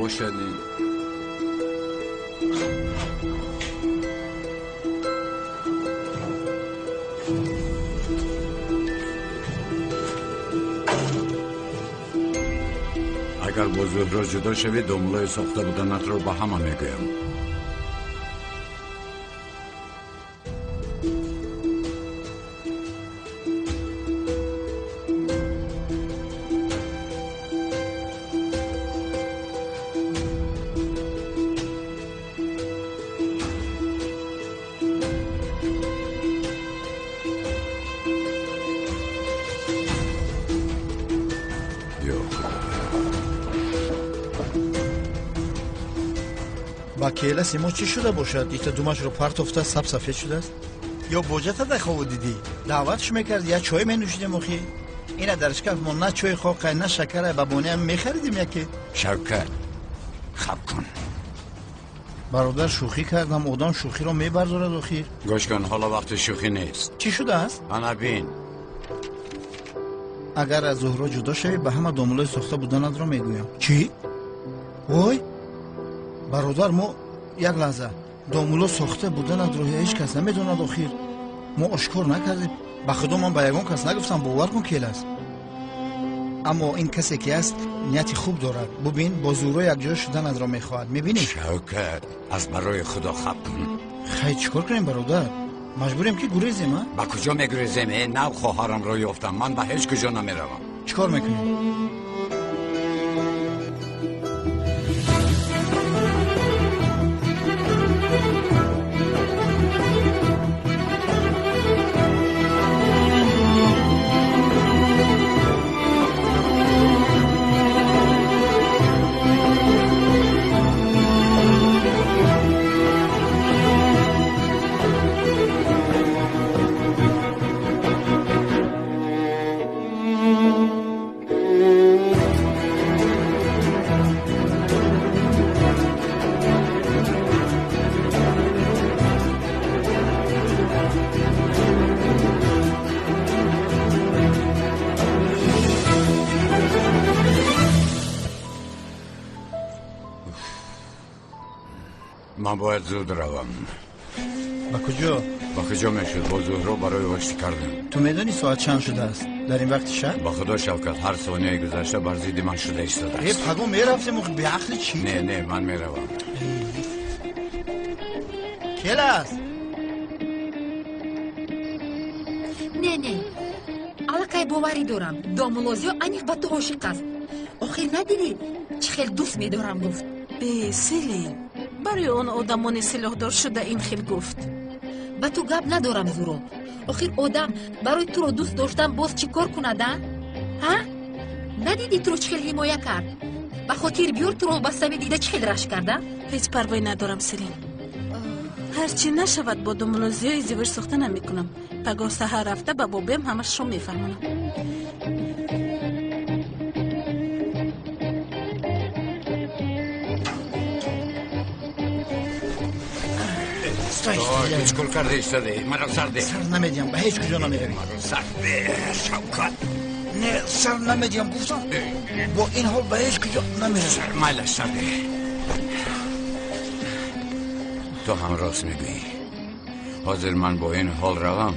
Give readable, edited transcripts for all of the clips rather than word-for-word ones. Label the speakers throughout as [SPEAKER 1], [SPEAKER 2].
[SPEAKER 1] Бошад. Агар бо Зуҳро ҷудо шавӣ, домулои сохта буданатро ба ҳама мегӯям.
[SPEAKER 2] Ба келаси мо чӣ шуда бошад? Ита думашро партофта сабсафед шудааст? Ё боҷата дар хобу дидӣ? Даъватш мекард, я чой менӯшидем охи. Ина дар шкаф мо на чой хоқай, на шакарай, ба бониам мехаридем яке.
[SPEAKER 1] Шавкат, хаб кун.
[SPEAKER 2] Бародар, шӯхӣ кардам, одам шӯхиро мебардорад охир.
[SPEAKER 1] Гӯш кун, ҳоло вақти шӯхӣ нест.
[SPEAKER 2] Чӣ шудааст?
[SPEAKER 1] Ана бин.
[SPEAKER 2] Агар аз Зуҳро ҷудо шавӣ, ба ҳама домулои сохта буданатро мегӯям. Чӣ? Вой? Бародар, мо як лаҳза домуло сохта буданатро ҳеҷ кас намедонад охир. Мо ошкор накардем. Ба худо ман ба ягон кас нагуфтам, бовар кун келаст. Аммо ин касе ки аст нияти хуб дорад. Бубин, бо Зуҳро якҷоя шуданатро мехоҳад. Мебинӣ?
[SPEAKER 1] Шавкат, аз барои худо хаб кун.
[SPEAKER 2] Хай, чӣ кор кунем бародар? Маҷбурем ки гурезем, а?
[SPEAKER 1] Ба куҷо мегурезем? Нав хоҳарамро ёфтам. Ман ба ҳеҷ куҷо намеравам.
[SPEAKER 2] Чӣ кор мекунем?
[SPEAKER 1] Ман бояд зуд равам.
[SPEAKER 2] Ба куҷо?
[SPEAKER 1] Ба куҷо мешуд? Бо Зуҳро барои оштӣ кардем.
[SPEAKER 2] Ту медонӣ соат чанд шудааст? Дар ин вақти шаб?
[SPEAKER 1] Ба худо Шавкат, ҳар сонияи гузашта бар зидди ман шуда истодааст.
[SPEAKER 2] Э, паго мерафтем, беақли чӣ?
[SPEAKER 1] Не, не, ман меравам.
[SPEAKER 2] Келас!
[SPEAKER 3] Не, не, аллакай боварӣ дорам. Домулозиё аниқ ба ту ошиқ аст. Охир надидӣ, чӣ хел дӯст медорам гуфт.
[SPEAKER 4] Бе, Селин, барои он одамони силоҳдор шуда ин хел гуфт.
[SPEAKER 3] Ба ту гап надорам, Зуро. Охир одам барои туро дӯст доштан боз чӣ кор кунад, а? Ҳа? Надидӣ туро чӣ хел ҳимоя кард? Ба хотир биёр туро ба сами дида чӣ хел рашк карда?
[SPEAKER 4] Ҳеҷ парвое надорам, Селин. Ҳарчи нашавад бо домулозиё издивоҷ сохта намекунам. Пагоҳ саҳар рафта ба бобиам ҳамашро мефаҳмонам.
[SPEAKER 1] Чӣ кор карда истодаӣ? Маро сар деҳ.
[SPEAKER 2] Сар намедиҳам, ба ҳеҷ куҷо намеравӣ.
[SPEAKER 1] Маро сар деҳ, Шавкат.
[SPEAKER 2] Не, сар намедиҳам, гуфтам. Бо ин ҳол ба ҳеҷ куҷо намеравӣ.
[SPEAKER 1] Сар майлаш, сар деҳ. Ту ҳам рост мегӯӣ. Ҳозир ман бо ин ҳол равам,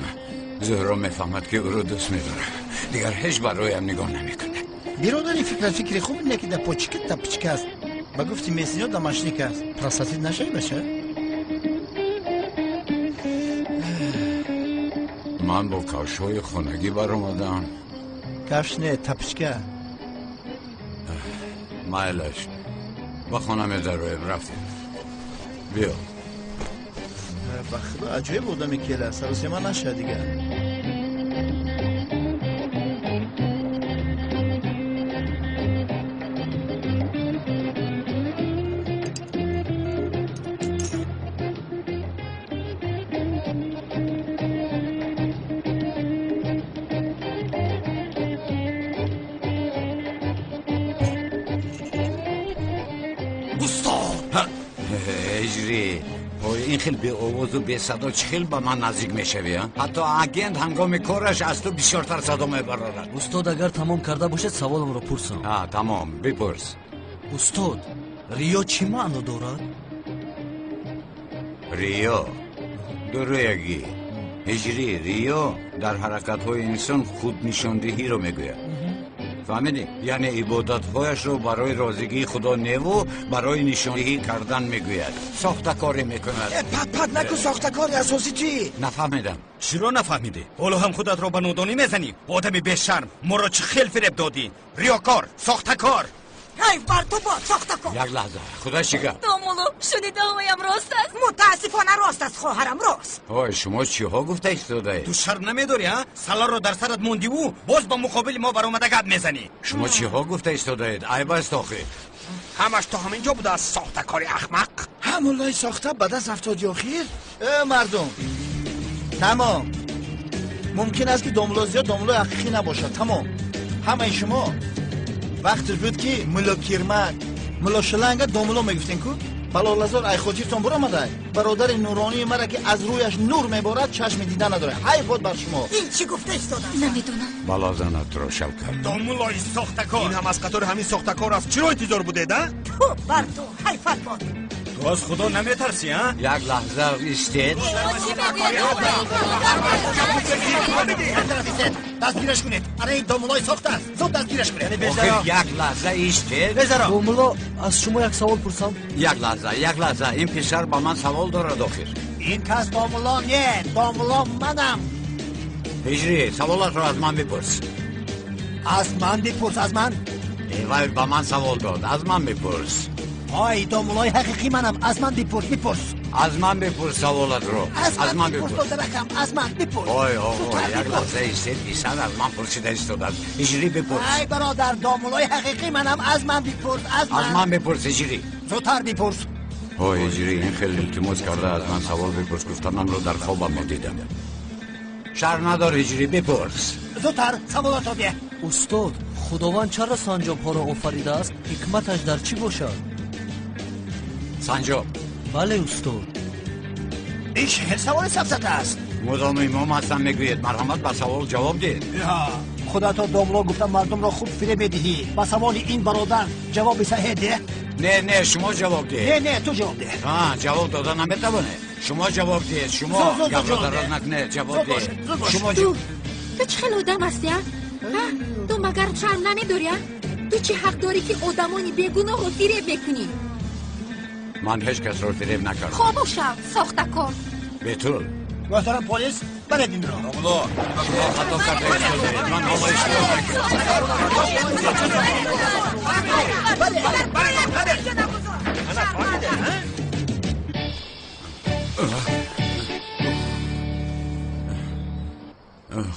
[SPEAKER 1] Зуҳро мефаҳмад ки ӯро дӯст медорам. Дигар ҳеҷ бароям нигоҳ намекунад.
[SPEAKER 2] Бародар, ин фикрат фикри хуб не ки дар почика тапчика аст. Ба гуфти месиниё дамашник аст. Простатит нашавӣ, бача?
[SPEAKER 1] Ман бо кавшҳои хонагӣ баромадам.
[SPEAKER 2] Кавш не, тапчика.
[SPEAKER 1] Майлаш, ба хона медароем, рафтем. Биё.
[SPEAKER 2] Ба худо аҷоиб одаме кела, саросема нашавад дигар.
[SPEAKER 1] Ин хел беовозу бесадо чӣ хел ба ман наздик мешавӣ? Ҳатто агент ҳангоми кораш аз ту бисёртар садо мебарорад.
[SPEAKER 5] Устод, агар тамом карда бошед, саволамро пурсам.
[SPEAKER 1] Тамом, бипурс.
[SPEAKER 5] Устод, Риё чӣ маъно дорад?
[SPEAKER 1] Риё дурӯягӣ. Ҳиҷрӣ риё дар ҳаракатҳои инсон худнишондиҳиро мегӯяд. Фаҳмидӣ? Яъне ибодатҳояшро барои розигии Худо неву барои нишондиҳӣ кардан мегӯяд. Сохтакорӣ мекунад.
[SPEAKER 6] Пат-пат накун, сохтакори асосӣ чӣ?
[SPEAKER 1] Нафаҳмидам.
[SPEAKER 7] Чиро нафаҳмидӣ? Ҳоло ҳам худатро ба нодонӣ мезанӣ? Одами бешарм, моро чӣ хел фиреб додӣ? Риёкор, сохтакор.
[SPEAKER 8] Ҳайф бар ту бод, сохтакор.
[SPEAKER 1] Як лаҳза, худо чӣ гап?
[SPEAKER 9] Домулло, шунидаҳоям рост аст?
[SPEAKER 8] Мутаассифона рост аст, хоҳарам, рост.
[SPEAKER 1] Ой, шумо чиҳо гуфта истодаед?
[SPEAKER 7] Ту шарм намедорӣ, а? Саларо дар сарат мондиву боз ба муқобили мо баромада гап мезанӣ.
[SPEAKER 1] Шумо чиҳо гуфта истодаед? Айб аст охир.
[SPEAKER 6] Ҳамаш то ҳамин ҷо будааст, сохтакори ахмақ. Ҳа, муллои сохта ба даст афтоди охир.
[SPEAKER 2] Э, мардум, тамом. Мумкин аст ки домулло зиёд домуллои ҳақиқӣ набошад. Тамом. Ҳамаи шумо вақташ буд ки мулло Кирмак, мулло Шиланга домулло мегуфтем ку? Балолазор ай хотиртон буромадай? Бародари нуронии мара ки аз рӯяш нур меборад, чашми дида надорад. Ҳайф бод бар шумо.
[SPEAKER 8] Ин чӣ гуфта истодааст?
[SPEAKER 3] Намедонам.
[SPEAKER 1] Балозанатро Шавкат.
[SPEAKER 7] Домуллои сохтакор.
[SPEAKER 10] Ин ҳам аз қатори ҳамин сохтакор аст. Чиро интизор будед, а?
[SPEAKER 8] Ту бар ту, ҳайфат бод.
[SPEAKER 7] Ту аз Худо наметарсӣ, а?
[SPEAKER 1] Як лаҳза истед.
[SPEAKER 6] Дастгираш кунед. Ана ин домуллои сохта аст. Зуд дастгираш кунед.
[SPEAKER 1] Охир як лаҳза истед.
[SPEAKER 5] Домулло, аз шумо як савол пурсам?
[SPEAKER 1] Як лаҳза, як лаҳза. Ин писар ба ман савол дорад охир.
[SPEAKER 6] Ин кас домулло не, домулло манам.
[SPEAKER 1] Ҳиҷрӣ, саволатро аз ман бипурс.
[SPEAKER 6] Аз ман бипурс, аз ман?
[SPEAKER 1] Вай ба ман савол дод, аз ман бипурс.
[SPEAKER 6] Ой, домуллои ҳақиқӣ манам, аз ман бипурс, бипурс.
[SPEAKER 1] Аз ман бипурс саволатро.
[SPEAKER 6] Аз ман бипурс, додаракам, аз ман бипурс.
[SPEAKER 1] Ой, оғо, як лаҳза истед, писар аз ман пурсида истодааст. Ҳиҷрӣ бипурс.
[SPEAKER 6] Ай бародар, домуллои ҳақиқӣ манам, аз ман бипурс, аз ман.
[SPEAKER 1] Аз ман бипурс, ҳиҷрӣ.
[SPEAKER 6] Зудтар бипурс.
[SPEAKER 1] Ой, ҳиҷрӣ, ин хеле илтимос карда аз ман савол бипурс гуфтанамро дар хобам медидам. Шарм надор, ҳиҷрӣ, бипурс.
[SPEAKER 6] Зудтар саволатро деҳ.
[SPEAKER 5] Устод, Худованд чаро санҷобҳоро офаридааст? Ҳикматаш дар чӣ бошад?
[SPEAKER 1] Санҷоб.
[SPEAKER 5] Бале, устод.
[SPEAKER 6] Ин чӣ хел саволи сафсата аст?
[SPEAKER 1] Мудом имом ҳастам мегӯед, марҳамат ба савол ҷавоб диҳед.
[SPEAKER 6] Худато домулло гуфта мардумро хуб фиреб медиҳӣ. Ба саволи ин бародар ҷавоби саҳеҳ деҳ.
[SPEAKER 1] Не, не, шумо ҷавоб диҳед.
[SPEAKER 6] Не, не, ту ҷавоб деҳ.
[SPEAKER 1] Ҷавоб дода наметавонед. Шумо ҷавоб диҳед, шумо гапро дароз накунед, ҷавоб диҳед. Шумо
[SPEAKER 3] ту чӣ хел одам ҳастӣ, а? Ту магар шарм намедорӣ, а? Ту чӣ ҳақ дорӣ ки одамони бегуноҳро фиреб мекунӣ?
[SPEAKER 1] Ман ҳеҷ касро фиреб накардам.
[SPEAKER 3] Хомӯш шав, сохтакор.
[SPEAKER 1] Бетул.
[SPEAKER 6] Муҳтарам полис, баред инро.
[SPEAKER 1] Домулло, шумо хато карда истодаед. Ман ҳоло иштибоҳ мекунам.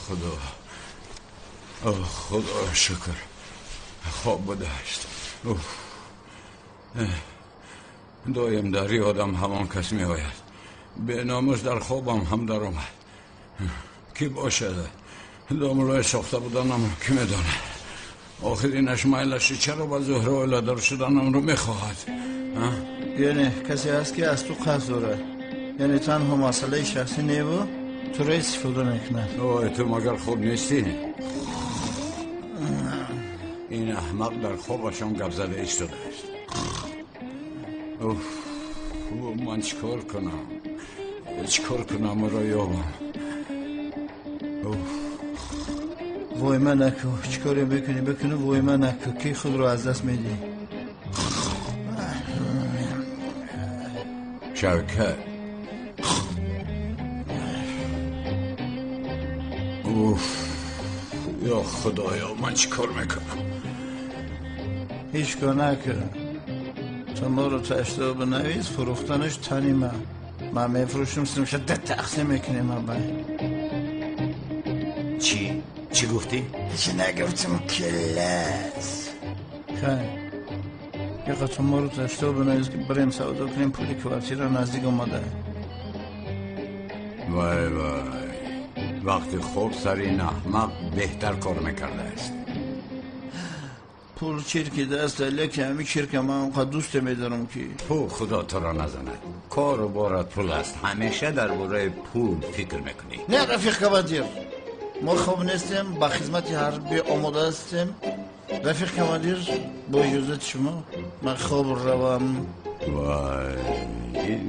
[SPEAKER 1] Худо, Худо шукр, хоб будааст. Доим дар ёдам ҳамон кас меояд. Беномус дар хобам ҳам даромад. Кӣ бошад? Домуллои сохта буданамро кӣ медонад? Охир инаш майлаши чаро ба Зуҳро оиладор шуданамро мехоҳад?
[SPEAKER 2] Яъне касе ҳаст ки аз ту қасд дорад. Яъне танҳо масъалаи шахсӣ неву туро истифода мекунад.
[SPEAKER 1] Ой, ту магар хоб нестӣ? Ин аҳмақ дар хобашон гап зада истодааст. Ман чӣ кор кунам? Чӣ кор кунам ӯро ёбам?
[SPEAKER 2] Войма наку, чӣ коре бикунӣ бикунӣ, войма наку, ки худро аз даст медиҳӣ.
[SPEAKER 1] Шавкат. Уф, ё Худоё, ман чӣ кор мекунам?
[SPEAKER 2] Ҳеҷ кор накун. То моро таштобу навис, фурӯхтанаш тани ман. Ман мефурӯшам, симша да тақсим мекунем абай.
[SPEAKER 1] Чӣ? Чӣ гуфтӣ?
[SPEAKER 2] Чӣ нагуфтам, келас. Хай. Яқа то моро таштобу навис, ки барем савдо кунем, пули квартира наздик омада.
[SPEAKER 1] Вай вай. Вақти хоб сари ин аҳмақ беҳтар кор мекардааст.
[SPEAKER 2] Пул чирки даст, лекин ҳамин чирка ман онқадр дӯсте медорам ки.
[SPEAKER 1] Пул худо туро назанад. Кору борат пул аст. Ҳамеша дар бораи пул фикр мекунӣ.
[SPEAKER 2] Не, рафиқ командир, мо хоб нестем, ба хизмати ҳарбӣ омода ҳастем. Рафиқ командир, бо иҷозати шумо ман хоб равам.
[SPEAKER 1] Вай, ин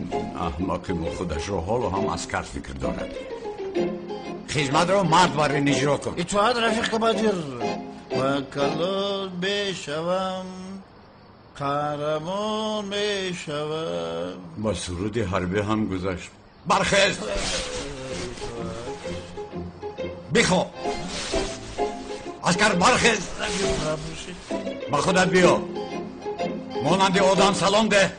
[SPEAKER 1] аҳмақи мо худашро ҳоло ҳам аскар фикр дорад. Хизматро мард бар ин иҷро кун.
[SPEAKER 2] Итоат, рафиқ командир. Ва калон мешавам, қаҳрамон мешавам.
[SPEAKER 1] Ба суруди ҳарбӣ ҳам гузашт. Бархез, бихоб. Аскар, бархез, ба худат биё, монанди одам салом деҳ.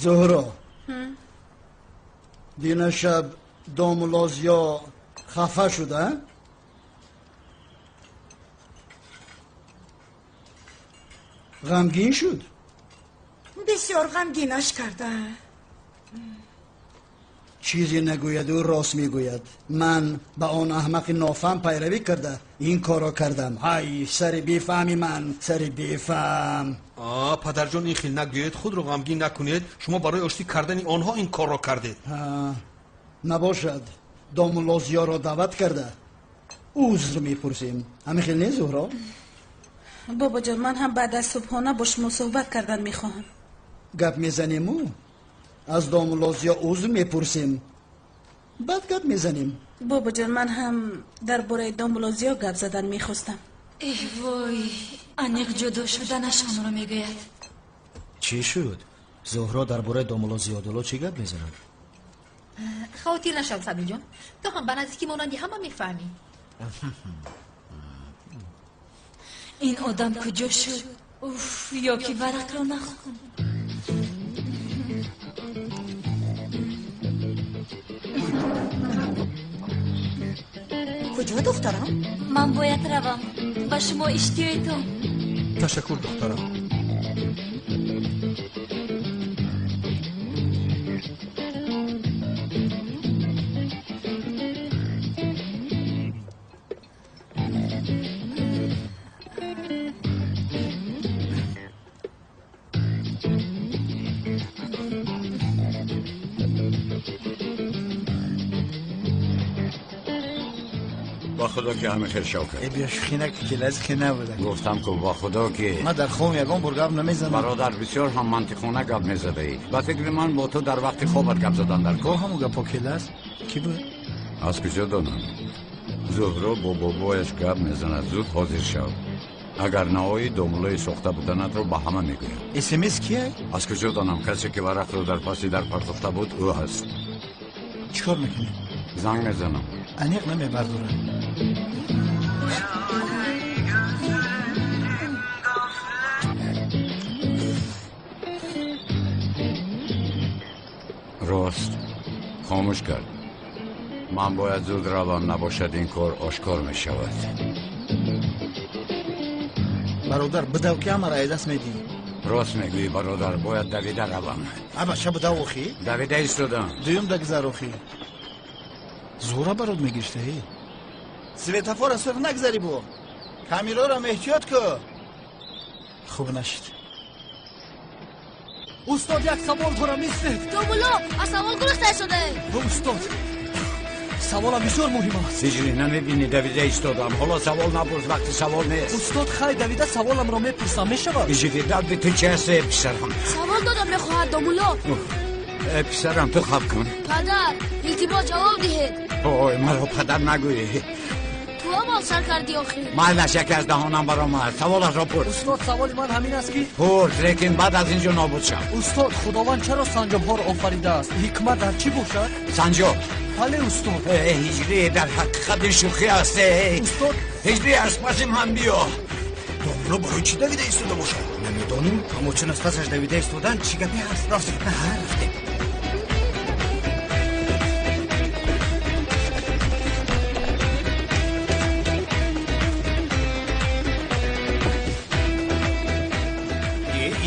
[SPEAKER 11] Зуҳро, дина шаб домулло Зиё хафа шуда? Ғамгин шуд?
[SPEAKER 8] Бисёр ғамгинаш карда.
[SPEAKER 11] Чизе нагӯяд, ӯ рост мегӯяд. Ман ба он аҳмақи нофаҳм пайравӣ карда ин корро кардам. Ҳай, сари бефаҳми ман, сари бефаҳм.
[SPEAKER 10] Падарҷон, ин хел нагӯед, худро ғамгин накунед. Шумо барои оштӣ кардани онҳо ин корро кардед.
[SPEAKER 11] Набошад, домулло Зиёро даъват карда узр мепурсем. Ҳамин хел не, Зуҳро?
[SPEAKER 4] Бобоҷон, ман ҳам баъд аз субҳона бо шумо суҳбат кардан мехоҳам.
[SPEAKER 11] Гап мезанему, аз домулло Зиё узр мепурсем, баъд гап мезанем.
[SPEAKER 4] Бобоҷон, ман ҳам дар бораи домулло Зиё гап задан мехостам.
[SPEAKER 9] Эҳ вой, аниқ ҷудо шуданашонро мегӯяд.
[SPEAKER 5] Чӣ шуд? Зуҳро дар бораи домулло Зиёдулло чӣ гап мезанад?
[SPEAKER 3] Хавотир нашав, Сабирҷон, ту ҳам ба наздикӣ монанди ҳама мефаҳмӣ.
[SPEAKER 9] Ин одам куҷо шуд? Уф, ё ки варақро нахонд.
[SPEAKER 8] Куҷо, духтарам?
[SPEAKER 9] Ман бояд равам. Ба шумо иштиёитон.
[SPEAKER 10] Ташаккур, духтарам.
[SPEAKER 1] Ба худо ки ҳамин хел шавкат.
[SPEAKER 2] Э, биё шӯхӣ накун, ки лазихе набуда.
[SPEAKER 1] Гуфтам ку ба худо ки
[SPEAKER 2] ман дар хобам ягон бор гап намезанам.
[SPEAKER 1] Бародар, бисёр ҳам мантиқона гап мезадаӣ. Ба фикри ман бо ту дар вақти хобат гап задан дар кор.
[SPEAKER 2] Ҳамон гапҳо келас? Кӣ буд?
[SPEAKER 1] Аз куҷо донам? Зуҳро бо бобояш гап мезанад. Зуд ҳозир шав. Агар наоӣ, домуллои сохта буданатро ба ҳама мегӯям.
[SPEAKER 2] СМС кия?
[SPEAKER 1] Аз куҷо донам? Касе ки варақро дар паси дар партофта буд, ӯ ҳаст.
[SPEAKER 2] Чӣ кор мекунӣ?
[SPEAKER 1] Занг мезанам.
[SPEAKER 2] Аниқ намебардорад.
[SPEAKER 1] Рост, хомӯш кард. Ман бояд зуд равам, набошад ин кор ошкор мешавад.
[SPEAKER 2] Бародар, бидав ки ҳамаро аз даст медиҳӣ.
[SPEAKER 1] Рост мегӯӣ, бародар, бояд давида равам.
[SPEAKER 2] Абаша, бидав охӣ.
[SPEAKER 1] Давида истодам.
[SPEAKER 2] Дуюм дагзар охӣ. Зуҳра барот мегирифтаӣ. Светофора сурх нагзарӣ, бо камераро эҳтиёт ку. Хуб нашид.
[SPEAKER 5] Устод, як савол дорам, истед.
[SPEAKER 9] Домулло, аз савол гурехта истодаед.
[SPEAKER 5] Устод, саволам бисёр муҳим аст.
[SPEAKER 1] Ҳиҷрӣ, намебинӣ, давида истодам. Ҳоло савол напурс, вақти савол нест.
[SPEAKER 5] Устод, хай, давида саволамро мепурсам, мешавад?
[SPEAKER 1] Ҳиҷрӣ, дарди ту чи аст, э писарам?
[SPEAKER 9] Савол додам мехоҳад, домулло.
[SPEAKER 1] Э писарам, ту хаб кун.
[SPEAKER 9] Падар, илтимос ҷавоб диҳед.
[SPEAKER 1] Ой, маро падар нагӯӣ.
[SPEAKER 9] Ту аввал сар кардӣ охир.
[SPEAKER 1] Майлаш, яке аз даҳонам баромад. Саволашро пурс.
[SPEAKER 5] Устод, саволи ман ҳамин аст ки
[SPEAKER 1] пурс, лекин баъд аз ин ҷо нобуд шав.
[SPEAKER 5] Устод, худованд чаро санҷобҳоро офаридааст? Ҳикмат дар чӣ бошад?
[SPEAKER 1] Санҷоб?
[SPEAKER 5] Бале, устод.
[SPEAKER 1] Ҳиҷрӣ, дар ҳақиқат ин шӯхӣ аст.
[SPEAKER 5] Устод,
[SPEAKER 1] ҳиҷрӣ, аз паси ман биё.
[SPEAKER 10] Домулло барои чӣ давида истода бошад?
[SPEAKER 7] Намедонем, аммо чун аз пасаш давида истодан, чӣ гапе ҳаст?
[SPEAKER 10] Рафтем.
[SPEAKER 7] Рафтем.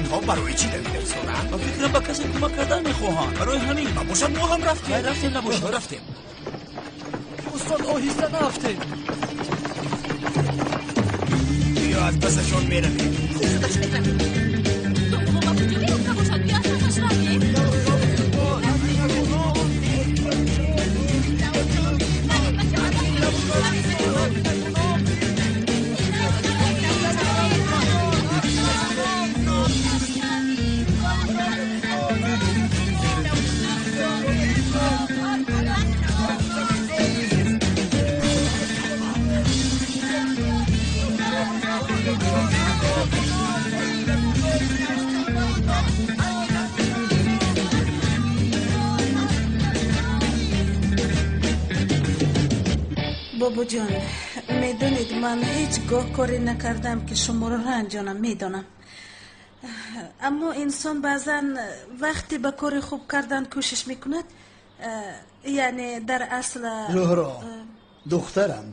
[SPEAKER 10] Инҳо барои чӣ давида истодаанд?
[SPEAKER 5] Ба фикрам ба касе кӯмак кардан мехоҳанд. Барои ҳамин.
[SPEAKER 10] Набошад, мо ҳам рафтем.
[SPEAKER 5] Рафтем, набошад.
[SPEAKER 10] Рафтем.
[SPEAKER 5] Устод, оҳиста нарафтем.
[SPEAKER 12] Биё аз пасашон меравем.
[SPEAKER 3] Худаш меравем. Домулло ба куҷо мерафта бошад? Биё аз пасаш равем.
[SPEAKER 4] Бобоҷон, медонед, ман ҳеҷ гоҳ коре накардам, ки шуморо ранҷонам, медонам. Аммо инсон баъзан вақте ба кори хуб кардан кӯшиш мекунад, яъне дар асл.
[SPEAKER 11] Зуҳро, духтарам,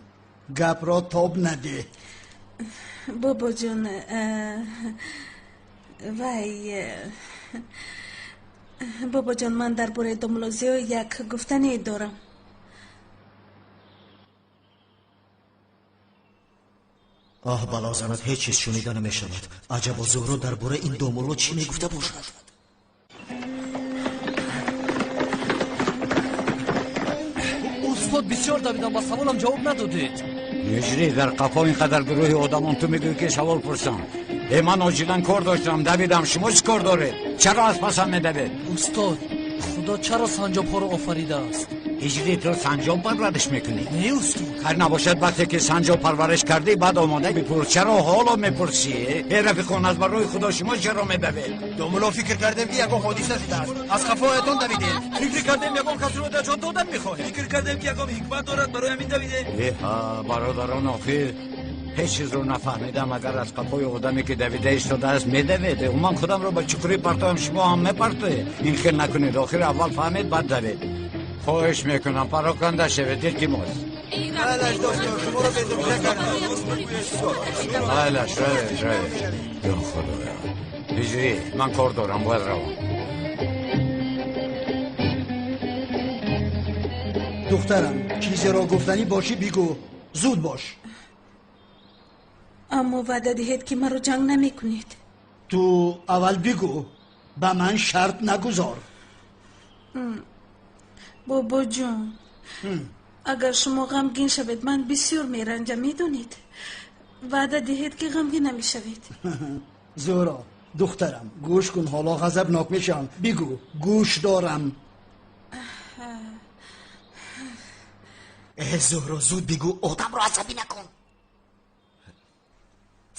[SPEAKER 11] гапро тоб надеҳ.
[SPEAKER 4] Бобоҷон, вай, бобоҷон, ман дар бораи домулло Зиё як гуфтане дорам.
[SPEAKER 13] Оҳ, бало занад, ҳеҷ чиз шунида намешавад. Аҷабо Зуҳро дар бораи ин домулло чӣ мегуфта бошад?
[SPEAKER 5] Устод, бисёр давидам, ба саволам ҷавоб надодед.
[SPEAKER 1] Ҳиҷрӣ, дар қафо ин қадар гурӯҳи одамон, ту мегӯӣ ки савол пурсам. Э, ман оҷилан кор доштам, давидам. Шумо чӣ кор доред? Чаро аз пасам медавед?
[SPEAKER 5] Устод, худо чаро санҷобҳоро офаридааст?
[SPEAKER 1] Ҳиҷрӣ, ту санҷоб парвариш мекунӣ?
[SPEAKER 5] Не, устод.
[SPEAKER 1] Ҳар набошад, вақте ки санҷоб парвариш кардӣ, баъд омода бипурс. Чаро ҳоло мепурсӣ? Э, рафиқон, аз барои худо шумо чаро медавед?
[SPEAKER 12] Домулло, фикр кардем, ки ягон ҳодиса шудааст. Аз қафоятон давидем.
[SPEAKER 14] Фикр кардем, ягон касро дар ҷон додан мехоҳем. Фикр кардем, ки ягон ҳикмат дорад, барои ҳамин давидем.
[SPEAKER 1] Эҳа, бародарон, охир ҳеҷ чизро нафаҳмидам. Агар аз қафои одаме, ки давида истодааст, медавед, ман худамро ба чуқурӣ партоям, шумо ҳам мепартоед. Ин хел накунед, охир аввал фаҳмед, баъд давед. Хоҳиш мекунам, пароканда шавед, илтимос.
[SPEAKER 12] Айлаш, доктор, шуморо безобида кардам.
[SPEAKER 1] Айлаш, равед, равед. Ё худоё. Ҳиҷрӣ, ман кор дорам, бояд равам.
[SPEAKER 11] Духтарам, чизеро гуфтанӣ бошӣ, бигӯ, зуд бош.
[SPEAKER 4] Аммо ваъда диҳед, ки маро ҷанг намекунед.
[SPEAKER 11] Ту аввал бигӯ, ба ман шарт нагузор.
[SPEAKER 4] Бобоҷон, агар шумо ғамгин шавед, ман бисёр меранҷам, медонед. Ваъда диҳед, ки ғамгин намешавед.
[SPEAKER 11] Зуҳро, духтарам, гӯш кун, ҳоло ғазабнок мешавам. Бигӯ, гӯш дорам.
[SPEAKER 13] Э, Зуҳро, зуд бигӯ, одамро асабӣ накун.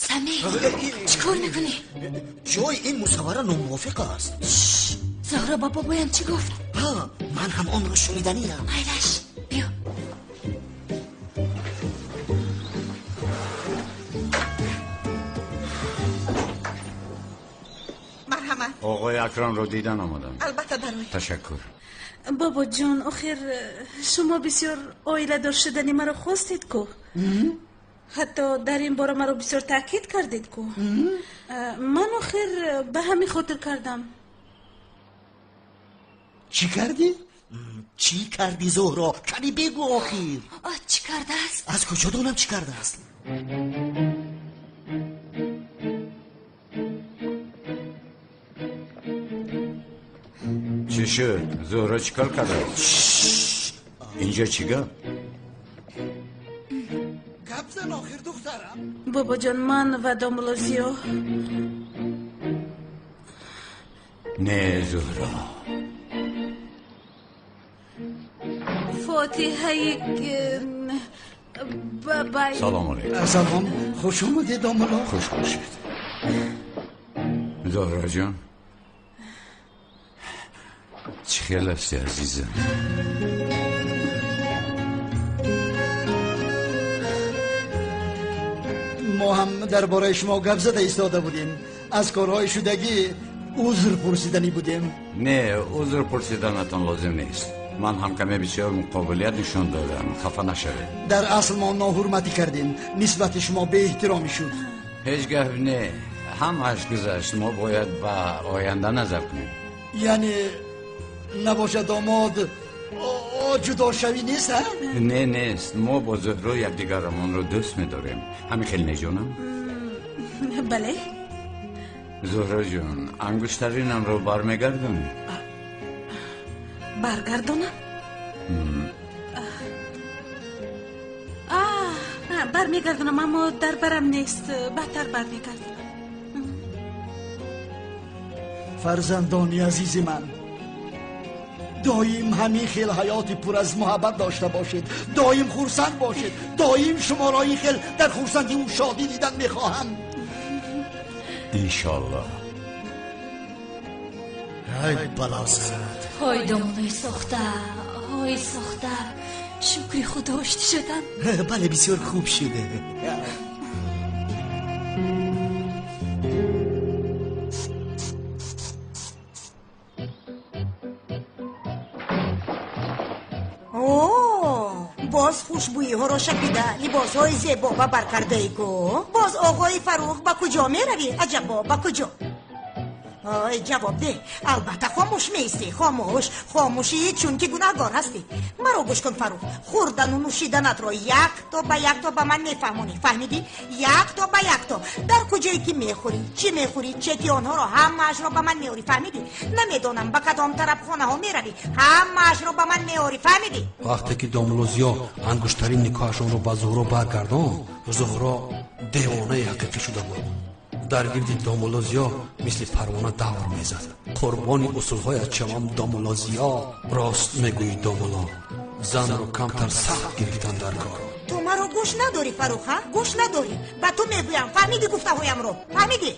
[SPEAKER 9] Самир, чӣ кор мекунӣ?
[SPEAKER 13] Ҷои ин мусаввара номувофиқ аст.
[SPEAKER 9] Зуҳро ба бобоям чӣ гуфт?
[SPEAKER 13] Ҳа, ман ҳам онро шуниданиям.
[SPEAKER 9] Айлаш, биё.
[SPEAKER 8] Марҳамат.
[SPEAKER 1] Оғои Акрамро дидан омадам.
[SPEAKER 8] Албатта, дароед.
[SPEAKER 1] Ташаккур.
[SPEAKER 4] Бобоҷон, охир шумо бисёр оиладор шудани маро хостед ку. Ҳатто дар ин бора маро бисёр таъкид кардед ку. Ман охир ба ҳамин хотир кардам.
[SPEAKER 11] Чӣ кардӣ?
[SPEAKER 13] Чӣ кардӣ, Зуҳро? Кани бигӯ охир.
[SPEAKER 9] Чӣ кардааст?
[SPEAKER 13] Аз куҷо донам чӣ кардааст?
[SPEAKER 1] Чӣ шуд? Зуҳро чӣ кор кардааст? Инҷо чӣ гап?
[SPEAKER 11] Гап зан охир, духтарам.
[SPEAKER 4] Бобоҷон, ман ва домулло Зиё.
[SPEAKER 1] Не, Зуҳро.
[SPEAKER 4] Фотиҳаи бабай.
[SPEAKER 1] Салом алейкум.
[SPEAKER 11] Салом, хуш омадед, домулло.
[SPEAKER 1] Хуш бошед. Зуҳро ҷон, чӣ хел ҳасти, азизам?
[SPEAKER 11] Мо ҳам дар бораи шумо гап зада истода будем. Аз корҳои шудагӣ узр пурсиданӣ будем.
[SPEAKER 1] Не, узр пурсиданатон лозим нест. Ман ҳам каме бисёр муқобилият нишон додам, хафа нашавед.
[SPEAKER 11] Дар асл мо ноҳурматӣ кардем, нисбати шумо беэҳтиромӣ шуд.
[SPEAKER 1] Ҳеҷ гап не, ҳамааш гузашт. Мо бояд ба оянда назар кунем.
[SPEAKER 11] Яъне набошад, домод, ҷудошавӣ нест, а?
[SPEAKER 1] Не, нест. Мо бо Зуҳро якдигарамонро дӯст медорем. Ҳамин хел, не, ҷонам?
[SPEAKER 4] Бале.
[SPEAKER 1] Зуҳро ҷон, ангуштаринамро бармегардонӣ?
[SPEAKER 4] Баргардонам? Бармегардонам, аммо дар барам нест. Баъдтар бармегардонам.
[SPEAKER 11] Фарзандони азизи ман, доим ҳамин хел ҳаёти пур аз муҳаббат дошта бошед, доим хурсанд бошед, доим шуморо ин хел дар хурсандиву шодӣ дидан мехоҳам.
[SPEAKER 1] Иншоаллоҳ.
[SPEAKER 13] Ай балозад.
[SPEAKER 9] Ҳой домонои сохта, ҳой сохта, шукри худо ошти шудам.
[SPEAKER 13] Бале, бисёр хуб шуде.
[SPEAKER 8] Боз хушбӯиҳоро шапида, либосҳои зебо ба бар кардаи ку. Боз оғои Фаррух, ба куҷо меравӣ? Аҷабо, ба куҷо? Ой, ҷавоб деҳ. Албатта хомӯш меистӣ. Хомӯш, хомӯшӣ, чунки гунаҳгор ҳастӣ. Маро гӯш кун, Фаррух. Хӯрдану нӯшиданатро як то ба як то ба ман мефаҳмонӣ. Фаҳмидӣ? Як то ба як то. Дар куҷое ки мехӯрӣ, чӣ мехӯрӣ, чеки онҳоро ҳамаашро ба ман меорӣ. Фаҳмидӣ? Намедонам ба кадом тарабхонаҳо меравӣ, ҳамаашро ба ман меорӣ. Фаҳмидӣ?
[SPEAKER 10] Вақте ки домулло Зиё ангуштарин никоҳашонро ба Зуҳро баргардонд, Зуҳро девонаи ҳақиқӣ шуда буд. Дар гирди домулло Зиё мисли парвона давр мезад. Қурбони усулҳоят шавам, домулло Зиё. Рост мегӯӣ, домулло, занро камтар сахт гирифтан дар кор.
[SPEAKER 8] Ту маро гӯш надорӣ, Фаррух, ҳа? Гӯш надорӣ. Ба ту мегӯям, фаҳмидӣ гуфтаҳоямро? Фаҳмидӣ?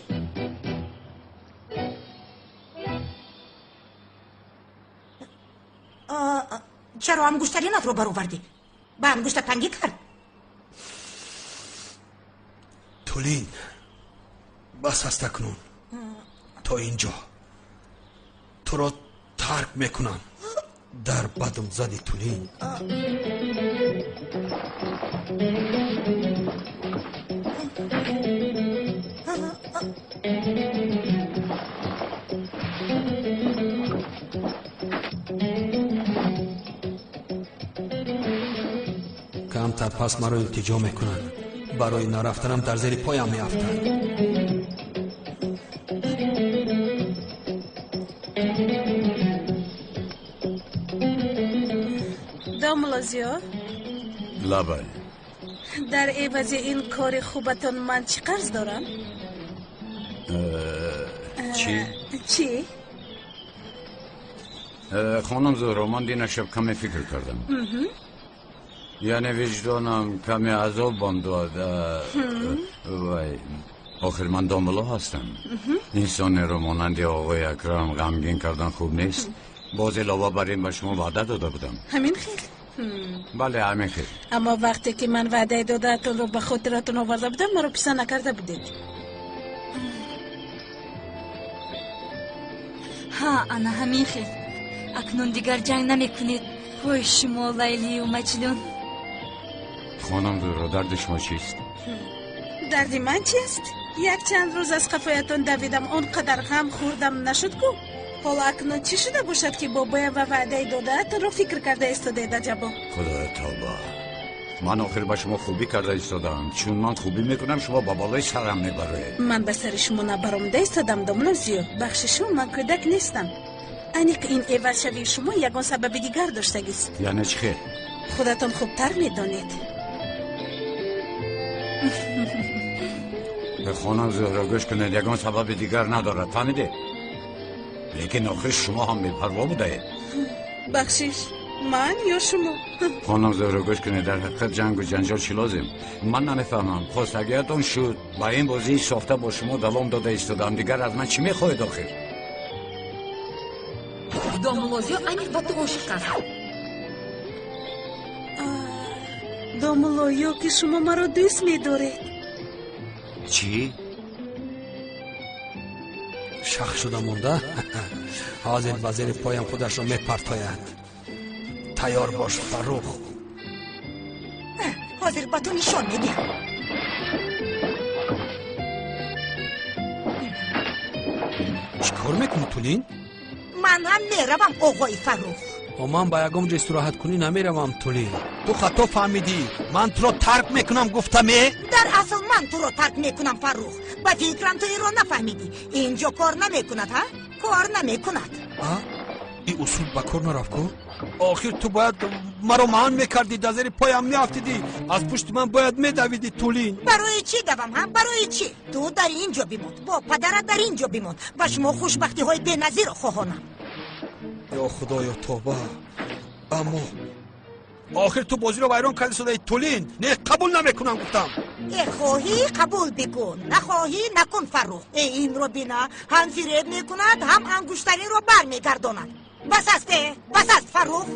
[SPEAKER 8] Чаро ангуштаринатро баровардӣ? Ба ангушта тангӣ кард?
[SPEAKER 10] Тулин, бас аст акнун. То инҷо туро тарк мекунам. Дар бадам зади, Тулин. Камтар пас маро илтиҷо мекунанд. Барои нарафтанам дар зери поям меафтанд.
[SPEAKER 4] Домулло Зиё?
[SPEAKER 1] Лабай.
[SPEAKER 4] Дар эвази ин кори хубатон ман чӣ қарз дорам?
[SPEAKER 1] Чӣ?
[SPEAKER 4] Чӣ?
[SPEAKER 1] Хонум Зуҳро, ман дина шаб каме фикр кардам. Яъне виҷдонам каме азобам дод. Вай, охир ман домулло ҳастам. Инсонеро монанди оғои Акрам ғамгин кардан хуб нест. Боз илова бар ин ба шумо ваъда дода будам.
[SPEAKER 4] Ҳамин хел?
[SPEAKER 1] Бале, ҳамин хел.
[SPEAKER 4] Аммо вақте ки ман ваъдаи додаатонро ба хотиратон оварда будам, маро писанд накарда будед.
[SPEAKER 9] Ҳа, ана ҳамин хел. Акнун дигар ҷанг намекунед. Ҳой шумо, Лайлию Маҷнун.
[SPEAKER 1] Хонум Зуҳро, дарди шумо чист?
[SPEAKER 4] Дарди ман чист? Якчанд рӯз аз қафоятон давидам, он қадар ғам хӯрдам нашуд ку? Ҳоло акнун чӣ шуда бошад, ки бобоям ва ваъдаи додаатонро фикр карда истодаед, аҷабо?
[SPEAKER 1] Худоя тавба, ман охир ба шумо хубӣ карда истодам. Чун ман хубӣ мекунам, шумо ба болои сарам мебароед.
[SPEAKER 4] Ман ба сари шумо набаромада истодам, домулло Зиё. Бахшишу, ман кӯдак нестам. Аниқ ин эвазшавии шумо ягон сабаби дигар доштагист.
[SPEAKER 1] Яъне чӣ хел?
[SPEAKER 4] Худатон хубтар медонед.
[SPEAKER 1] Хонум Зуҳро, гӯш кунед, ягон сабаби дигар надорад, фаҳмидед? Лекин охир шумо ҳам бепарво будаед.
[SPEAKER 4] Бахшиш, ман ё шумо?
[SPEAKER 1] Хонум Зуҳро, гӯш кунед, дар ҳақиқат ҷангу ҷанҷол чӣ лозим? Ман намефаҳмам. Хостагиятон шуд, ба ин бозии сохта бо шумо давом дода истодам. Дигар аз ман чӣ мехоҳед охир?
[SPEAKER 3] Домулло Зиё аниқ ба ту ошиқ аст.
[SPEAKER 4] Домулло, ё ки шумо маро дӯст медоред?
[SPEAKER 1] Чӣ?
[SPEAKER 10] Шах шуда монда? Ҳозир ба зери поям худашро мепартояд. Тайёр бош, Фаррух.
[SPEAKER 8] Ҳозир ба ту нишон медиҳам.
[SPEAKER 10] Чӣ кор мекунӣ, Тулин?
[SPEAKER 8] Ман ҳам меравам, оғои Фаррух.
[SPEAKER 10] Ман ба ягон ҷо истироҳаткунӣ намеравам, Тулин. Ту хато фаҳмидӣ. Ман туро тарк мекунам, гуфтаме?
[SPEAKER 8] Дар асл ман туро тарк мекунам, Фаррух. Ба фикрам ту инро нафаҳмидӣ. Инҷо кор намекунад, ҳа? Кор намекунад.
[SPEAKER 10] Ин усул ба кор нарафт ку? Охир ту бояд маро маън мекардӣ, дар зери поям меафтидӣ, аз пушти ман бояд медавидӣ, Тулин.
[SPEAKER 8] Барои чӣ давам, ҳа? Барои чӣ? Ту дар ин ҷо бимон, бо падарат дар ин ҷо бимон. Ба шумо хушбахтиҳои беназирро хоҳонам.
[SPEAKER 10] Ё худоё, тоба. Аммо охир ту бозиро вайрон карди содаи, Тулин. Не, қабул намекунам, гуфтам.
[SPEAKER 8] Э, хоҳӣ қабул бикун, нахоҳӣ накун, Фаррух. Э, инро бина, ҳам фиреб мекунад, ҳам ангуштаринро бармегардонад. Бас аст, э, бас аст, Фаррух.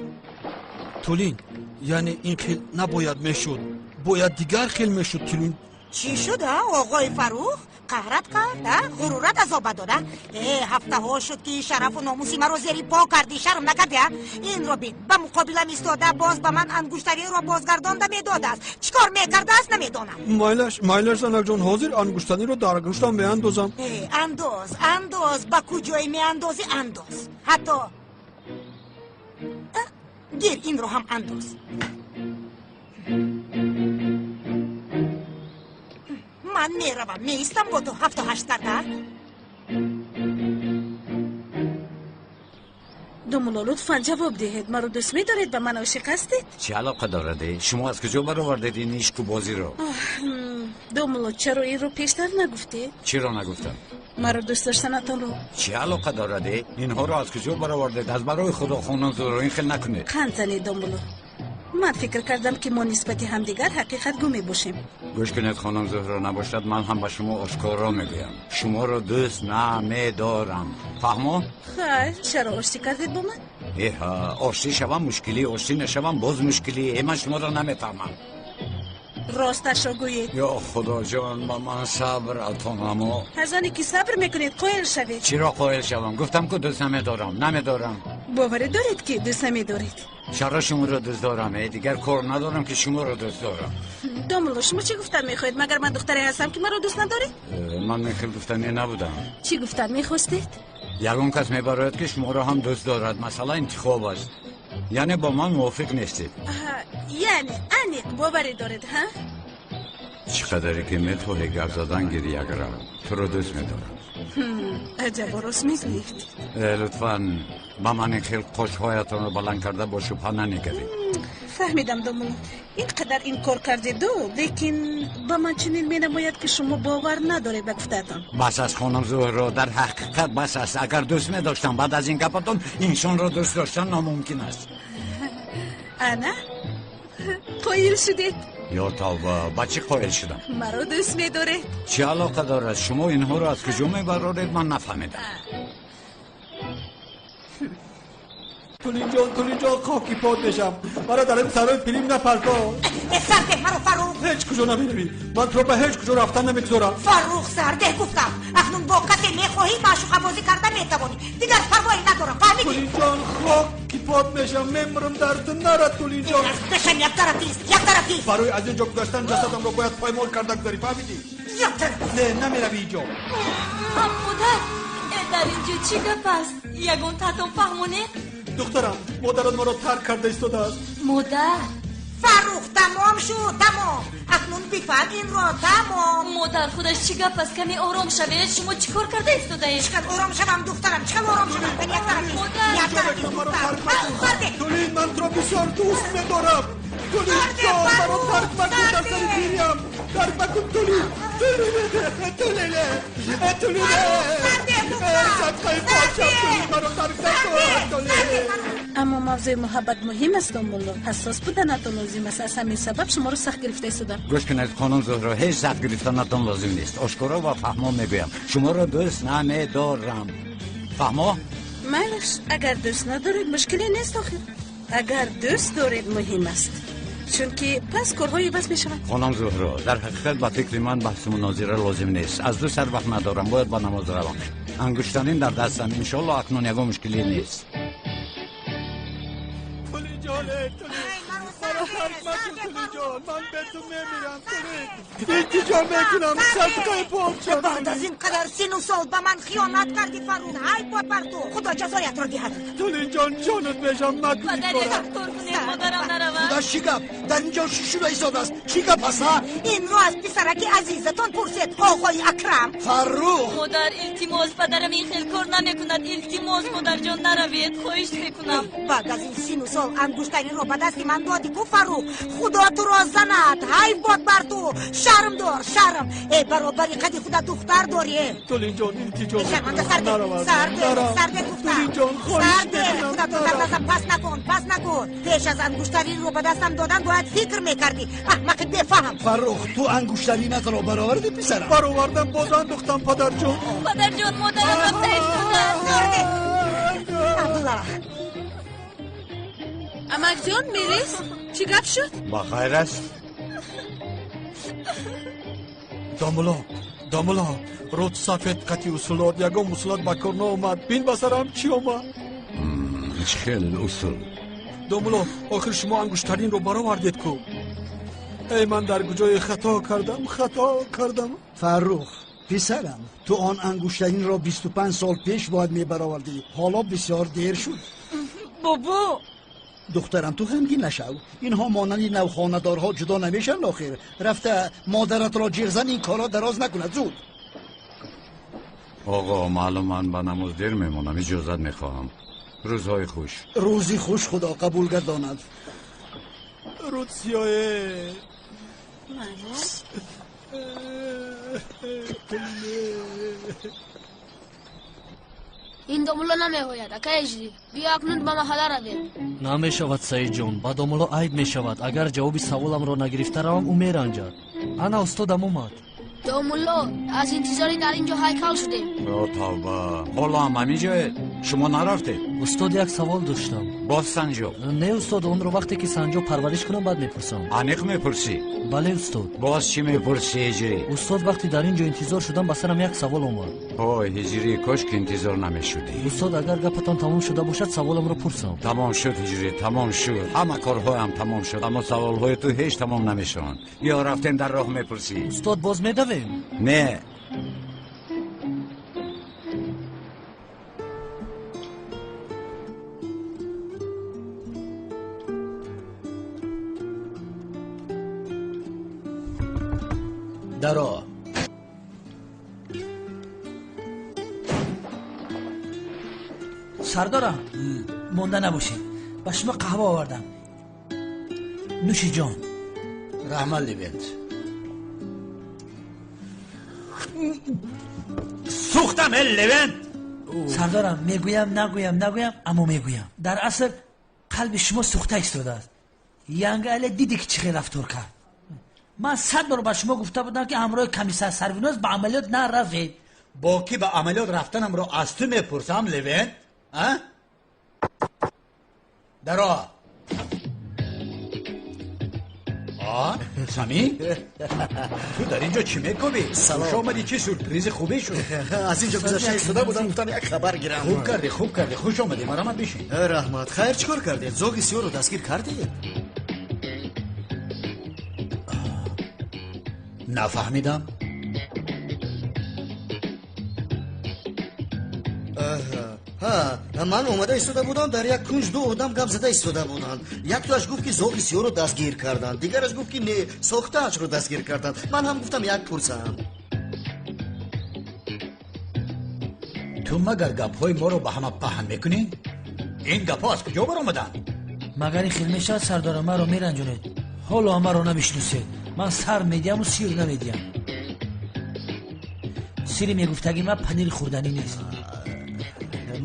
[SPEAKER 10] Тулин, яъне ин хел набояд мешуд, бояд дигар хел мешуд, Тулин.
[SPEAKER 8] Чӣ шуд, а, оғои Фаррух? Қаҳрат кард, а? Ғурурат азоба дод, а? Э, ҳафтаҳо шуд, ки шарафу номуси маро зери по кардӣ, шарм накардӣ, а? Инро бин, ба муқобилам истода, боз ба ман ангуштаринро бозгардонда медодааст. Чӣ кор мекардааст, намедонам.
[SPEAKER 10] Майлаш, майлаш, занакҷон, ҳозир ангуштариро дар гӯштам меандозам.
[SPEAKER 8] Э, андоз, андоз, ба куҷое меандозӣ, андоз. Ҳатто гир инро ҳам андоз. Ман меравам, меистам бо ту 7-8 карда.
[SPEAKER 4] Домулло, лутфан ҷавоб диҳед. Маро дӯст медоред? Ба ман ошиқ ҳастед?
[SPEAKER 1] Чӣ алоқа дорад? Шумо аз куҷо баровардед ин ишқу бозиро?
[SPEAKER 4] Домулло, чаро инро пештар нагуфтед?
[SPEAKER 1] Чиро нагуфтам?
[SPEAKER 4] Маро дӯст доштанатонро.
[SPEAKER 1] Чӣ алоқа дорад? Инҳоро аз куҷо баровардед? Аз барои худо, хонум Зуҳро, ин хел накунед.
[SPEAKER 4] Қанд занед, домулло. Ман фикр кардам, ки мо нисбати ҳамдигар ҳақиқатгӯ мебошем.
[SPEAKER 1] Гӯш кунед, хонум Зуҳро, набошад ман ҳам ба шумо ошкоро мегӯям. Шуморо дӯст намедорам. Фаҳмо?
[SPEAKER 4] Хайр, чаро оштӣ кардед бо ман?
[SPEAKER 1] Эҳа, оштӣ шавам мушкилӣ, оштӣ нашавам боз мушкилӣ. Э, ман шуморо намефаҳмам.
[SPEAKER 4] Росташро гӯед.
[SPEAKER 1] Ё худоҷон, ба ман сабр ато намо.
[SPEAKER 4] Аз оне ки сабр мекунед, қоил шавед.
[SPEAKER 1] Чиро қоил шавам? Гуфтам ку дӯст намедорам, намедорам.
[SPEAKER 4] Боварӣ доред, ки дӯст намедоред?
[SPEAKER 1] Чаро шуморо дӯст дорам? Э, дигар кор надорам, ки шуморо дӯст дорам.
[SPEAKER 4] Домулло, шумо чӣ гуфтан мехоҳед? Магар ман духтаре ҳастам, ки маро дӯст надоред?
[SPEAKER 1] Ман ин хел гуфтанӣ набудам.
[SPEAKER 4] Чӣ гуфтан мехостед?
[SPEAKER 1] Ягон кас мебарояд, ки шуморо ҳам дӯст дорад. Масъала интихоб аст. Яъне бо ман мувофиқ нестед.
[SPEAKER 4] Яъне аниқ боварӣ доред, ҳа?
[SPEAKER 1] Чӣ қадаре ки мехоҳӣ гап задан гир, якрам туро дӯст медорам.
[SPEAKER 4] Аҷабо, рост мегӯед.
[SPEAKER 1] Лутфан ба ман ин хел қошҳоятонро баланд карда бо шубҳа нанигаред.
[SPEAKER 4] Фаҳмидам, домулло, ин қадар инкор кардеду, лекин ба ман чунин менамояд, ки шумо бовар надоред ба гуфтаатон.
[SPEAKER 1] Бас аст, хонум Зуҳро, дар ҳақиқат бас аст. Агар дӯст медоштам, баъд аз ин гапатон инсонро дӯст доштан номумкин аст.
[SPEAKER 4] Ана, қоил шудед.
[SPEAKER 1] Ё тавба, ба чӣ қоил шудам?
[SPEAKER 4] Маро дӯст медоред.
[SPEAKER 1] Чӣ алоқа дорад? Шумо инҳоро аз куҷо мебароред, ман нафаҳмидам.
[SPEAKER 10] Тулинҷон, Тулинҷон, хоки под мешам. Маро дар ин сарои филм напарто.
[SPEAKER 8] Сардеҳ маро, Фаррух.
[SPEAKER 10] Ҳеҷ куҷо намеравӣ. Ман туро ба ҳеҷ куҷо рафтан намегузорам.
[SPEAKER 8] Фаррух, сардеҳ гуфтам. Акнун бо касе мехоҳӣ маъшуқабозӣ карда метавонӣ. Дигар парвоӣ надорам, фаҳмидӣ?
[SPEAKER 10] Тулинҷон, хоки под мешам, мемирам дар ту, нара, Тулинҷон.
[SPEAKER 8] Аз пешам як тарафист, як тарафист.
[SPEAKER 10] Барои аз ин ҷо гузаштан ҷасадамро бояд поймол карда гузарӣ, фаҳмидӣ?
[SPEAKER 8] Як тараф.
[SPEAKER 10] Не, намеравӣ инҷо.
[SPEAKER 9] Модар, дар ин ҷо чӣ гап аст? Ягон таътон фаҳмонед?
[SPEAKER 10] Духтарам, модарат маро тарк карда истодааст.
[SPEAKER 9] Модар.
[SPEAKER 8] Фаррух, тамом шуд, тамом. Акнун бифаҳм инро, тамом.
[SPEAKER 9] Модар, худаш чӣ гап аст? Каме ором шавед. Шумо чӣ кор карда истодаед?
[SPEAKER 8] Чӣ қадр ором шавам, духтарам, чӣ қадр ором шавам? Як тараф, як тараф, духтарам.
[SPEAKER 10] Тулин, ман туро бисёр дӯст медорам. Тулин ҷон, маро тарк макун, дар сари пириям. Тарк макун, Тулин. Тулин, Тулин, Тулин. Садқаи подшоҳ, Тулин, маро тарк накун, Тулин.
[SPEAKER 4] Аммо мавзӯи муҳаббат муҳим аст, домулло. Ҳассос буданатон лозим аст. Аз ҳамин сабаб шуморо сахт гирифта истодам.
[SPEAKER 1] Гӯш кунед, хонум Зуҳро, ҳеҷ сахт гирифтанатон лозим нест. Ошкоро ва фаҳмо мегӯям, шуморо дӯст намедорам. Фаҳмо?
[SPEAKER 4] Майлаш, агар дӯст надоред, мушкиле нест охир. Агар дӯст доред, муҳим аст, чунки пас корҳо иваз мешаванд.
[SPEAKER 1] Хонум Зуҳро, дар ҳақиқат ба фикри ман баҳсу мунозира лозим нест. Аз ду сар вақт надорам, бояд ба намоз равам. Ангуштарин дар дастам, иншоалло акнун ягон мушкиле нест.
[SPEAKER 10] Тулинҷон, тулин, маро тарк
[SPEAKER 12] Макун, ман ба ту мемирам, Тулин. Илтиҷо мекунам, садқаи подшоҳ.
[SPEAKER 8] Баъд аз ин қадар сину сол ба ман хиёнат кардӣ, Фаррух. Ҳайф бод бар ту. Худо ҷазоятро диҳад.
[SPEAKER 12] Тулин ҷон, ҷонат мешам, макун.
[SPEAKER 9] Падар, як кор кунед, модарам наравад.
[SPEAKER 11] Худо, чӣ гап? Дар инҷо чӣ шуда истодааст? Чӣ гап аст, ҳа?
[SPEAKER 8] Инро аз писараки азизатон пурсед, оғои Акрам.
[SPEAKER 11] Фаррух!
[SPEAKER 9] Модар, илтимос, падарам ин хел кор намекунад. Илтимос, модарҷон, наравед, хоҳиш мекунам.
[SPEAKER 8] Баъд аз ин сину сол ангуштариро ба дасти ман додӣ ку, Фаррух. Худо туро занад. Ҳайф бод бар ту. Шарм дор, шарм. Э, баробари қади худа духтар дорӣ.
[SPEAKER 12] Тулин ҷон, илтиҷо.
[SPEAKER 8] Шарманда, сар де, сар де, сар де, гуфтам.
[SPEAKER 12] Тулин ҷон, хоҳиш
[SPEAKER 8] Сар де, худатро дар назар пас накун, пас накун. Пеш аз ангуштариро ба дастам додан бояд фикр мекардӣ. Аҳмақи бефаҳм.
[SPEAKER 11] Фаррух, ту ангуштаринатро баровардӣ, писарам?
[SPEAKER 12] Баровардам, боз андохтам, падарҷон.
[SPEAKER 9] Падарҷон, модарам рафта истодааст.
[SPEAKER 8] Сар де. Абдулла.
[SPEAKER 4] Амакҷон, мелис, чӣ гап шуд?
[SPEAKER 1] Ба хайр аст?
[SPEAKER 12] Домулло, домулло, рӯд сафед қати усулот, ягон усулот ба кор наомад. Бин ба сарам чӣ омад.
[SPEAKER 1] Чӣ хел усул?
[SPEAKER 10] Домулло, охир шумо ангуштаринро баровардед ку.
[SPEAKER 12] Эй, ман дар куҷое хато кардам, хато кардам.
[SPEAKER 11] Фаррух, писарам, ту он ангуштаринро 25 сол пеш бояд мебаровардӣ. Ҳоло бисёр дер шуд.
[SPEAKER 9] Бобо!
[SPEAKER 11] Духтарам, ту ғамгин нашав. Инҳо монанди навхонадорҳо ҷудо намешаванд охир. Рафта модаратро ҷиғ зан, ин корро дароз накунад, зуд.
[SPEAKER 1] Оғо, маълум ман ба намоз дер мемонам, иҷозат мехоҳам. Рӯзҳои хуш.
[SPEAKER 11] Рӯзи хуш, Худо қабул гардонад.
[SPEAKER 12] Рӯд сиёе.
[SPEAKER 15] Ин домулло намеояд, акай Ҳиҷрӣ. Биё акнун ба маҳалла равем.
[SPEAKER 5] Намешавад, Саидҷон, ба домулло айб мешавад. Агар ҷавоби саволамро нагирифта равам, ӯ меранҷад. Ана устодам омад.
[SPEAKER 15] Домулло, аз интизорӣ дар ин ҷо ҳайкал шудем.
[SPEAKER 1] О, тавба, ҳоло ҳам ҳамин ҷоед? Шумо нарафтед?
[SPEAKER 5] Устод, як савол доштам.
[SPEAKER 1] Боз санҷоб?
[SPEAKER 5] Не, устод, онро вақте ки санҷоб парвариш кунам, баъд мепурсам.
[SPEAKER 1] Аниқ мепурсӣ?
[SPEAKER 5] Бале, устод.
[SPEAKER 1] Боз чӣ мепурсӣ, Ҳиҷрӣ?
[SPEAKER 5] Устод, вақте дар ин ҷо интизор шудам, ба сарам як савол омад.
[SPEAKER 1] Ой, Ҳиҷрӣ, кош ки интизор намешудӣ.
[SPEAKER 5] Устод, агар гапатон тамом шуда бошад, саволамро пурсам.
[SPEAKER 1] Тамом шуд, Ҳиҷрӣ, тамом шуд. Ҳама корҳоям тамом шуд, аммо саволҳои ту ҳеҷ тамом намешаванд. Ё рафтем дар роҳ мепурсӣ.
[SPEAKER 5] Устод, боз медавем?
[SPEAKER 1] Не.
[SPEAKER 6] Даро.
[SPEAKER 16] Сардорам, монда набошед. Ба шумо қаҳва овардам. Нӯши ҷон.
[SPEAKER 6] Раҳмат, Левент.
[SPEAKER 14] Сӯхтам, э, Левент.
[SPEAKER 16] Сардорам, мегӯям, нагӯям, нагӯям, аммо мегӯям. Дар асл қалби шумо сӯхта истодааст. Янга але диди ки чӣ хел рафтор кард. Ман 100 бор ба шумо гуфта будам, ки ҳамроҳи комиссар Сарвиноз ба амалиёт наравед.
[SPEAKER 6] Бо кӣ ба амалиёт рафтанамро аз ту мепурсам, Левент? А? Даро. А, Сами? Ту дар инҷо чӣ мекунӣ?
[SPEAKER 13] Салом.
[SPEAKER 6] Хуш омадӣ, чӣ сюрпризи хубе шуд.
[SPEAKER 13] Аз инҷо гузашта истода будам, гуфтам як хабар гирам.
[SPEAKER 6] Хуб кардӣ, хуб кардӣ. Хуш омадӣ, марамат бишин.
[SPEAKER 13] Раҳмат. Хайр, чӣ кор кардед? Зоғи сиёҳро дастгир кардед?
[SPEAKER 6] Нафаҳмидам.
[SPEAKER 13] Ҳа, ман омада истода будам, дар як кунҷ ду одам гап зада истода буданд. Яктоаш гуфт, ки зоғи сиёҳро дастгир карданд, дигараш гуфт, ки не, сохтаашро дастгир карданд. Ман ҳам гуфтам як пурсам.
[SPEAKER 6] Ту магар гапҳои моро ба ҳама паҳн мекунӣ? Ин гапҳо аз куҷо баромаданд?
[SPEAKER 16] Магар ин хел мешавад, сардора, маро меранҷонед. Ҳоло маро намешиносед. Ман сар медиҳаму сир намедиҳам. Сири мегуфтаги ман панир хӯрданӣ нест.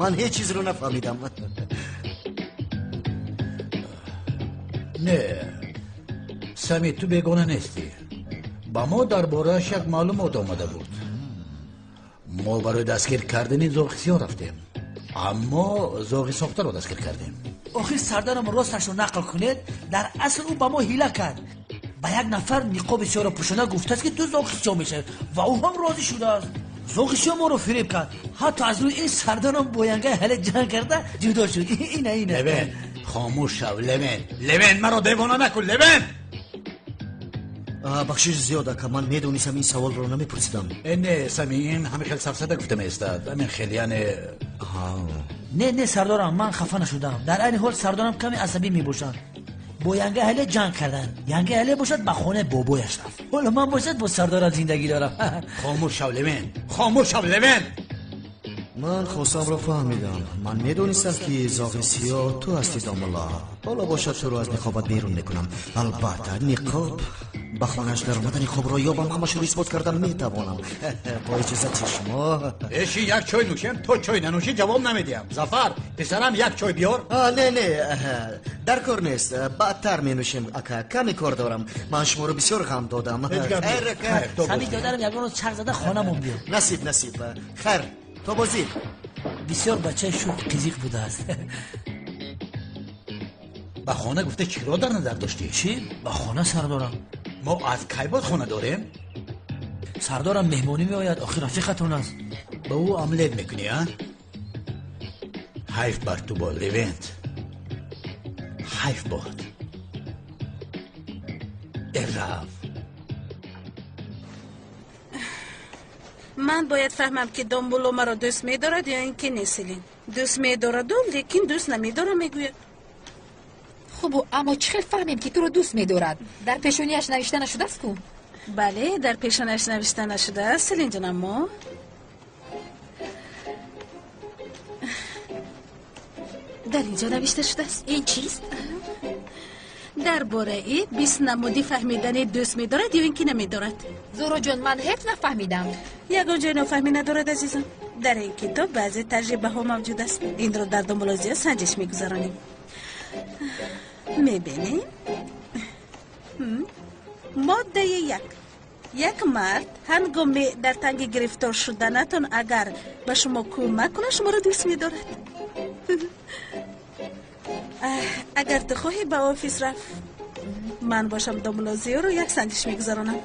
[SPEAKER 13] Ман ҳеҷ чизро нафаҳмидам.
[SPEAKER 6] Не, Сами, ту бегона нестӣ. Ба мо дар борааш як маълумот омада буд. Мо барои дастгир кардани зоғи сиёҳ рафтем, аммо зоғи сохтаро дастгир кардем.
[SPEAKER 16] Охир сардарам, росташро нақл кунед, дар асл ӯ ба мо ҳила кард. Ба як нафар ниқоби сиёҳро пӯшонда гуфтааст, ки ту зоғи сиёҳ мешавӣ, ва ӯ ҳам розӣ шудааст. Зоғи сиёҳ моро фиреб кард. Ҳатто аз рӯи ин сардарам бо янгаи ҳале ҷанг карда ҷудо шуд. Ина, ина.
[SPEAKER 6] Левент, Хомӯш шав, Левен. Левен, маро девона накун, Левен!
[SPEAKER 13] Бахшиш зиёд, ака, ман медонистам ин саволро намепурсидам.
[SPEAKER 6] Не, Сами, ин ҳамин хел сафсата гуфта меистад. Ҳамин хел, яъне...
[SPEAKER 16] Не, не, сардорам, ман хафа нашудам. Дар айни ҳол сардорам каме асабӣ мебошанд. Бо янга ҳале ҷанг карданд. Янга ҳале бошад ба хонаи бобояш рафт. Ҳоло ман бошад бо сардорам зиндагӣ дорам.
[SPEAKER 6] Хомӯш шав, Левен. Хомӯш шав, Левен!
[SPEAKER 13] Ман хостамро фаҳмидам. Ман медонистам, ки зоғи сиёҳ ту ҳастӣ, домулло. Ҳоло бошад туро аз ниқобат берун мекунам. Албатта, ниқоб ба хонааш даромада ниқобро ёбам, ҳамашро исбот кардан метавонам. Бо иҷозати шумо.
[SPEAKER 6] Эши, як чой нӯшем, то чой нанӯшӣ ҷавоб намедиҳам. Зафар, писарам, як чой биёр.
[SPEAKER 13] Не, не, дар кор нест. Баъдтар менӯшем, ака. Каме кор дорам. Ман шуморо бисёр ғам додам.
[SPEAKER 16] Сами додарам, ягон рӯз чарх зада хонамон биё.
[SPEAKER 13] Насиб, насиб. Хайр, то бозӣ.
[SPEAKER 16] Бисёр бачаи шӯх қизиқ будааст.
[SPEAKER 6] Ба хона гуфта чиро дар назар доштӣ?
[SPEAKER 16] Чӣ? Ба хона, сардорам.
[SPEAKER 6] Мо аз кай боз хона дорем?
[SPEAKER 16] Сардорам, меҳмонӣ меояд, охир рафиқатон аст.
[SPEAKER 6] Ба ӯ омлет мекунӣ, а? Ҳайф бар ту бод, Левент. Ҳайф бод. Эраф.
[SPEAKER 4] Ман бояд фаҳмам, ки домулло маро дӯст медорад ё ин ки не, Селин. Дӯст медораду, лекин дӯст намедорам, мегӯяд.
[SPEAKER 3] Хубу, аммо чӣ хел фаҳмем, ки туро дӯст медорад? Дар пешониаш навишта нашудааст ку?
[SPEAKER 4] Бале, дар пешониаш навишта нашудааст, Селинҷон, аммо дар инҷо навишта шудааст.
[SPEAKER 3] Ин чист?
[SPEAKER 4] Дар бораи 20 намуди фаҳмидани дӯст медорад ё ин ки намедорад.
[SPEAKER 3] Зуҳроҷон, ман ҳеҷ нафаҳмидам.
[SPEAKER 4] Ягон ҷой нофаҳмӣ надорад, азизам. Дар ин китоб баъзе таҷрибаҳо мавҷуд аст. Инро дар домулло Зиё санҷиш мегузаронем. Мебинем. Моддаи 1. Як мард ҳангоми дар танги гирифтор шуданатон агар ба шумо кӯмак кунад, шуморо дӯст медорад. Агар ту хоҳӣ ба офис рафт, ман бошам домулло Зиёро як санҷиш мегузаронам.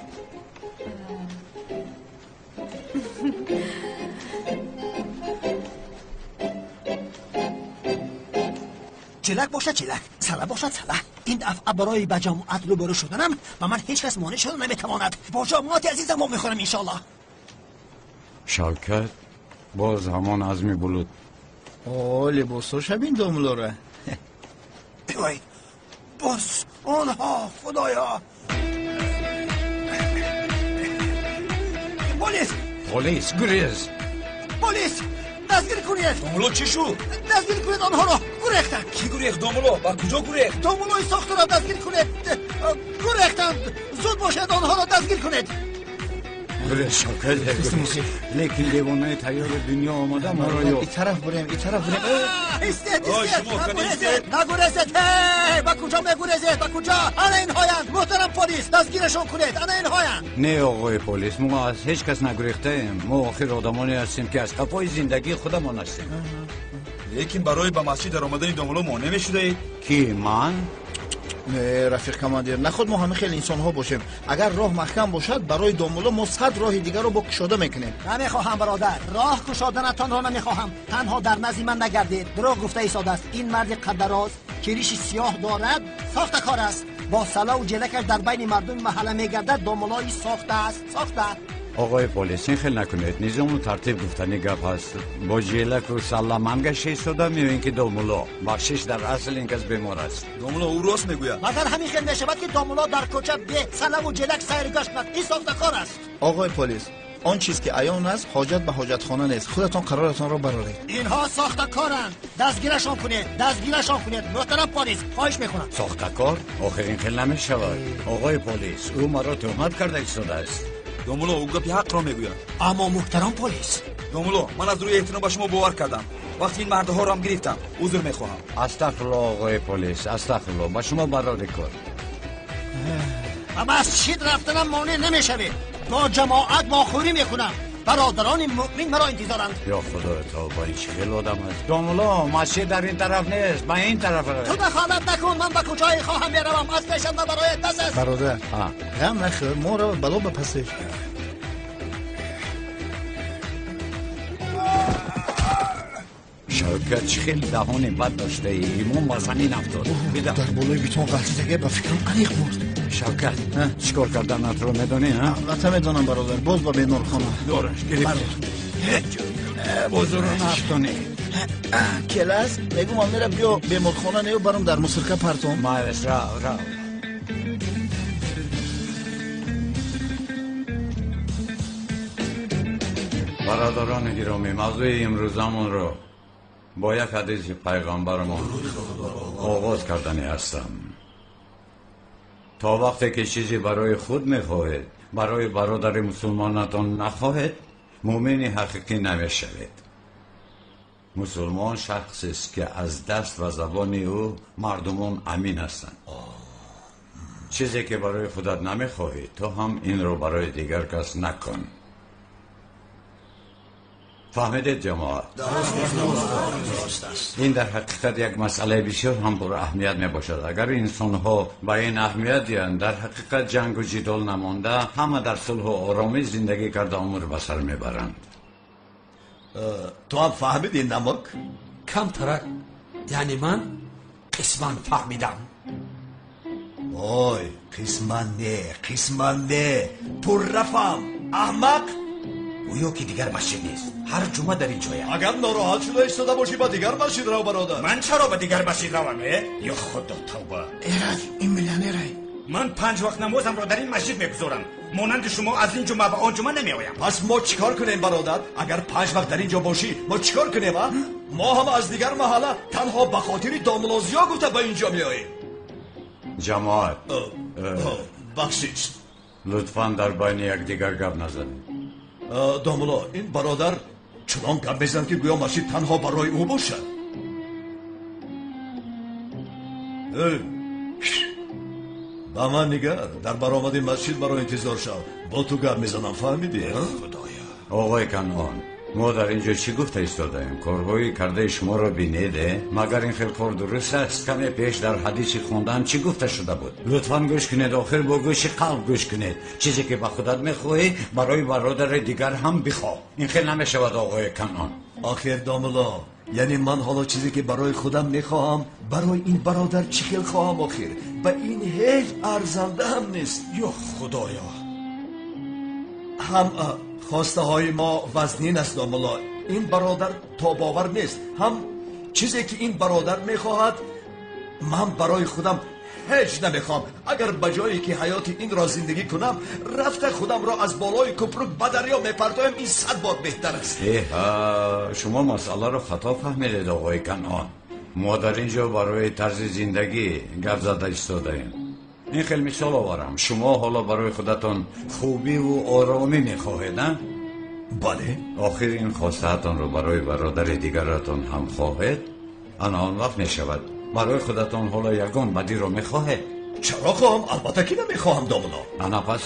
[SPEAKER 17] Ҷилак бошад ҷилак, сала бошад сала. Ин дафъа барои ба ҷамоат рӯбарӯ шуданам ба ман ҳеҷ кас монеъ шуда наметавонад. Бо ҷамоати азизам мо мехӯрам, иншоаллоҳ.
[SPEAKER 1] Шавкат, боз ҳамон азми булут.
[SPEAKER 2] О, либосоша бин домуллора.
[SPEAKER 17] Ой, боз онҳо, худоё! Полис!
[SPEAKER 1] Полис, гурез!
[SPEAKER 17] Полис! Дастгир кунед!
[SPEAKER 14] Домулло, чӣ шуд?
[SPEAKER 17] Дастгир кунед онҳоро! Гурехтанд!
[SPEAKER 14] Кӣ гурехт, домулло? Ба куҷо гурехт?
[SPEAKER 17] Домуллои сохтаро дастгир кунед! Гурехтанд! Зуд бошед, онҳоро дастгир кунед!
[SPEAKER 1] Гурез, Шавкат, гурез. Лекин девонаи тайёри дунё омада маро ёфт.
[SPEAKER 2] И тараф бурем, и тараф бурем.
[SPEAKER 17] Истед, истед! Нагурезед! Нагурезед! Ҳей! Ба куҷо мегурезед? Ба куҷо? Ана инҳоянд! Муҳтарам полис, дастгирашон кунед! Ана инҳоянд!
[SPEAKER 1] Не, оғои полис, мо аз ҳеҷ кас нагурехтаем. Мо охир одамоне ҳастем, ки аз қафои зиндагии худамон ҳастем.
[SPEAKER 14] Лекин барои ба масҷид даромадани домулло монеъ мешудаед?
[SPEAKER 1] Ки, ман?
[SPEAKER 2] Не, рафиқ командир, наход мо ҳама хеле инсонҳо бошем. Агар роҳ маҳкам бошад, барои домулло мо 100 роҳи дигарро бо кушода мекунем.
[SPEAKER 17] Намехоҳам, бародар, роҳ кушоданатонро намехоҳам. Танҳо дар назди ман нагардед. Дурӯғ гуфта истодааст. Ин марди қаддароз, ки риши сиёҳ дорад, сохтакор аст. Бо салаву ҷелакаш дар байни мардуми маҳалла мегардад. Домуллои сохта аст, сохта.
[SPEAKER 1] Оғои полис, ин хел накунед. Низому тартиб гуфтани гап ҳаст. Бо ҷелаку салла ман гашта истодам ё ин ки домулло? Бахшиш, дар асл ин кас бемор аст.
[SPEAKER 14] Домулло, ӯ рост мегӯяд.
[SPEAKER 17] Магар ҳамин хел мешавад, ки домулло дар кӯча бе салаву ҷелак сайру гашт кунад? Ин сохтакор аст.
[SPEAKER 2] Оғои полис, он чиз ки аён аст, ҳоҷат ба ҳоҷатхона нест. Худатон қароратонро бароред.
[SPEAKER 17] Инҳо сохтакоранд. Дастгирашон кунед, дастгирашон кунед. Муҳтарам полис, хоҳиш мекунам.
[SPEAKER 1] Сохтакор? Охир ин хел намешавад. Оғои полис, ӯ маро тӯҳмат карда истодааст.
[SPEAKER 14] Домулло, ӯ гапи ҳақро мегӯяд.
[SPEAKER 17] Аммо муҳтарам полис.
[SPEAKER 14] Домулло, ман аз рӯи эҳтиром ба шумо бовар кардам. Вақти ин мардҳоро ҳам гирифтам, узр мехоҳам.
[SPEAKER 1] Астағфирулло, оғои полис, астағфирулло. Ба шумо барори кор.
[SPEAKER 17] Ба масҷид рафтанам монеъ намешавед. Бо ҷамоат вохӯрӣ мекунам. Бародарони муъмин маро интизоранд.
[SPEAKER 1] Ё худои тавба, ин чӣ хел одам аст? Домулло, масҷид дар ин тараф нест, ба ин тараф равед.
[SPEAKER 17] Ту дахолат накун, ман ба куҷое хоҳам меравам, аз пешам набарояд, бас аст.
[SPEAKER 2] Бародар, ғам нахӯр, моро бало ба пасеш.
[SPEAKER 1] Шавкат, чӣ хеле даҳони бад доштаӣ. Имон ба замин афтод.
[SPEAKER 2] Дар болои бетон ғалтидаге ба фикрам аниқ бурд.
[SPEAKER 1] Шавкат, чӣ кор карданатро медонӣ?
[SPEAKER 2] Албатта медонам, бародар. Боз ба беморхона.
[SPEAKER 1] Дораш гирифт. Бозуро нафтонӣ.
[SPEAKER 2] Келас, мегум амира биё беморхона нею барам дар мусирка партом.
[SPEAKER 1] Майлаш, рав, рав. Бародарони гиромӣ, мавзӯи имрӯзамонро бо як ҳадиси пайғамбарамон оғоз кардани ҳастам. То вақте ки чизе барои худ мехоҳед, барои бародари мусулмонатон нахоҳед, мӯмини ҳақиқӣ намешавед. Мусулмон шахсест ки аз даст ва забони ӯ мардумон амин ҳастанд. Чизе ки барои худат намехоҳӣ, ту ҳам инро барои дигар кас накун. Фаҳмидед, ҷамоат? Ин дар ҳақиқат як масъалаи бисёр ҳам пураҳамият мебошад. Агар инсонҳо ба ин аҳамият диҳанд, дар ҳақиқат ҷангу ҷидол намонда, ҳама дар сулҳу оромӣ зиндагӣ карда умр ба сар мебаранд.
[SPEAKER 18] Ту ҳам фаҳмидӣ, намак?
[SPEAKER 10] Камтарак, яъне ман қисман фаҳмидам.
[SPEAKER 18] Ой, қисман не, қисман не, пурра фаҳм, аҳмақ.
[SPEAKER 7] Гӯё ки дигар масҷид нест. Ҳар ҷумъа дар ин ҷоя.
[SPEAKER 18] Агар нороҳат шуда истода бошӣ, ба дигар масҷид рав, бародар.
[SPEAKER 7] Ман чаро ба дигар масҷид равам, э? Ё худо, тавба.
[SPEAKER 2] Эраҷ, ин миллионерай.
[SPEAKER 7] Ман 5 вақт намозамро дар ин масҷид мегузорам. Монанди шумо аз ин ҷумъа ба он ҷумъа намеоям.
[SPEAKER 18] Пас мо чӣ кор кунем, бародар? Агар 5 вақт дар ин ҷо бошӣ, мо чӣ кор кунем, а? Мо ҳам аз дигар маҳалла танҳо ба хотири домулозиё гуфта ба ин ҷо меоем.
[SPEAKER 1] Ҷамоат,
[SPEAKER 18] бахшиш.
[SPEAKER 1] Лутфан дар байни якдигар гап назанед.
[SPEAKER 18] Домуло, ин бародар чунон гап мезанад, ки гӯё масҷид танҳо барои ӯ бошад. Ба ман нигар, дар баромади масҷид маро интизор шав. Бо ту гап мезанам, фаҳмидӣ?
[SPEAKER 7] Худоё.
[SPEAKER 1] Оғои Канъон, мо дар ин ҷо чӣ гуфта истодаем? Корҳои кардаи шуморо бинед, магар ин хел кор дуруст аст? Каме пеш дар ҳадиси хондаам чӣ гуфта шуда буд? Лутфан гӯш кунед, охир бо гӯши қалб гӯш кунед. Чизе ки ба худат мехоҳӣ, барои бародари дигар ҳам бихоҳ. Ин хел намешавад, оғои Канъон.
[SPEAKER 18] Охир домуло, яъне ман ҳоло чизе ки барои худам мехоҳам, барои ин бародар чӣ хел хоҳам? Охир ба ин ҳеҷ арзанда ҳам нест.
[SPEAKER 7] Ё худоё.
[SPEAKER 18] Ҳам хостаҳои мо вазнин аст, домуло. Ин бародар тобовар нест. Ҳам чизе ки ин бародар мехоҳад, ман барои худам ҳеҷ намехоҳам. Агар ба ҷое ки ҳаёти инро зиндагӣ кунам, рафта худамро аз болои кӯпрук ба дарё мепартоям, ин 100 бор беҳтар аст.
[SPEAKER 1] Эҳа, шумо масъаларо хато фаҳмидед, оғои Канъон. Мо дар ин ҷо барои тарзи зиндагӣ гап зада истодаем. Ин хел мисол оварам. Шумо ҳоло барои худатон хубиву оромӣ мехоҳед, а?
[SPEAKER 18] Бале.
[SPEAKER 1] Охир ин хостаатонро барои бародари дигаратон ҳам хоҳед, ана он вақт мешавад. Барои худатон ҳоло ягон бадиро мехоҳед?
[SPEAKER 18] Чаро хоҳам? Албатта ки намехоҳам, домуло.
[SPEAKER 1] Ана пас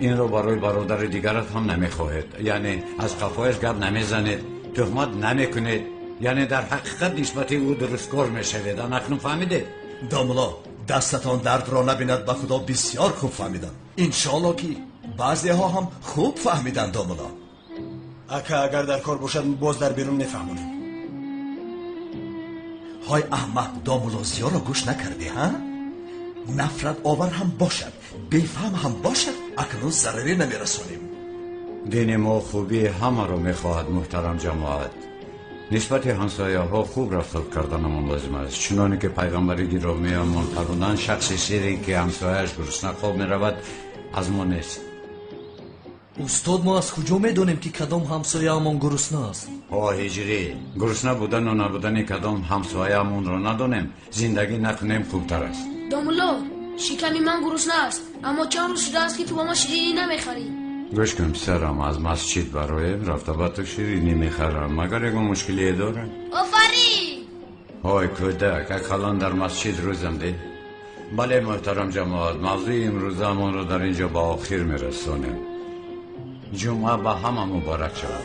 [SPEAKER 1] инро барои бародари дигарат ҳам намехоҳед. Яъне аз қафояш гап намезанед, туҳмат намекунед, яъне дар ҳақиқат нисбати ӯ дурусткор мешавед. Ана акнун фаҳмидед?
[SPEAKER 18] Домуло, дастатон дардро набинад, ба худо бисёр хуб фаҳмидам. Иншоалло ки баъзеҳо ҳам хуб фаҳмиданд, домуло.
[SPEAKER 11] Ака, агар дар кор бошад, боз дар берун мефаҳмонем.
[SPEAKER 18] Ҳой аҳмақ, домулозиёро гӯш накардӣ, ҳа? Нафрат овар ҳам бошад, бефаҳм ҳам бошад, акнун зараре намерасонем.
[SPEAKER 1] Дини мо хубии ҳамаро мехоҳад, муҳтарам ҷамоат. Нисбати ҳамсояҳо хуб рафтор карданамон лозим аст. Чуноне ки пайғамбари гиромиамон фармуданд, шахси сире ки ҳамсояаш гурусна хоб меравад, аз мо нест.
[SPEAKER 5] Устод, мо аз куҷо медонем, ки кадом ҳамсояамон гурусна аст?
[SPEAKER 1] Ҳо, ҳиҷрӣ, гурусна будану набудани кадом ҳамсояамонро надонем, зиндагӣ накунем хубтар аст.
[SPEAKER 15] Домулло, шиками ман гурусна аст, аммо чанд рӯз шудааст, ки ту ба ман ширинӣ намехарӣ.
[SPEAKER 1] Гӯш кун, писарам, аз масҷид бароем рафта ба ту ширинӣ мехарам. Магар ягон мушкилие дорам?
[SPEAKER 15] Офарин!
[SPEAKER 1] Ҳой кӯдак, акалан дар масҷид рӯзам де. Бале, муҳтарам ҷамоат, мавзӯи имрӯзаамонро дар ин ҷо ба охир мерасонем. Ҷумъа ба ҳама муборак шавад.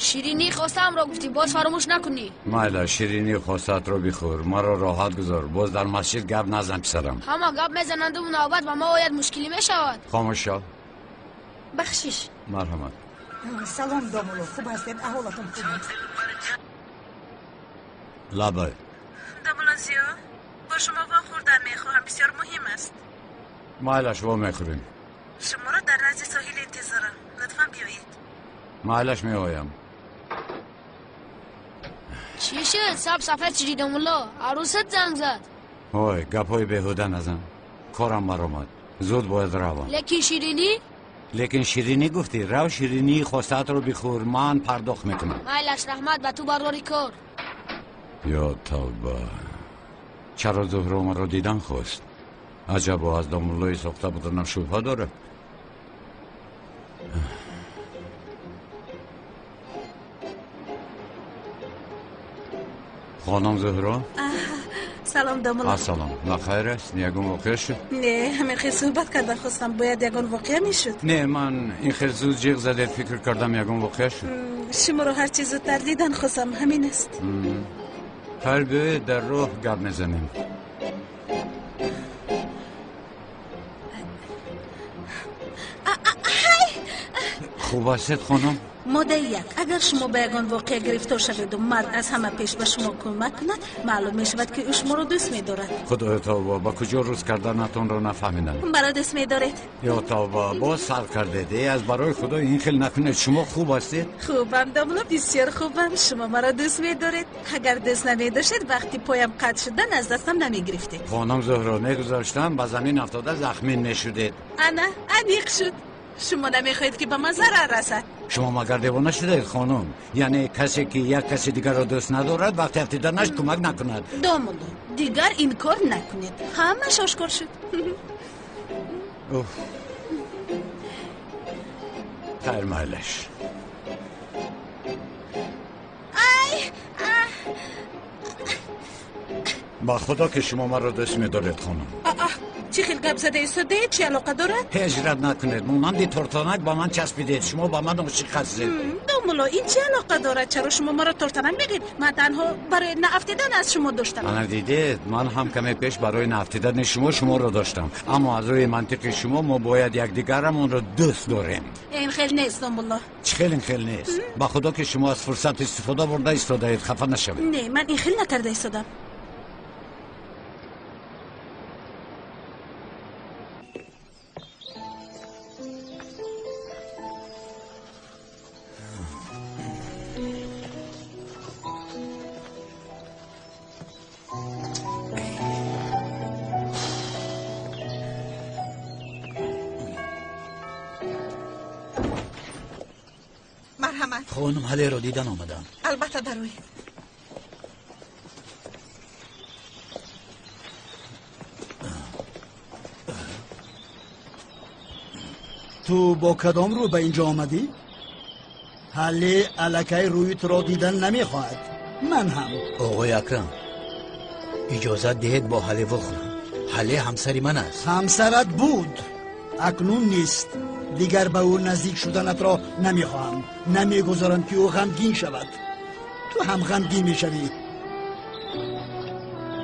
[SPEAKER 15] Ширинии хостаамро гуфтӣ, боз фаромӯш накунӣ.
[SPEAKER 1] Майла, ширинии хостаатро бихӯр, маро роҳат гузор. Боз дар масҷид гап назан, писарам.
[SPEAKER 15] Ҳама гап мезананду навбат ба мо ояд, мушкилӣ мешавад.
[SPEAKER 1] Хомӯш шав.
[SPEAKER 3] Бахшиш.
[SPEAKER 1] Марҳамат.
[SPEAKER 8] Салом домулло, хуб ҳастед? Аҳолатон хуб аст?
[SPEAKER 1] Лабай.
[SPEAKER 4] Домулло Зиё, бо шумо вохӯрдан мехоҳам, бисёр муҳим аст.
[SPEAKER 1] Майлаш, вомехӯрем.
[SPEAKER 4] Шуморо дар назди соҳил интизорам, лутфан биёед.
[SPEAKER 1] Майлаш, меоям.
[SPEAKER 15] Чӣ шуд? Саб сафед шудӣ домулло, арӯсат занг зад.
[SPEAKER 1] Ой, гапҳои беҳуда назан, корам баромад, зуд бояд равам.
[SPEAKER 15] Лекин ширинӣ?
[SPEAKER 1] Лекин ширинӣ гуфтӣ, рав ширинии хостаатро бихӯр, ман пардохт мекунам.
[SPEAKER 15] Майлаш, раҳмат ба ту барори кор.
[SPEAKER 1] Ё тавба, чаро Зуҳро маро дидан хост? Аҷабо, аз домуллои сохта буданам шубҳа дорад. Хонум Зуҳро?
[SPEAKER 4] Салом домулло.
[SPEAKER 1] Ассалом, бахайр аст? Ягон воқеа шуд?
[SPEAKER 4] Не, ҳамин хел суҳбат кардан хостам, бояд ягон воқеа мешуд.
[SPEAKER 1] Не, ман ин хел зуд ҷиғ задед, фикр кардам ягон воқеа шуд.
[SPEAKER 4] Шуморо ҳарчи зудтар дидан хостам, ҳамин аст.
[SPEAKER 1] Хайр, биёед дар роҳ гап мезанем. Хуб ҳастед хонум?
[SPEAKER 4] Моддаи як. Агар шумо ба ягон воқеа гирифтор шаведу мард аз ҳама пеш ба шумо кӯмак кунад, маълум мешавад, ки ӯ шуморо дӯст медорад.
[SPEAKER 1] Худоё тавба, ба куҷо рӯз карданатонро нафаҳмидам.
[SPEAKER 4] Маро дӯст медоред?
[SPEAKER 1] Ё тавба, боз сар кардед. Э, аз барои худо ин хел накунед. Шумо хуб ҳастед?
[SPEAKER 4] Хубам домулло, бисёр хубам. Шумо маро дӯст медоред. Агар дӯст намедоштед, вақти поям қатъ шудан аз дастам намегирифтед.
[SPEAKER 1] Хонум Зуҳро, мегузоштам ба замин афтода захмин мешудед.
[SPEAKER 4] Ана, аниқ шуд. Шумо намехоҳед, ки ба ман зарар расад.
[SPEAKER 1] Шумо магар девона шудаед хонум? Яъне касе ки як каси дигарро дӯст надорад, вақти афтиданаш кӯмак накунад.
[SPEAKER 4] Домулло, дигар инкор накунед, ҳамаш ошкор шуд.
[SPEAKER 1] Хайр, майлаш.
[SPEAKER 4] Ай,
[SPEAKER 1] ба худо ки шумо маро дӯст медоред хонум.
[SPEAKER 4] Чӣ хел гап зада истодаед? Чӣ алоқа дорад?
[SPEAKER 1] Ҳеҷ рад накунед, монанди тортанак ба ман часпидед. Шумо ба ман ошиқ ҳастед.
[SPEAKER 4] Домулло, ин чӣ алоқа дорад? Чаро шумо маро тортанак мегӯед? Ман танҳо барои наафтидан аз шумо доштам.
[SPEAKER 1] Ана дидед, ман ҳам каме пеш барои наафтидани шумо шуморо доштам, аммо аз рӯи мантиқи шумо мо бояд якдигарамонро дӯст дорем.
[SPEAKER 4] Ин хел нест домулло.
[SPEAKER 1] Чӣ хел ин хел нест? Ба худо ки шумо аз фурсат истифода бурда истодаед, хафа нашавед.
[SPEAKER 4] Не, ман ин хел накарда истодам.
[SPEAKER 6] Хонум Ҳалеро дидан омадам.
[SPEAKER 8] Албатта, дароед.
[SPEAKER 11] Ту бо кадом рӯ ба инҷо омадӣ? Ҳале аллакай рӯи туро дидан намехоҳад. Ман ҳам.
[SPEAKER 6] Оғои Акрам, иҷозат диҳед бо Ҳале вохӯрам. Ҳале ҳамсари ман аст.
[SPEAKER 11] Ҳамсарат буд, акнун нест. Дигар ба ӯ наздик шуданатро намехоҳам. Намегузорам, ки ӯ ғамгин шавад. Ту ҳам ғамгин мешавӣ.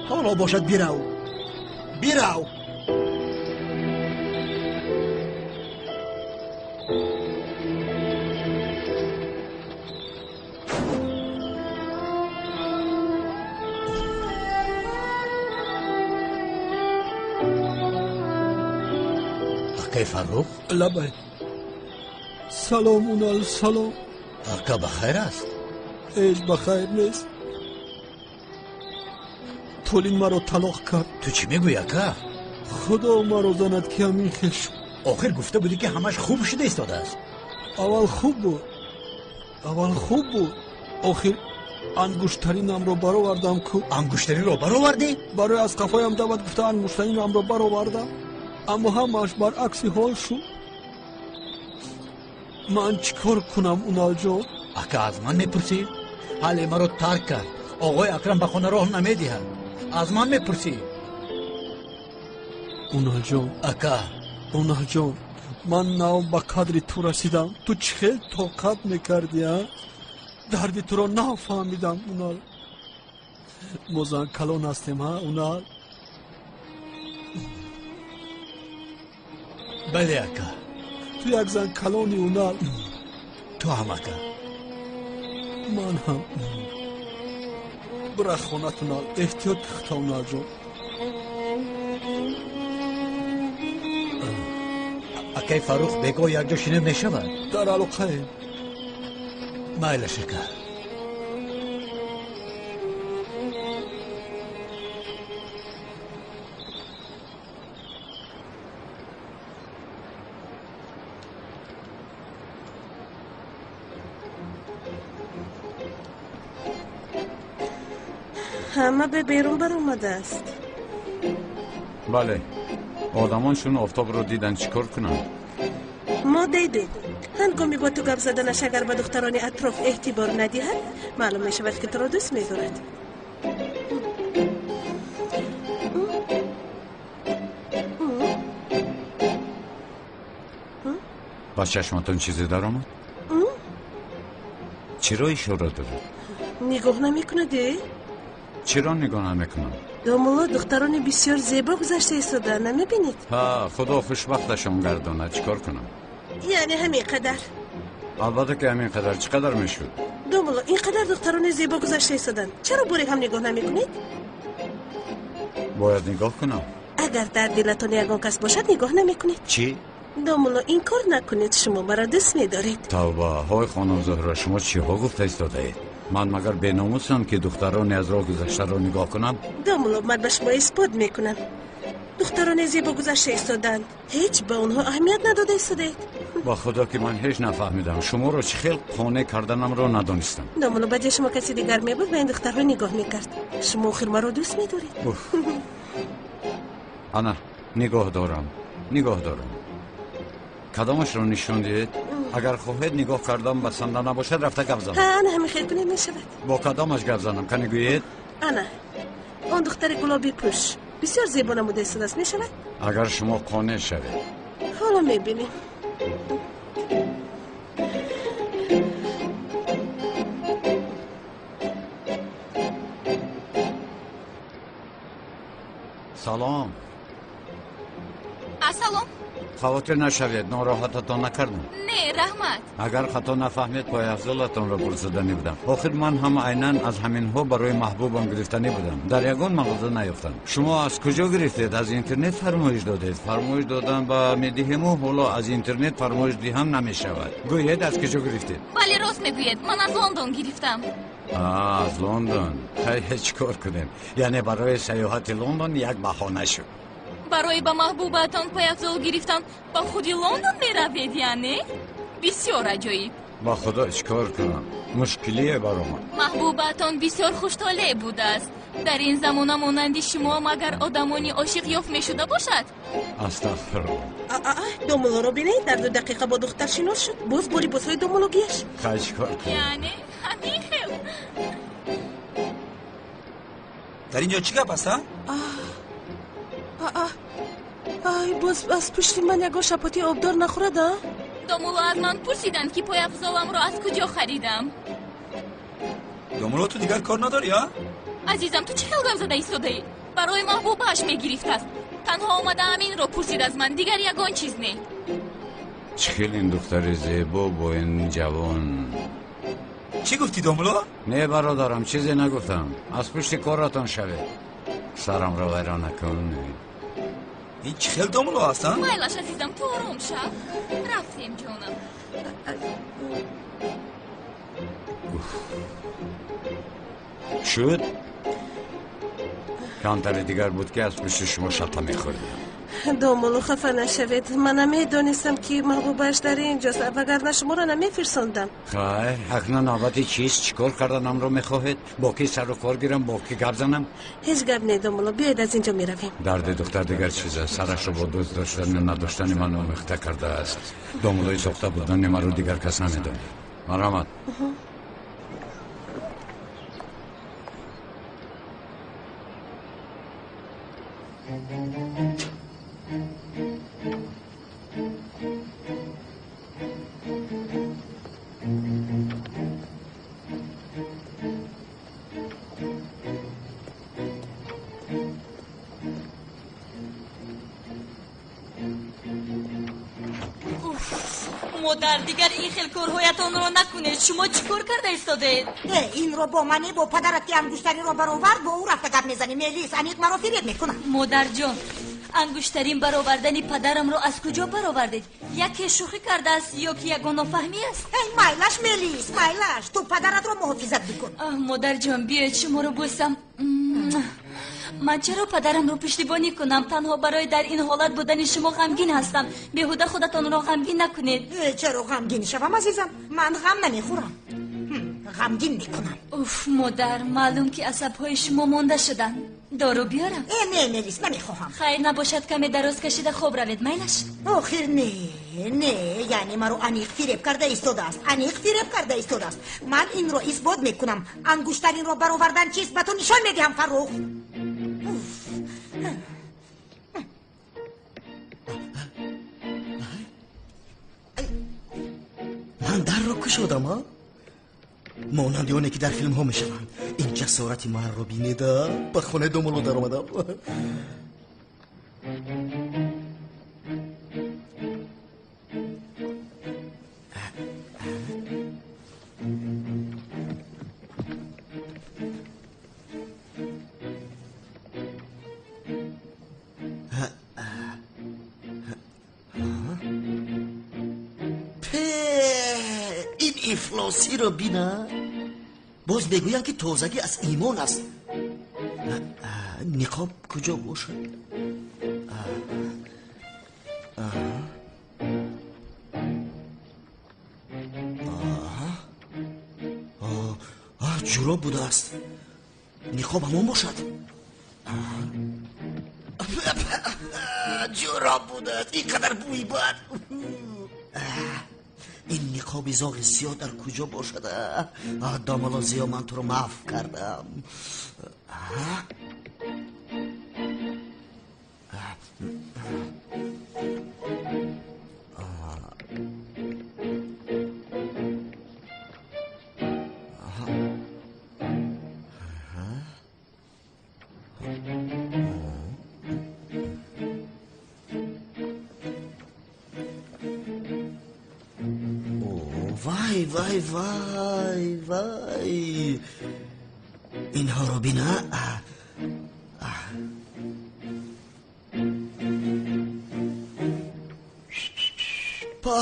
[SPEAKER 11] Ҳоло бошад, бирав, бирав.
[SPEAKER 6] Акай Фаррух?
[SPEAKER 12] Лабай. Салом Унал, салом.
[SPEAKER 6] Ака ба хайр аст?
[SPEAKER 12] Ҳеҷ ба хайр нест. Толин маро талоқ кард.
[SPEAKER 6] Ту чӣ мегӯӣ, ака?
[SPEAKER 12] Худо маро занад, ки ҳамин хел шуд.
[SPEAKER 6] Охир гуфта будӣ, ки ҳамаш хуб шуда истодааст.
[SPEAKER 12] Аввал хуб буд, аввал хуб буд, охир ангуштаринамро баровардам ку.
[SPEAKER 6] Ангуштаринро баровардӣ?
[SPEAKER 12] Барои аз қафоям дават гуфта ангуштаринамро баровардам, аммо ҳамааш баръакси ҳол шуд. Ман чӣ кор кунам, Уналҷон?
[SPEAKER 6] Ака, аз ман мепурсӣ? Ҳале маро тарк кард, оғои Акрам ба хона роҳ намедиҳад. Аз ман мепурсӣ?
[SPEAKER 12] Уналҷон.
[SPEAKER 6] Ака.
[SPEAKER 12] Уналҷон, ман нав ба қадри ту расидам. Ту чӣ хел тоқат мекардӣ, а? Дарди туро нав фаҳмидам, Унал. Мо зан калон ҳастем, ҳа, Унал?
[SPEAKER 6] Бале, ака,
[SPEAKER 12] Ту як зан калони унал.
[SPEAKER 6] Ту ҳам ака.
[SPEAKER 12] Ман ҳам. Бира хонат унал, эҳтиёт кихта уналҷон.
[SPEAKER 6] Акай Фаррух, бегоҳ якҷо шинем мешавад?
[SPEAKER 12] Дар алоқаем.
[SPEAKER 6] Майлаш ака.
[SPEAKER 4] Ҳама ба берун баромадааст.
[SPEAKER 1] Бале, одамон чун офтобро дидан чӣ кор кунанд?
[SPEAKER 4] Мо дидем. Ҳангоми бо ту гап заданаш агар ба духтарони атроф эътибор надиҳад, маълум мешавад ки туро дӯст медорад.
[SPEAKER 1] Ба чашматон чизе даромад? Чиро ишора доред?
[SPEAKER 4] Нигоҳ намекунад, э?
[SPEAKER 1] Чиро нигоҳ намекунам?
[SPEAKER 4] Домулло, духтарони бисёр зебо гузашта истодаанд, намебинед?
[SPEAKER 1] Ҳа, худо хушбахташон гардонад, чӣ кор кунам?
[SPEAKER 4] Яъне ҳамин қадар?
[SPEAKER 1] Албатта ки ҳамин қадар. Чӣ қадар мешуд?
[SPEAKER 4] Домулло, ин қадар духтарони зебо гузашта истоданд, чаро боре ҳам нигоҳ намекунед?
[SPEAKER 1] Бояд нигоҳ кунам.
[SPEAKER 4] Агар дар дилатон ягон кас бошад, нигоҳ намекунед.
[SPEAKER 1] Чӣ?
[SPEAKER 4] Домулло, ин кор накунед, шумо маро дӯст медоред.
[SPEAKER 1] Тавба, ҳой хонум Зуҳро, шумо чиҳо гуфта истодаед? Ман магар беномусам ки духтарони аз роҳ гузаштаро нигоҳ кунам?
[SPEAKER 4] Домулло, ман ба шумо исбот мекунам. Духтарони зебо гузашта истодаанд, ҳеҷ ба онҳо аҳамият надода истодаед.
[SPEAKER 1] Ба худо ки ман ҳеҷ нафаҳмидам. Шуморо чӣ хел қонеъ карданамро надонистам.
[SPEAKER 4] Домулло, ба ҷои шумо каси дигар мебуд, ба ин духтарҳо нигоҳ мекард. Шумо охир маро дӯст медоред.
[SPEAKER 1] Ана, нигоҳ дорам, нигоҳ дорам. Кадомашро нишон диҳед? Агар хоҳед нигоҳ кардан басанда набошад, рафта гап занам.
[SPEAKER 4] Ҳа, ана ҳамин хел кунед мешавад.
[SPEAKER 1] Бо кадомаш гап занам? Кани гӯед?
[SPEAKER 4] Ана, он духтари гулобӣ пӯш бисёр зебо намуда истодааст, мешавад?
[SPEAKER 1] Агар шумо қонеъ шавед.
[SPEAKER 4] Ҳоло мебинем.
[SPEAKER 1] Салом.
[SPEAKER 9] Ассалом.
[SPEAKER 1] Хавотир нашавед, нороҳататон накардам.
[SPEAKER 9] Не, раҳмат.
[SPEAKER 1] Агар хато нафаҳмед, пойафзолатонро пурсиданӣ будам. Охир ман ҳам айнан аз ҳаминҳо барои маҳбубам гирифтанӣ будам. Дар ягон мағоза наёфтам. Шумо аз куҷо гирифтед? Аз интернет фармоиш додед. Фармоиш додан ба медиҳему, ҳоло аз интернет фармоиш диҳам намешавад. Гӯед, аз куҷо гирифтед?
[SPEAKER 9] Бале, рост мегӯед, ман аз Лондон гирифтам.
[SPEAKER 1] Аз Лондон? Хай, чӣ кор кунем? Яъне барои сайёҳати Лондон як баҳона шуд.
[SPEAKER 9] Барои ба маҳбубаатон пойафзол гирифтан ба худи Лондон меравед, яъне? Бисёр аҷоиб.
[SPEAKER 1] Ба худо чӣ кор кунам? Мушкилие баромад.
[SPEAKER 9] Маҳбубаатон бисёр хуштолеъ будааст. Дар ин замона монанди шумо магар одамони ошиқ ёфт мешуда бошад?
[SPEAKER 1] Астағфируллоҳ.
[SPEAKER 4] Домуллоро бинед, дар 2 дақиқа бо духтар шинос шуд. Боз бо либосҳои домуллогиаш.
[SPEAKER 1] Хай, чӣ кор кунам?
[SPEAKER 9] Яъне ҳамин хел.
[SPEAKER 14] Дар ин ҷо чӣ гап аст, а?
[SPEAKER 4] Ай, боз аз пушти ман ягон шапоти обдор нахӯрад, а?
[SPEAKER 9] Домулло аз ман пурсиданд, ки пойафзоламро аз куҷо харидам.
[SPEAKER 14] Домулло, ту дигар кор надорӣ, а?
[SPEAKER 9] Азизам, ту чӣ хел гап зада истодаӣ? Барои маҳбубааш мегирифтааст. Танҳо омада ҳаминро пурсид аз ман, дигар ягон чиз не.
[SPEAKER 1] Чӣ хел ин духтари зебо бо ин ҷавон?
[SPEAKER 14] Чӣ гуфтӣ, домулло?
[SPEAKER 1] Не, бародарам, чизе нагуфтам. Аз пушти коратон шавед. Сарамро вайрон накун.
[SPEAKER 14] Ин чӣ хел домулло аст, а?
[SPEAKER 9] Майлаш, азизам, ту ором шав. Рафтем, ҷонам.
[SPEAKER 1] Шуд? Камтари дигар буд ки аз пушти шумо шата мехӯрдем.
[SPEAKER 4] Домулло, хафа нашавед. Ман намедонистам ки маҳбубааш дар инҷост, вагарна шуморо намефирсондам.
[SPEAKER 1] Хайр, акнун навбати чист? Чӣ кор карданамро мехоҳед? Бо ки сару кор гирам, бо ки гап занам?
[SPEAKER 4] Ҳеҷ гап не, домулло, биёед аз инҷо меравем.
[SPEAKER 1] Дарди духтар дигар чиз аст. Сарашро бо дӯст доштану надоштани ман омехта кардааст. Домуллои сохта будани маро дигар кас намедонад. Марҳамат.
[SPEAKER 9] Модар, дигар ин хел корҳоятонро накунед. Шумо чӣ кор карда истодаед?
[SPEAKER 8] Инро бо мане, бо падарат ки ангуштариро баровард, бо ӯ рафта гап мезанӣ. Мелис, аниқ маро фиреб мекунад.
[SPEAKER 9] Модарҷон, ангуштарин баровардани падарамро аз куҷо баровардед? Яке шӯхӣ кардааст ё ки ягон нофаҳмӣ аст?
[SPEAKER 8] Эй, майлаш, Мелис, майлаш, ту падаратро муҳофизат бикун.
[SPEAKER 9] Модарҷон, биёед шуморо бӯсам. Ман чаро падарамро пуштибонӣ кунам? Танҳо барои дар ин ҳолат будани шумо ғамгин ҳастам. Беҳуда худатонро ғамгин накунед.
[SPEAKER 8] Чаро ғамгин шавам, азизам? Ман ғам намехӯрам, ғамгин мекунам.
[SPEAKER 9] Уф, модар, маълум ки асабҳои шумо монда шуданд. Дору биёрам?
[SPEAKER 8] Не, Мелис, намехоҳам.
[SPEAKER 9] Хайр набошад, каме дароз кашида хоб равед, майлаш?
[SPEAKER 8] Охир не, не, яъне маро аниқ фиреб карда истодааст. Аниқ фиреб карда истодааст. Ман инро исбот мекунам. Ангуштаринро баровардан чист, ба ту нишон медиҳам, Фаррух.
[SPEAKER 13] Ман дарро кушодам, а? Монанди оне ки дар филмҳо мешаванд. Ин ҷасорати манро бинеда, ба хонаи домулло даромадам. Ин ифлосиро бина. Боз мегӯянд ки тозагӣ аз имон аст. Ниқоб куҷо бошад? Ҷуроб будааст. Ниқоб ҳамон бошад. Ҷуроб будааст. Ин қадар бӯи бад. Ин ниқоби зоғи сиёҳ дар куҷо бошад? Домулло Зиё, ман туро маъф кардам. Вай, вай, вай, вай, инҳоро бина. Па,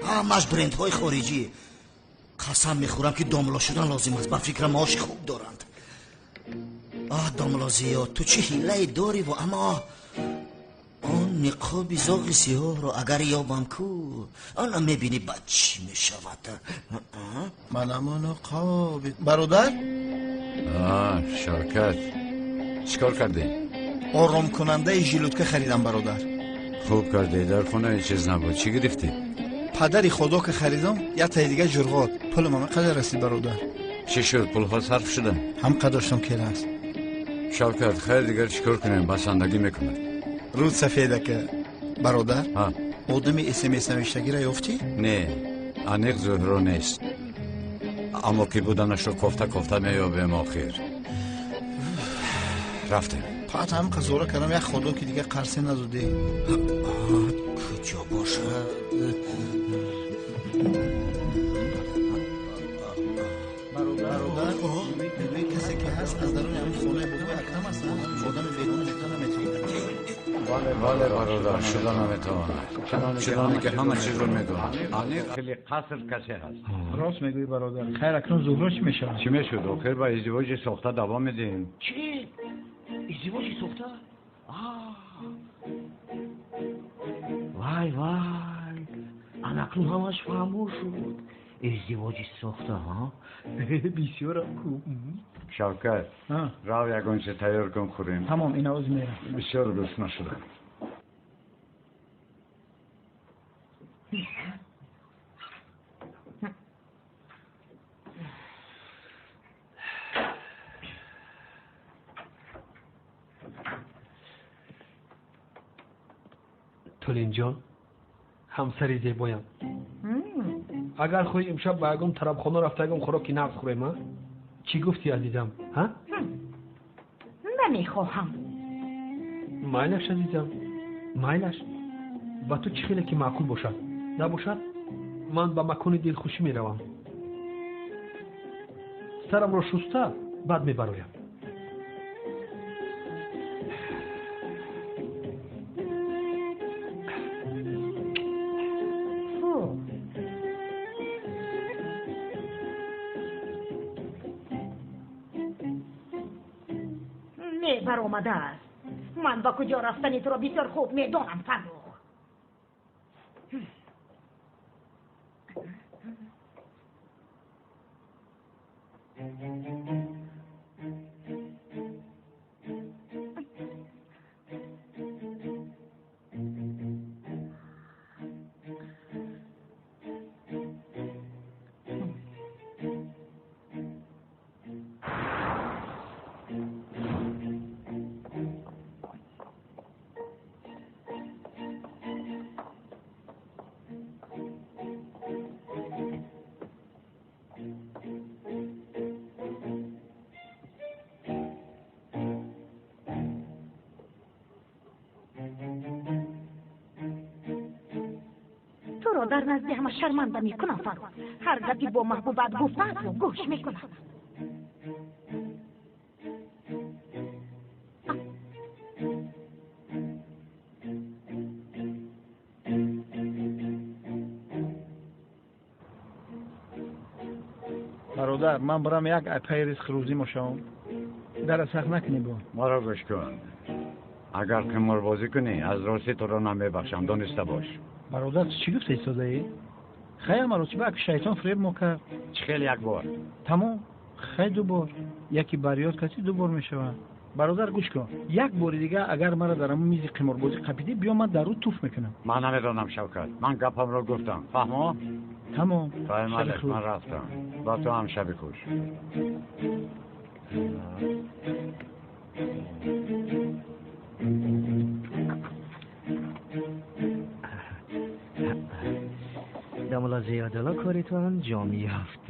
[SPEAKER 13] ҳамаш брендҳои хориҷӣ. Қасам мехӯрам ки домулло шудан лозим аст. Ба фикрам маоши хуб доранд. Аҳ, домулло Зиё, ту чӣ ҳилае дориву, аммо он ниқоби зоғи сиёҳро агар ёбам ку, ана мебинӣ бад чӣ мешавад.
[SPEAKER 2] Манам ниқоби бародар?
[SPEAKER 1] Шавкат, чӣ кор кардӣ?
[SPEAKER 2] Оромкунандаи жилудка харидам, бародар.
[SPEAKER 1] Хуб кардӣ, дар хона ҳеҷ чиз набуд. Чӣ гирифтӣ?
[SPEAKER 2] Падари худо ки харидам, як таи дига ҷурғот. Пулам ҳама қадар расид, бародар.
[SPEAKER 1] Чӣ шуд, пулҳо сарф шуданд?
[SPEAKER 2] Ҳам қадр доштам ки раст.
[SPEAKER 1] Шавкат, хайр, дигар чӣ кор кунем? Басандагӣ мекунад.
[SPEAKER 2] Рӯз сафедака, бародар, одами смс навиштагиро ёфтӣ?
[SPEAKER 1] Не, аниқ Зуҳро нест, аммо ки буданашро кофта кофта меёбем. Охир рафтем.
[SPEAKER 2] Пат ҳам қазора кардам, як худо ки дигар қарсе надодӣ.
[SPEAKER 13] Куҷо бошад?
[SPEAKER 2] Бародар, касе ки ҳаст аз даруни ҳамин хонаи бобои Акрам аст. Одами бегона мекунад наметавонад.
[SPEAKER 1] Бале, бале, бародар, шуда наметавонад, чуноне ки ҳама чизро медонад. Аниқ хеле қаср касе ҳаст.
[SPEAKER 2] Рост мегӯӣ, бародар. Хайр, акнун Зуҳро чӣ мешавад?
[SPEAKER 1] Чӣ мешуд? Охир ба издивоҷи сохта давом медиҳем.
[SPEAKER 16] Чӣ? Издивоҷи сохта? Вай, вай, анакнун ҳамаш фаҳмо шуд. Издивоҷи сохта, ҳа? Бисёрам хуб.
[SPEAKER 1] Шавкат, рав ягон чиз тайёр кун, хӯрем.
[SPEAKER 2] Тамом, ин овоз мерам.
[SPEAKER 1] Бисёр гурусна шудам.
[SPEAKER 10] Тулинҷон, ҳамсари зебоям, агар хоҳӣ имшаб ба ягон тарабхона рафта ягон хӯроки нағз хӯрем, а? Чӣ гуфтӣ, азизам, ҳа?
[SPEAKER 8] Намехоҳам.
[SPEAKER 10] Майлаш, азизам, майлаш. Ба ту чӣ хеле ки маъқул бошад. Набошад, Ман ба макони дилхушӣ меравам. Сарамро шуста баъд мебароям.
[SPEAKER 8] Баромадааст. Ман ба куҷо рафтани туро бисёр хуб медонам, Фаррух. Туро дар назди ҳама шарманда мекунам, Фаррух. Ҳар гапи бо маҳбубат гуфтаатро гӯш мекунам.
[SPEAKER 2] Бародар, ман барам як айпаи ризқи рӯзӣ мошавам. Дара сахт накунӣ бо.
[SPEAKER 1] Маро гӯш кун. Агар қиморбозӣ кунӣ, аз ростӣ туро намебахшам, дониста бош.
[SPEAKER 2] Бародар, ту чӣ гуфта истодаӣ? Хай маротиба аки шайтон фиреб мо кард.
[SPEAKER 1] Чӣ хел як бор?
[SPEAKER 2] Тамом, хай ду бор. Яке барёд каси ду бор мешавад. Бародар, гӯш кун. Як бори дига агар маро дар ҳамон мизи қиморбозӣ қапидӣ, биё ман дар рӯ туф мекунам.
[SPEAKER 1] Ман намедонам, Шавкат. Ман гапамро гуфтам. Фаҳмо?
[SPEAKER 2] Тамом.
[SPEAKER 1] Фаҳмалек, ман рафтам. Ба ту ҳам шаби хуш.
[SPEAKER 13] Домулло Зиёдулло кори ту анҷом ёфт.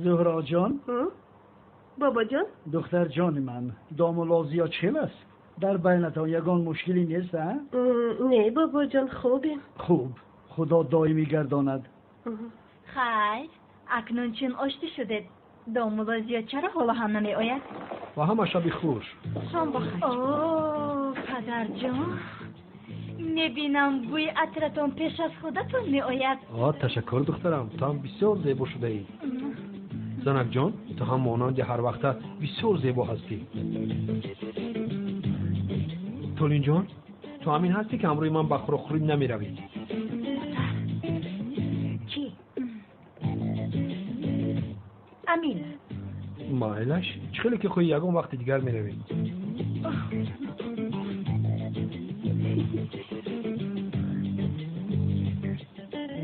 [SPEAKER 11] Зуҳро ҷон?
[SPEAKER 4] Бобоҷон?
[SPEAKER 11] Духтар ҷони ман, домулло Зиё чел аст? Дар байнатон ягон мушкилӣ нест, а?
[SPEAKER 4] Не, бобоҷон, хубем.
[SPEAKER 11] Хуб, худо доимӣ гардонад.
[SPEAKER 9] Хайр, акнун чун оштӣ шудед, домулло Зиё чаро ҳоло ҳам намеояд?
[SPEAKER 10] Ва ҳама шаби хуш.
[SPEAKER 4] Шом бахайр.
[SPEAKER 9] О, падарҷон, мебинам бӯи атратон пеш аз худатон меояд.
[SPEAKER 10] О, ташаккур, духтарам, ту ҳам бисёр зебо шудаӣ. Занакҷон, ту ҳам монанди ҳар вақта бисёр зебо ҳастӣ. Толинҷон, ту ҳамин ҳастӣ ки ҳамрӯи ман ба хӯрокхӯрӣ намеравӣ?
[SPEAKER 8] Чӣ? Амин.
[SPEAKER 10] Майлаш, чӣ хеле ки хоҳӣ, ягон вақти дигар меравем.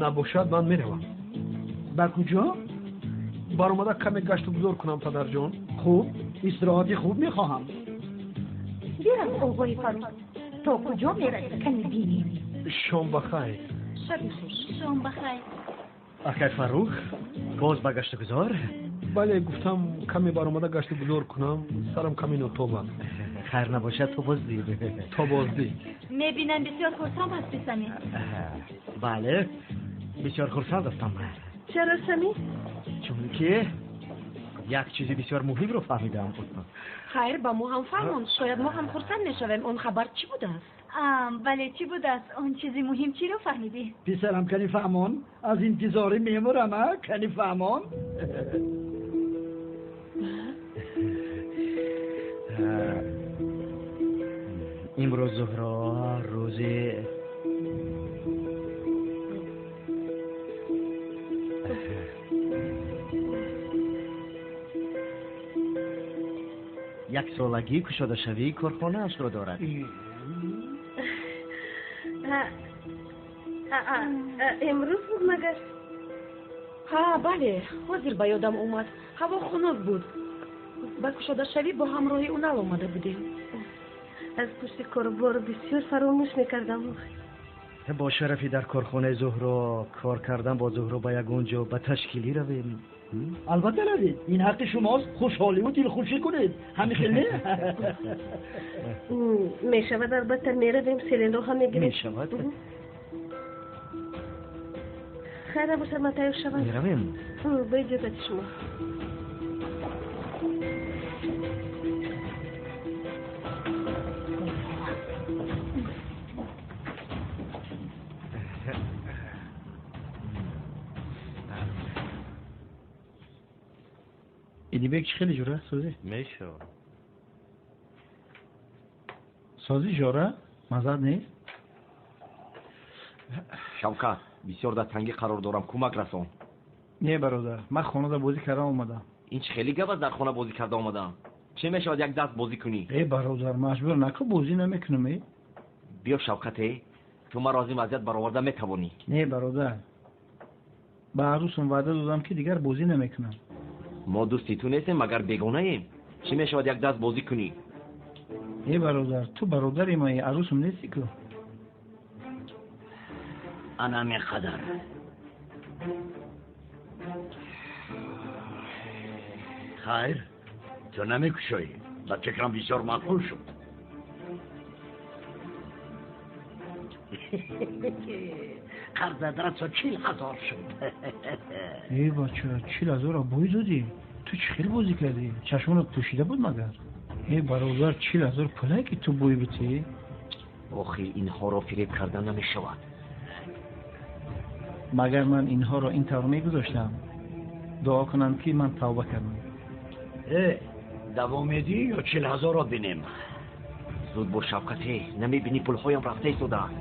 [SPEAKER 10] Набошад, ман меравам.
[SPEAKER 11] Ба куҷо?
[SPEAKER 10] Баромада каме гашту гузор кунам, падарҷон.
[SPEAKER 11] Хуб, истироҳати хуб мехоҳам.
[SPEAKER 8] Бирав, оғои Фаррух, то куҷо меравӣ, каме бинем.
[SPEAKER 10] Шом ба хайр.
[SPEAKER 4] Шаби хуш.
[SPEAKER 9] Шом ба хайр.
[SPEAKER 13] Акай Фаррух, боз ба гашту гузор?
[SPEAKER 10] Бале, гуфтам каме баромада гашту гузор кунам, сарам каме нотоб аст.
[SPEAKER 13] Хайр набошад, то боздид.
[SPEAKER 10] То боздид.
[SPEAKER 9] Мебинам бисёр хурсанд ҳастӣ, Самир.
[SPEAKER 13] Бале, бисёр хурсанд ҳастам.
[SPEAKER 4] Чаро, Самир?
[SPEAKER 13] Чунки як чизи бисёр муҳимро фаҳмидам.
[SPEAKER 19] Хайр, ба мо ҳам фаҳмон, шояд мо ҳам хурсанд мешавем. Он хабар чӣ будааст?
[SPEAKER 9] Бале, чӣ будааст? Он чизи муҳим чиро фаҳмидӣ?
[SPEAKER 11] Писарам, кани фаҳмон, аз интизорӣ мемурам, а? Кани фаҳмон.
[SPEAKER 13] Имрӯз Зуҳро рӯзи яксолагии кушодашавии корхонаашро дорад.
[SPEAKER 4] Имрӯз буд магар?
[SPEAKER 19] Ҳа, бале, ҳозир ба ёдам омад. Ҳаво хунук буд. Ба кушодашавӣ бо ҳамроҳи Унал омада будем.
[SPEAKER 4] Аз пушти корубор бисёр фаромӯш мекардам.
[SPEAKER 13] Бо шарафи дар корхонаи Зуҳро кор кардан бо Зуҳро ба ягон ҷо ба ташкилӣ равем.
[SPEAKER 11] Албатта равед, ин ҳаққи шумост, хушҳоливу дилхушӣ кунед. Ҳамин хел не?
[SPEAKER 4] Мешавад, албатта меравем, селенро ҳам мегирем.
[SPEAKER 20] Мешавад.
[SPEAKER 4] Хайр набошад, ман тайёр шавам.
[SPEAKER 20] Меравем.
[SPEAKER 4] Бо иҷозати шумо.
[SPEAKER 2] Идибек чӣ хеле ҷура созӣ?
[SPEAKER 20] Мешавад.
[SPEAKER 2] Созӣ жора? Маззат нест?
[SPEAKER 21] Шавкат, бисёр дар тангӣ қарор дорам, кӯмак расон.
[SPEAKER 2] Не бародар, ман хонада бозӣ карда омадам.
[SPEAKER 21] Ин чӣ хеле гап аст, дар хона бозӣ карда омадам? Чӣ мешавад як даст бозӣ кунӣ?
[SPEAKER 2] Э бародар, маҷбур накун, бозӣ намекунам. Э
[SPEAKER 21] биё Шавкате, ту маро аз ин вазъият бароварда метавонӣ.
[SPEAKER 2] Не бародар, ба арӯсам ваъда додам, ки дигар бозӣ намекунам.
[SPEAKER 21] Мо дӯсти ту нестем, магар бегонаем? Чӣ мешавад як даст бозӣ кунӣ?
[SPEAKER 2] Э бародар, ту бародари маи, арӯсам нестӣ ку.
[SPEAKER 20] Ана меқадар. Хайр, ту намекушоӣ. Ба фикрам бисёр маъқул шуд. Қарзат расо 40 000 шуд.
[SPEAKER 2] Э бача, 40 000-ро бой додӣ? Ту чӣ хел бозӣ кардӣ? Чашмонат пӯшида буд магар? Э бародар, 40 000 пулае ки ту бой битӣ?
[SPEAKER 21] Охи, инҳоро фиреб карда намешавад.
[SPEAKER 2] Магар ман инҳоро ин тавр мегузоштам? Дуо кунанд, ки ман тавба кардам.
[SPEAKER 20] Э, давом медиҳӣ ё 40 000-ро бинем?
[SPEAKER 21] Зуд бош, Шавкате, намебинӣ пулҳоям рафта истодааст.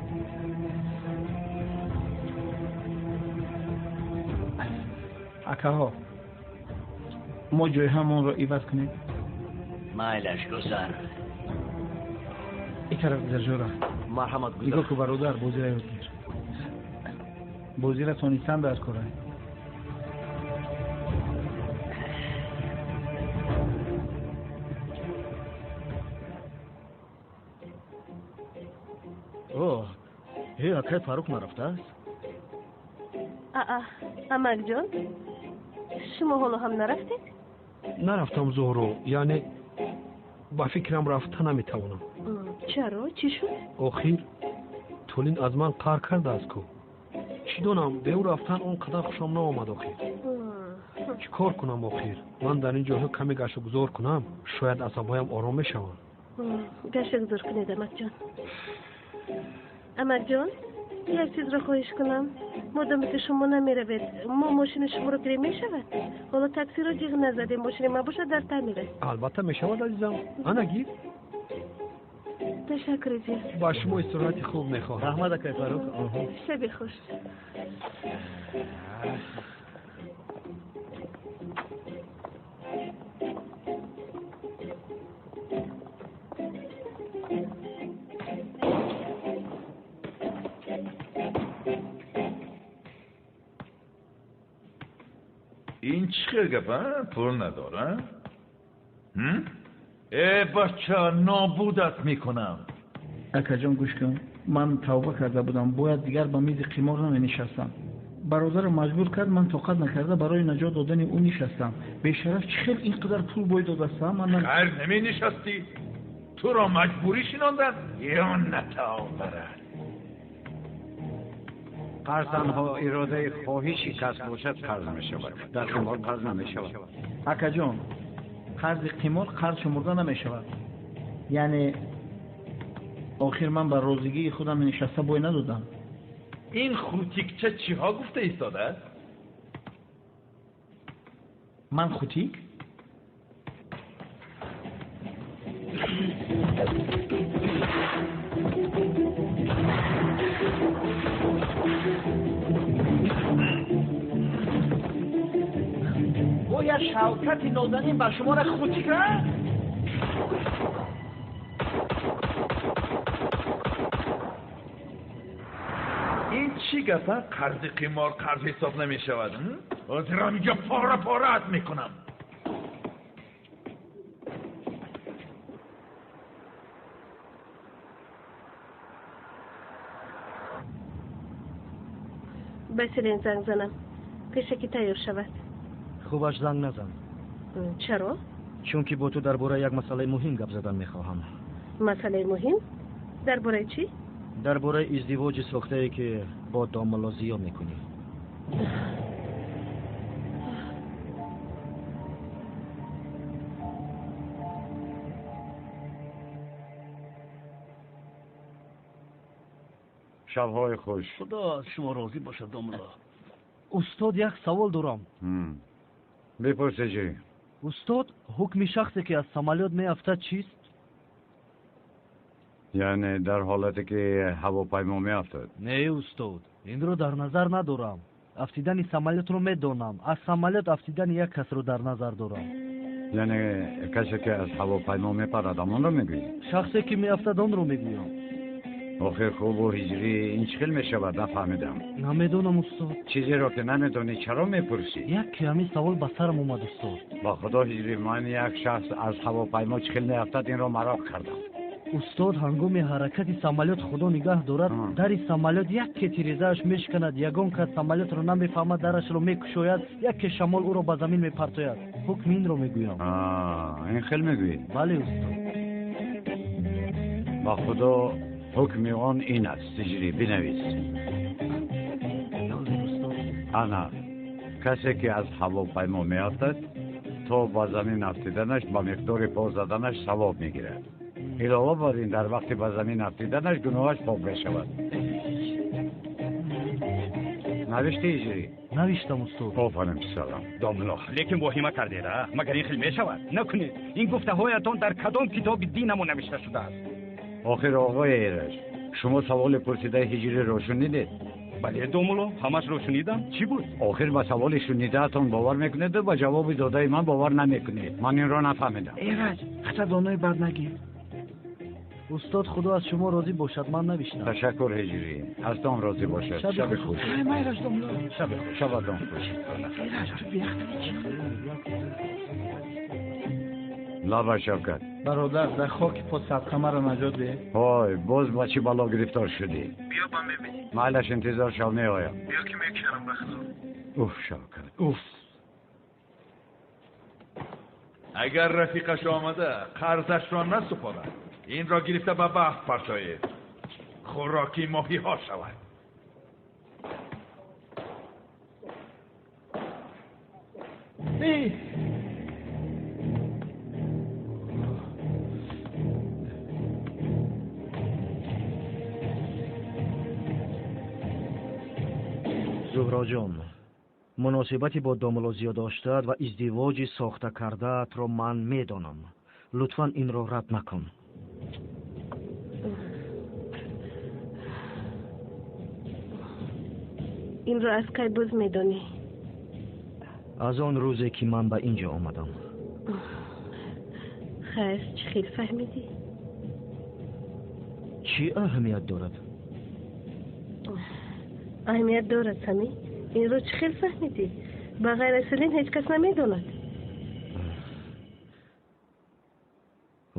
[SPEAKER 2] Акаҳо, мо ҷойҳамонро иваз кунем.
[SPEAKER 20] Майлаш, гузар.
[SPEAKER 2] Ин тараф гузар, ҷора.
[SPEAKER 21] Марҳамат, гузар.
[SPEAKER 2] Нигоҳ ку бародар, бозира ёд гир. Бозира тонистан дар кора.
[SPEAKER 20] О, э, акай Фарух нарафтааст?
[SPEAKER 4] Аа, амакҷон, шумо ҳоло ҳам нарафтед?
[SPEAKER 10] Нарафтам, Зуҳро, яъне ба фикрам рафта наметавонам.
[SPEAKER 4] Чаро, чӣ шуд?
[SPEAKER 10] Охир Тулин аз ман қаҳр кардааст ку. Чӣ донам, бе ӯ рафтан он қадар хушам наомад. Охир чӣ кор кунам? Охир ман дар ин ҷойҳо каме гаштугузор кунам, шояд асабҳоям ором мешаванд.
[SPEAKER 4] Гаштугузор кунед, амакҷон. Амакҷон, як чизро хоҳиш кунам. Модоме ки шумо намеравед, мо мошини шуморо гирем, мешавад? Ҳоло таксиро ҷиғ назадем, мошини ман бошад дар таъмир аст.
[SPEAKER 10] Албатта мешавад, азизам, ана гир.
[SPEAKER 4] Ташаккури зиёд.
[SPEAKER 10] Ба шумо истироҳати хуб мехоҳам.
[SPEAKER 20] Раҳмат, акай Фарух.
[SPEAKER 4] Шаби хуш.
[SPEAKER 22] Ин чӣ хел гап, а? Пул надора? Э бача, нобудат мекунам.
[SPEAKER 2] Акаҷон, гӯш кун, ман тавба карда будам, бояд дигар ба мизи қимор наменишастам. Бародарам маҷбур кард, ман тоқат накарда барои наҷот додани ӯ нишастам. Бешараф чӣ хел ин қадар пул бой додастам? Ман
[SPEAKER 22] хайр наменишастӣ, туро маҷбурӣ шинонданд ё натавбарад.
[SPEAKER 1] Қарз танҳо иродаи хоҳиши кас бошад, қарз мешавад. Дар қимор қарз намешавад.
[SPEAKER 2] Акаҷон, қарзи қимор қарз шумурда намешавад. Яъне охир ман ба розигии худам нишаста бой надодам.
[SPEAKER 22] Ин хутикча чиҳо гуфта истодааст?
[SPEAKER 2] Ман хутик?
[SPEAKER 20] Бояд Шавкати нозанин ба шуморо хутик, а?
[SPEAKER 22] Ин чӣ гап, а? Қарзи қимор қарз ҳисоб намешавад. Ҳозирам инҷо пора пораат мекунам.
[SPEAKER 4] Ба Селин занг занам, пешакӣ тайёр шавад.
[SPEAKER 5] Хубаш занг назан.
[SPEAKER 4] Чаро?
[SPEAKER 5] Чунки бо ту дар бораи як масъалаи муҳим гап задан мехоҳам.
[SPEAKER 4] Масъалаи муҳим? Дар бораи чӣ?
[SPEAKER 5] Дар бораи издивоҷи сохтае, ки бо домулло Зиё мекунӣ.
[SPEAKER 20] Шабҳои хуш.
[SPEAKER 5] Худо аз шумо розӣ бошад, домулло. Устод, як савол дорам.
[SPEAKER 20] Бипурс, ҳиҷрӣ.
[SPEAKER 5] Устод, ҳукми шахсе ки аз самолёт меафтад чист?
[SPEAKER 20] Яъне дар ҳолате ки ҳавопаймо меафтад?
[SPEAKER 5] Не, устод, инро дар назар надорам. Афтидани самолётро медонам. Аз самолёт афтидани як касро дар назар дорам.
[SPEAKER 20] Яъне касе ки аз ҳавопаймо мепарад, ҳамонро мегӯӣ?
[SPEAKER 5] Шахсе ки меафтад, онро мегӯям.
[SPEAKER 20] Охир хубу ҳиҷрӣ, ин чӣ хел мешавад? Нафаҳмидам.
[SPEAKER 5] Намедонам, устод.
[SPEAKER 20] Чизеро ки намедонӣ, чаро мепурсӣ?
[SPEAKER 5] Як ки ҳамин савол ба сарам омад, устод.
[SPEAKER 20] Ба худо, ҳиҷрӣ, ман як шахс аз ҳавопаймо чӣ хел меафтад, инро мароқ кардам.
[SPEAKER 5] Устод, ҳангоми ҳаракати самолёт, худо нигаҳ дорад, дари самолёт яке тирезааш мешиканад, ягон кас самолётро намефаҳмад, дарашро мекушояд, яке шамол ӯро ба замин мепартояд. Ҳукми инро мегӯям.
[SPEAKER 20] Ин хел мегӯӣ?
[SPEAKER 5] Бале, устод.
[SPEAKER 20] Ба худо, ҳукми он ин аст, ҳиҷрӣ, бинавис. Ана, касе ки аз ҳавопаймо меафтад, то ба замин афтиданаш ба миқдори по заданаш савоб мегирад. Илова бар ин, дар вақти ба замин афтиданаш гуноҳаш пок мешавад. Навиштӣ, ҳиҷрӣ?
[SPEAKER 5] Навиштам, устод.
[SPEAKER 20] Офарин, писарам.
[SPEAKER 7] Домулло, лекин воҳима кардед, а? Магар ин хел мешавад? Накунед. Ин гуфтаҳоятон дар кадом китоби динамо навишта шудааст?
[SPEAKER 20] Охир, оғои Эраҷ, шумо саволи пурсидаи ҳиҷриро шунидед?
[SPEAKER 7] Бале, домулло, ҳамашро шунидам. Чӣ буд?
[SPEAKER 20] Охир ба саволи шунидаатон бовар мекунеду ба ҷавоби додаи ман бовар намекунед. Ман инро нафаҳмидам.
[SPEAKER 16] Эраҷ, хата донои бад нагир.
[SPEAKER 5] Устод, худо аз шумо розӣ бошад, ман навиштам.
[SPEAKER 20] Ташаккур, ҳиҷрӣ, аз тон розӣ бошад. Шаби хуш.
[SPEAKER 16] Майраш, домулло.
[SPEAKER 20] Шаби хуш. Шабатон хуш.
[SPEAKER 16] Эраҷ, ту беахтарӣ чӣ?
[SPEAKER 20] Лаба, Шавкат.
[SPEAKER 2] Бародар, дар хоки по садқа маро наҷот деҳ.
[SPEAKER 20] Ҳой, боз ба чӣ бало гирифтор шудӣ?
[SPEAKER 2] Биё, ба мебинӣ.
[SPEAKER 20] Майлаш, интизор шав, меоям.
[SPEAKER 2] Биё, ки мекушарам, ба худо.
[SPEAKER 20] Уф, Шавкат, уф.
[SPEAKER 22] Агар рафиқаш омада қарзашро насупорад, инро гирифта ба баҳр партоед, хӯроки моҳиҳо шавад.
[SPEAKER 5] Зуҳроҷон, муносибати бо домулло Зиё доштаат ва издивоҷи сохта кардаатро ман медонам. Лутфан инро рад накун.
[SPEAKER 4] Инро аз кай боз медонӣ?
[SPEAKER 5] Аз он рӯзе ки ман ба ин ҷо омадам.
[SPEAKER 4] Хайр, чӣ хел фаҳмидӣ?
[SPEAKER 5] Чӣ аҳамият дорад?
[SPEAKER 4] Аҳамият дорад, Самӣ. Инро чӣ хел фаҳмидӣ? Ба ғайр аз Селин ҳеҷ кас намедонад.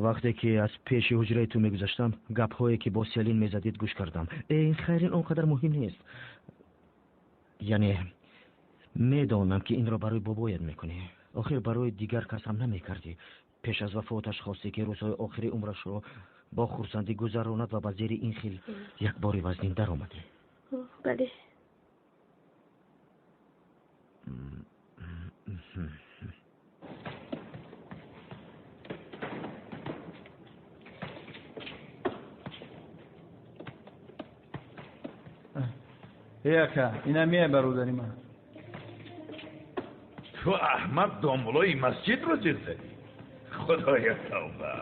[SPEAKER 5] Вақте ки аз пеши ҳуҷраи ту мегузаштам, гапҳое ки бо Селин мезадид гӯш кардам. Ин хайр, ин он қадар муҳим нест. Яъне медонам, ки инро барои бобоят мекунӣ. Охир барои дигар кас ҳам намекардӣ. Пеш аз вафоташ хостӣ, ки рӯзҳои охири умрашро бо хурсандӣ гузаронад ва ба зери ин хел як бори вазнин даромадӣ.
[SPEAKER 4] Бале.
[SPEAKER 2] Эй ака, ина меай, бародари ман.
[SPEAKER 22] Ту аҳмақ, домуллои масҷидро ҷиғ задӣ? Худоя, тавба!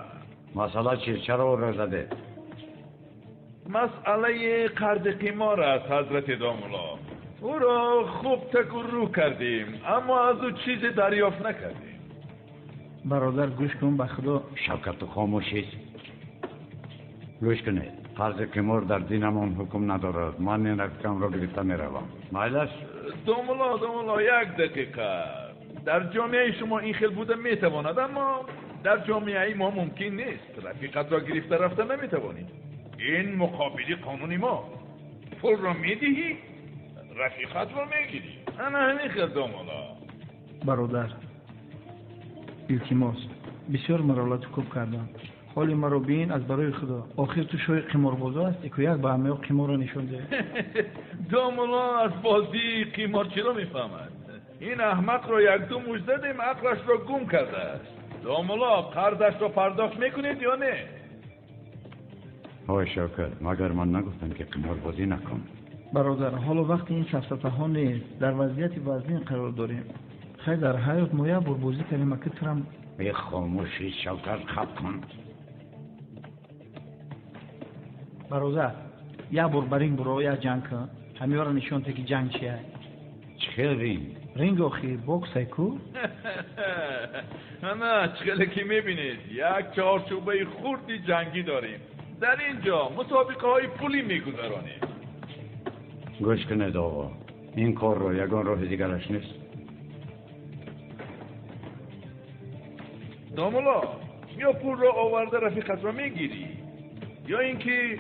[SPEAKER 20] Масъала чист? Чаро ӯро задед?
[SPEAKER 22] Масъалаи қарзи қимор аст, ҳазрати домулло. Ӯро хуб таку рӯ кардем, аммо аз ӯ чизе дарёфт накардем.
[SPEAKER 2] Бародар, гӯш кун, ба худо.
[SPEAKER 20] Шавкат, ту хомӯшист. Гӯш кунед, қарзи қимор дар динамон ҳукм надорад. Ман ин рафиқамро гирифта меравам. Майлаш?
[SPEAKER 22] Домулло, домулло, як дақиқа. Дар ҷомеаи шумо ин хел буда метавонад, аммо дар ҷомеаи мо мумкин нест. Рафиқатро гирифта рафта наметавонӣ. Ин муқобили қонуни мо. Пулро медиҳӣ, рафиқатро мегирӣ. Ана ҳамин хел, домулло.
[SPEAKER 2] Бародар, илтимос, бисёр маро лату кӯб карданд. Ҳоли маро бин аз барои Худо. Охир ту шоҳи қиморбозо ҳастӣ, ку як ба ҳамаё қиморро нишон деҳ.
[SPEAKER 22] Домулло аз бозии қимор чиро мефаҳмад? Ин аҳмақро якду мушт задем, ақлашро гум кардааст. Домулло, қарзашро пардохт мекунед ё не?
[SPEAKER 20] Ҳой Шавкат, магар ман нагуфтам ки қиморбозӣ накун?
[SPEAKER 2] Бародар, ҳоло вақти ин сафсатаҳо нест. Дар вазъияти вазнин қарор дорем. Хай, дар ҳаёт мо як бор бозӣ кардем, аки турам.
[SPEAKER 20] Бехомӯшӣ, Шавкат, хаб кун.
[SPEAKER 2] Бародар, як бор ба ринг буро, як ҷанг кун. Ҳамиёро нишон те ки ҷанг чия.
[SPEAKER 20] Чӣ хел ринг?
[SPEAKER 2] Ринг охир боксай ку?
[SPEAKER 22] Ана, чӣ хеле ки мебинед, як чорчӯбаи хурди ҷангӣ дорем. Дар ин ҷо мусобиқаҳои пулӣ мегузаронем.
[SPEAKER 20] Гӯш кунед, оғо, ин корро ягон роҳи дигараш нест.
[SPEAKER 22] Домулло, ё пулро оварда рафиқатро мегирӣ, ё ин ки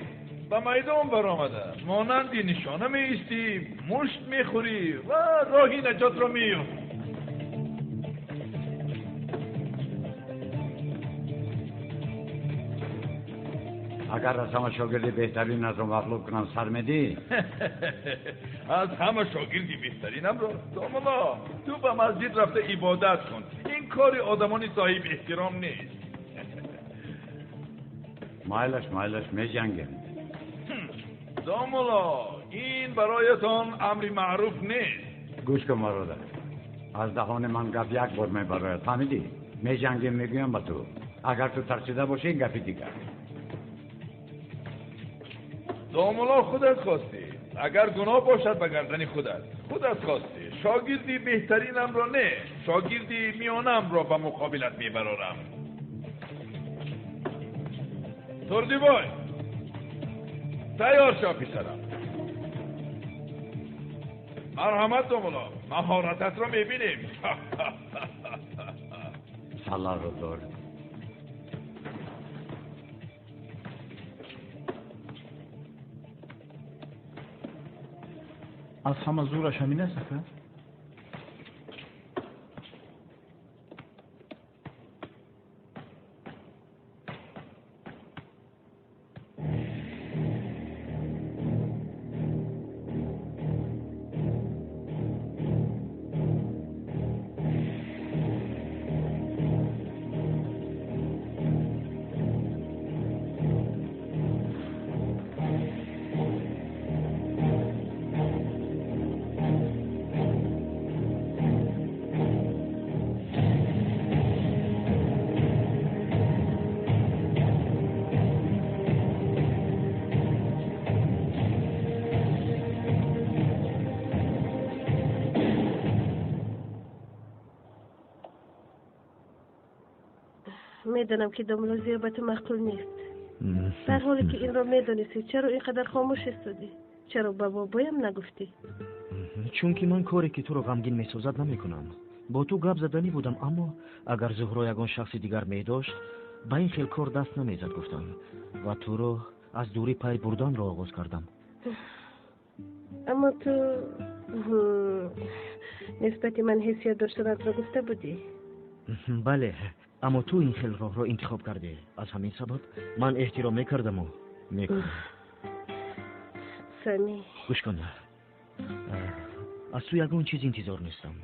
[SPEAKER 22] ба майдон баромада монанди нишона меистӣ, мушт мехӯрӣ ва роҳи наҷотро меёбӣ.
[SPEAKER 20] Агар аз ҳама шогирди беҳтаринатро мағлуб кунам, сар медиҳӣ?
[SPEAKER 22] Аз ҳама шогирди беҳтаринамро? Домулло, ту ба масҷид рафта ибодат кун. Ин кори одамони соҳиби эҳтиром нест.
[SPEAKER 20] Майлаш, майлаш, меҷангем.
[SPEAKER 22] Домулло, ин бароятон амри маъруф нест.
[SPEAKER 20] Гӯш кун, бародар, аз даҳони ман гап як бор мебарояд, фаҳмидӣ? Меҷангем, мегӯям ба ту. Агар ту тарсида бошӣ, ин гапи дигар.
[SPEAKER 22] Домулло, худат хостӣ. Агар гуноҳ бошад, ба гардани худат. Худат хостӣ. Шогирди беҳтаринамро не, шогирди миёнамро ба муқобилат мебарорам. Турдибой, тайёр шав, писарам. Марҳамат, домулло, маҳорататро мебинем.
[SPEAKER 20] Саларо дор.
[SPEAKER 2] Аз ҳама зӯраш ҳамин аст, ака?
[SPEAKER 4] Медонам ки домулло Зиё ба ту маъқул нест. Дар ҳоле ки инро медонистӣ, чаро ин қадар хомӯш истодӣ? Чаро ба бобоям нагуфтӣ?
[SPEAKER 5] Чунки ман коре ки туро ғамгин месозад намекунам. Бо ту гап заданӣ будам, аммо агар Зуҳро ягон шахси дигар медошт, ба ин хел кор даст намезад, гуфтам, ва туро аз дурӣ пай бурданро оғоз кардам.
[SPEAKER 4] Аммо ту нисбати ман ҳиссиёт доштанатро гуфта будӣ.
[SPEAKER 5] Бале, аммо ту ин хел роҳро интихоб кардӣ. Аз ҳамин сабаб ман эҳтиром мекардаму мекунам.
[SPEAKER 4] Сами,
[SPEAKER 5] гӯш кун, аз ту ягон чиз интизор нестам,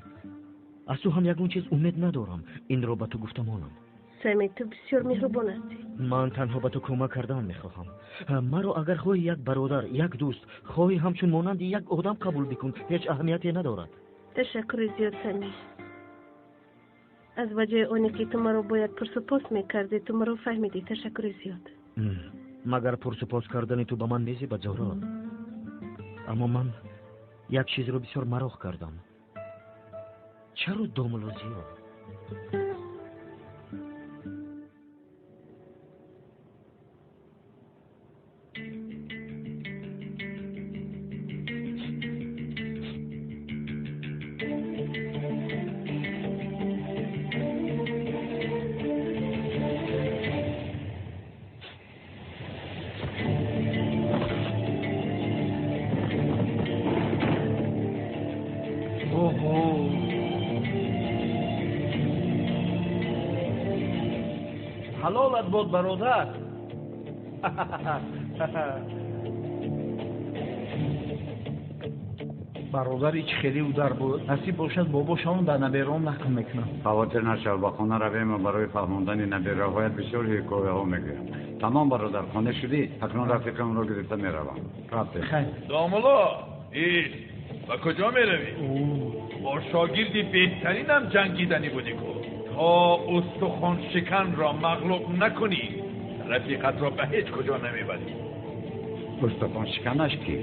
[SPEAKER 5] аз ту ҳам ягон чиз умед надорам. Инро ба ту гуфта монам.
[SPEAKER 4] Сами, ту бисёр меҳрубон ҳастӣ.
[SPEAKER 5] Ман танҳо ба ту кӯмак кардан мехоҳам. Маро агар хоҳӣ як бародар, як дӯст, хоҳӣ ҳамчун монанди як одам қабул бикун, ҳеҷ аҳамияте надорад.
[SPEAKER 4] Ташаккури зиёд, Сами. Аз ба ҷои оне ки ту маро бояд пурсупос мекардӣ, ту маро фаҳмидӣ. Ташаккури зиёд.
[SPEAKER 5] Магар пурсупос кардани ту ба ман мезебад, Зуҳро? Аммо ман як чизро бисёр мароқ кардам. Чаро домулло Зиё?
[SPEAKER 2] Оҳо.
[SPEAKER 17] Ҳалолат бод, бародар. Бародар, ич хеле удар буд. Насиб бошад, бобошамон дар набераҳом нақл мекунам.
[SPEAKER 20] Хавотир нашав, ба хона равем ва барои фаҳмондани набераҳоят бисёр ҳикояҳо мегӯям. Тамом, бародар, хона шудӣ? Акнун рафиқамро гирифта меравам. Рафтем.
[SPEAKER 22] Домулло, ист, ба куҷо меравӣ? Бо шогирди беҳтаринам ҷангиданӣ будӣ ку. То устухоншиканро мағлуб накунӣ, рафиқатро ба ҳеҷ куҷо намебарӣ.
[SPEAKER 20] Устухоншиканаш кӣ?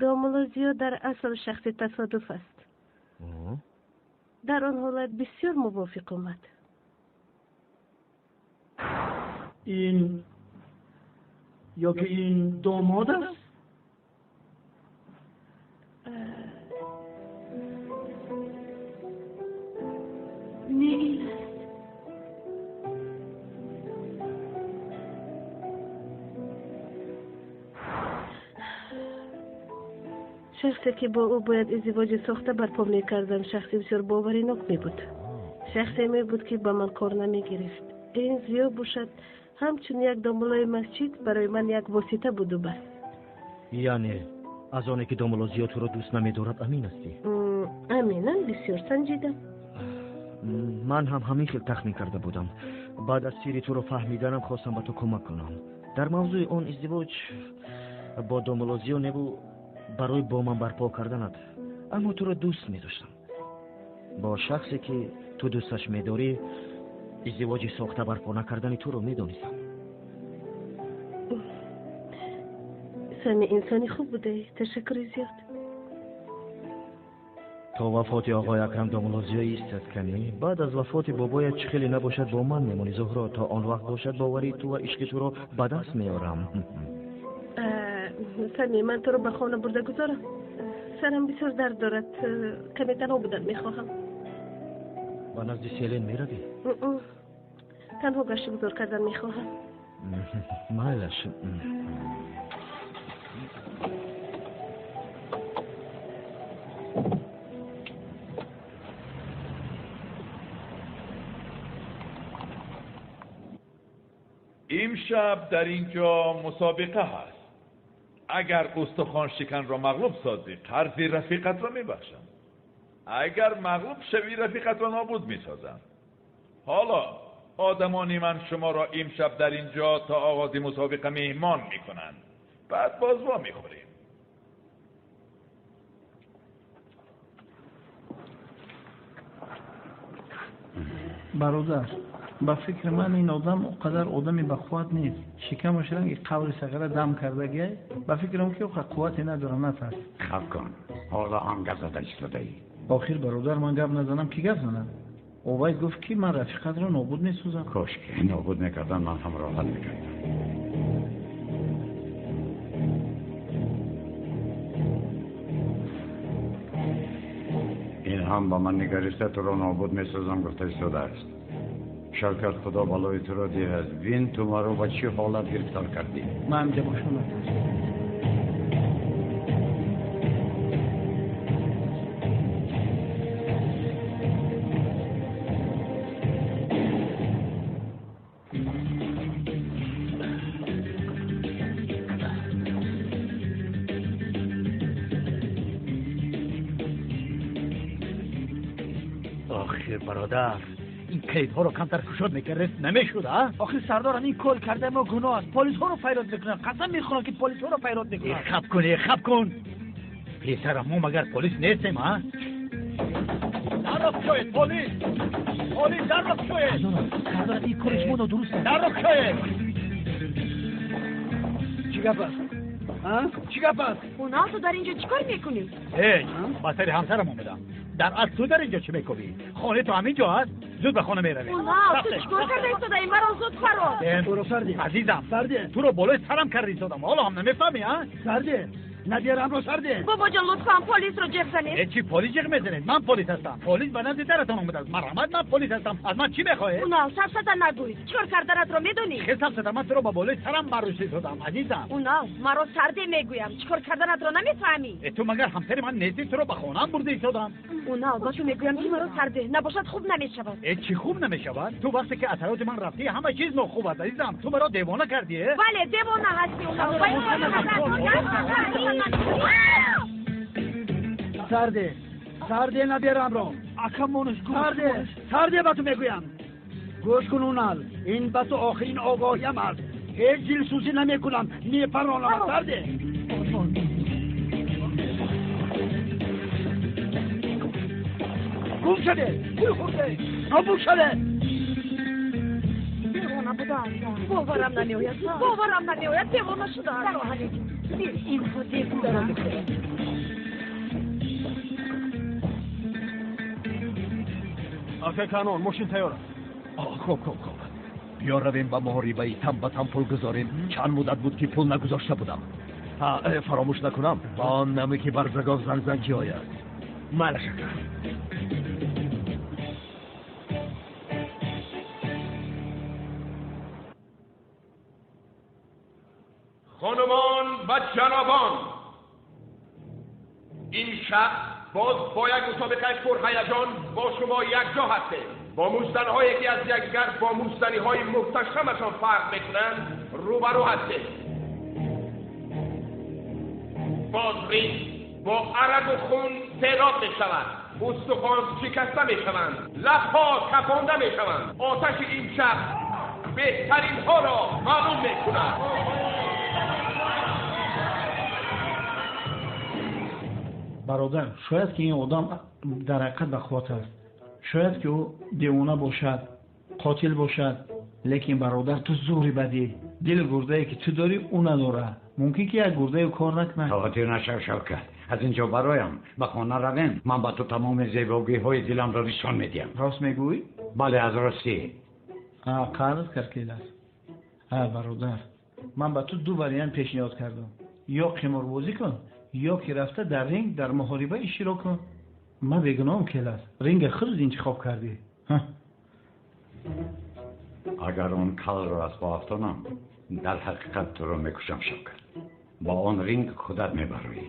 [SPEAKER 4] Домулло Зиё дар асл шахси тасодуф аст. Дар он ҳолат бисёр мувофиқ омад.
[SPEAKER 17] Ин ё ки ин домод аст?
[SPEAKER 4] Не, ин аст. Шахсе ки бо ӯ бояд издивоҷи сохта барпо мекардам, шахси бисёр боваринок мебуд. Шахсе мебуд, ки ба ман кор намегирифт. Ин Зиё бошад, ҳамчун як домуллои масҷид барои ман як восита буду бас.
[SPEAKER 5] Яъне аз оне ки домулло Зиё туро дӯст намедорад, амин ҳастӣ?
[SPEAKER 4] Аминам, бисёр санҷидам.
[SPEAKER 5] Ман ҳам ҳамин хел тахмин карда будам. Баъд аз сирри туро фаҳмиданам хостам ба ту кӯмак кунам. Дар мавзӯи он издивоҷ бо домулло Зиё небу барои бо ман барпо карданат, аммо туро дӯст медоштам. Бо шахсе ки ту дӯсташ медорӣ, издивоҷи сохта барпо накардани туро медонистам.
[SPEAKER 4] Сами, инсони хуб будаӣ. Ташаккури зиёд.
[SPEAKER 5] То вафоти оғои Акрам домулло Зиё истад кани. Баъд аз вафоти бобоят чӣ хеле набошад бо ман мемонӣ, Зуҳро. То он вақт бошад боварии ту ва ишқи туро ба даст меорам.
[SPEAKER 4] Сами, ман туро ба хона бурда гузорам. Сарам бисёр дард дорад. Каме танҳо будан мехоҳам.
[SPEAKER 5] Ба назди Селин меравӣ?
[SPEAKER 4] Танҳо гашту гузор кардан мехоҳам.
[SPEAKER 5] Майлаш.
[SPEAKER 22] Имшаб дар ин ҷо мусобиқа ҳаст. Агар устухоншиканро мағлуб созӣ, қарзи рафиқатро мебахшам. Агар мағлуб шавӣ, рафиқатро нобуд месозам. Ҳоло одамони ман шуморо имшаб дар ин ҷо то оғози мусобиқа меҳмон мекунанд. Баъд боз во мехӯрем.
[SPEAKER 17] Бародар, ба фикри ман ин одам он қадар одами бақувват нест. Шикамаш ранги қаври сағира дам кардагиай. Ба фикрам ки ӯ қуввате надорад, натарс.
[SPEAKER 20] Хаб кун, ҳоло ҳам гап зада истодаӣ.
[SPEAKER 17] Охир бародар, ман гап назанам, ки гап занад? Овайд гуфт, ки ман рафиқатро нобуд месозам.
[SPEAKER 20] Кош ки нобуд мекардам, ман ҳам роҳат мекардам. Ин ҳам ба ман нигариста туро нобуд месозам гуфта истодааст. Шавкат, худо балои туро диҳад. Бин, ту маро ба чӣ ҳолат гирифтор кардӣ.
[SPEAKER 17] Ман ҳамҷа бошам, натарс.
[SPEAKER 6] Охир бародар, ин калидҳоро камтар кушод мекардест, намешуд, а?
[SPEAKER 16] Охир сардорам, ин кор кардаи мо гуноҳ аст. Полисҳоро файрод мекунанд. Қасам мехӯрам, ки полисҳоро файрод мекунанд.
[SPEAKER 6] Хаб кун, хаб кун. Писарам, мо магар полис нестем, а? Дарро кушоед, полис! Полис, дарро кушоед!
[SPEAKER 16] Сардорам, ин кори шумо нодуруст аст.
[SPEAKER 6] Дарро кушоед!
[SPEAKER 17] Чӣ гап аст?
[SPEAKER 6] Чӣ гап аст?
[SPEAKER 19] Унал, ту дар инҷо чӣ кор мекунӣ?
[SPEAKER 7] Ҳеҷ, ба сари ҳамсарам омадам. Дар асл ту дар инҷо чӣ мекунӣ? Хонаи ту ҳамин ҷо аст? Зуд ба хона меравем.
[SPEAKER 19] Унал, ту чӣ кор карда истодаӣ? Маро зуд фаро.
[SPEAKER 7] Азизам, туро болои сарам карда истодам. Ҳоло ҳам намефаҳмӣ, а?
[SPEAKER 6] Сарде, наберамро сарде.
[SPEAKER 19] Бобоҷон, лутфан полисро ҷеғ занед.
[SPEAKER 7] Чӣ полис ҷеғ мезанед? Ман полис ҳастам. Полис ба назди даратон омадааст. Марҳамат, ман полис ҳастам. Аз ман чӣ мехоҳед?
[SPEAKER 19] Унал, сафсата нагӯй. Чӣ кор карданатро медонӣ?
[SPEAKER 7] Хел сафсата, ман туро ба болои сарам баррӯшта истодам, азизам.
[SPEAKER 19] Унал, маро сарде мегӯям. Чӣ кор карданатро намефаҳмӣ?
[SPEAKER 7] Ту магар ҳамсари ман нестӣ? Туро ба хонаам бурда истодам.
[SPEAKER 19] Унал, ба ту мегӯям ки маро сарде. Набошад хуб намешавад.
[SPEAKER 7] Чӣ хуб намешавад? Ту вақте ки аз ҳаёти ман рафтӣ, ҳама чиз нохуб аст, азизам. Ту маро девона кардӣ?
[SPEAKER 19] Бале, девона ҳастӣ, Унал.
[SPEAKER 6] Сарде, сарде наберамро.
[SPEAKER 12] Акамонаш
[SPEAKER 6] сарде, сарде ба ту мегӯям. Гӯш кун, Унал, ин ба ту охирин огоҳиям аст. Ҳеҷ дилсӯзӣ намекунам, мепаронам. Сарде. Гум шаве, пул хӯрде, нобуд шаве.
[SPEAKER 19] Девона будааст. Боварам намеояд, боварам намеояд, девона шудааст. Инҳо девона.
[SPEAKER 12] Ака Канон, мошин тайёр аст.
[SPEAKER 3] Хуб, хуб, хуб. Биё равем ба муҳорибаи тан ба тан пул гузорем. Чанд муддат буд ки пул нагузошта будам. Фаромӯш накунам, ба он наме ки барзагов занг зан ки ояд.
[SPEAKER 5] Майлаш, ака.
[SPEAKER 18] خانمان و جنابان، این شب باز با یک مسابقه پرهیجان با شما یکجا هستیم. با موشزنهایی که از یکدیگر با موشزنی‌های محتشمشان فرق میکنند روبرو هستیم. باز رینگ با عرق و خون سیراب میشود، استخوان شکسته میشوند، لبها کپانده میشوند. آتش این شب بهترین ها را معلوم میکند.
[SPEAKER 17] Бародар, шояд ки ин одам дар ҳақиқат бақувват аст, шояд ки ӯ девона бошад, қотил бошад, лекин бародар, ту зӯри бадӣ. Дили гурдае ки ту дорӣ, ӯ надорад. Мумкин ки як гурдае кор накунад.
[SPEAKER 20] Хавотир нашав, Шавкат. Аз ин ҷо бароям ба хона равем. Ман ба ту тамоми зебогиҳои диламро нишон медиҳам.
[SPEAKER 17] Рост мегӯӣ?
[SPEAKER 20] Бале, аз ростӣ.
[SPEAKER 17] Қарз кард келас. Бародар, ман ба ту ду вариант пешниҳод кардам. Ё қиморбозӣ кун, ё ки рафта дар ринг дар муҳориба иштирок кун. Ман бегуноҳам, келас. Ринга худат интихоб кардӣ.
[SPEAKER 20] Агар он калро аз по афтонам, дар ҳақиқат туро мекушам, Шавкат. Бо он ринг худат мебароӣ.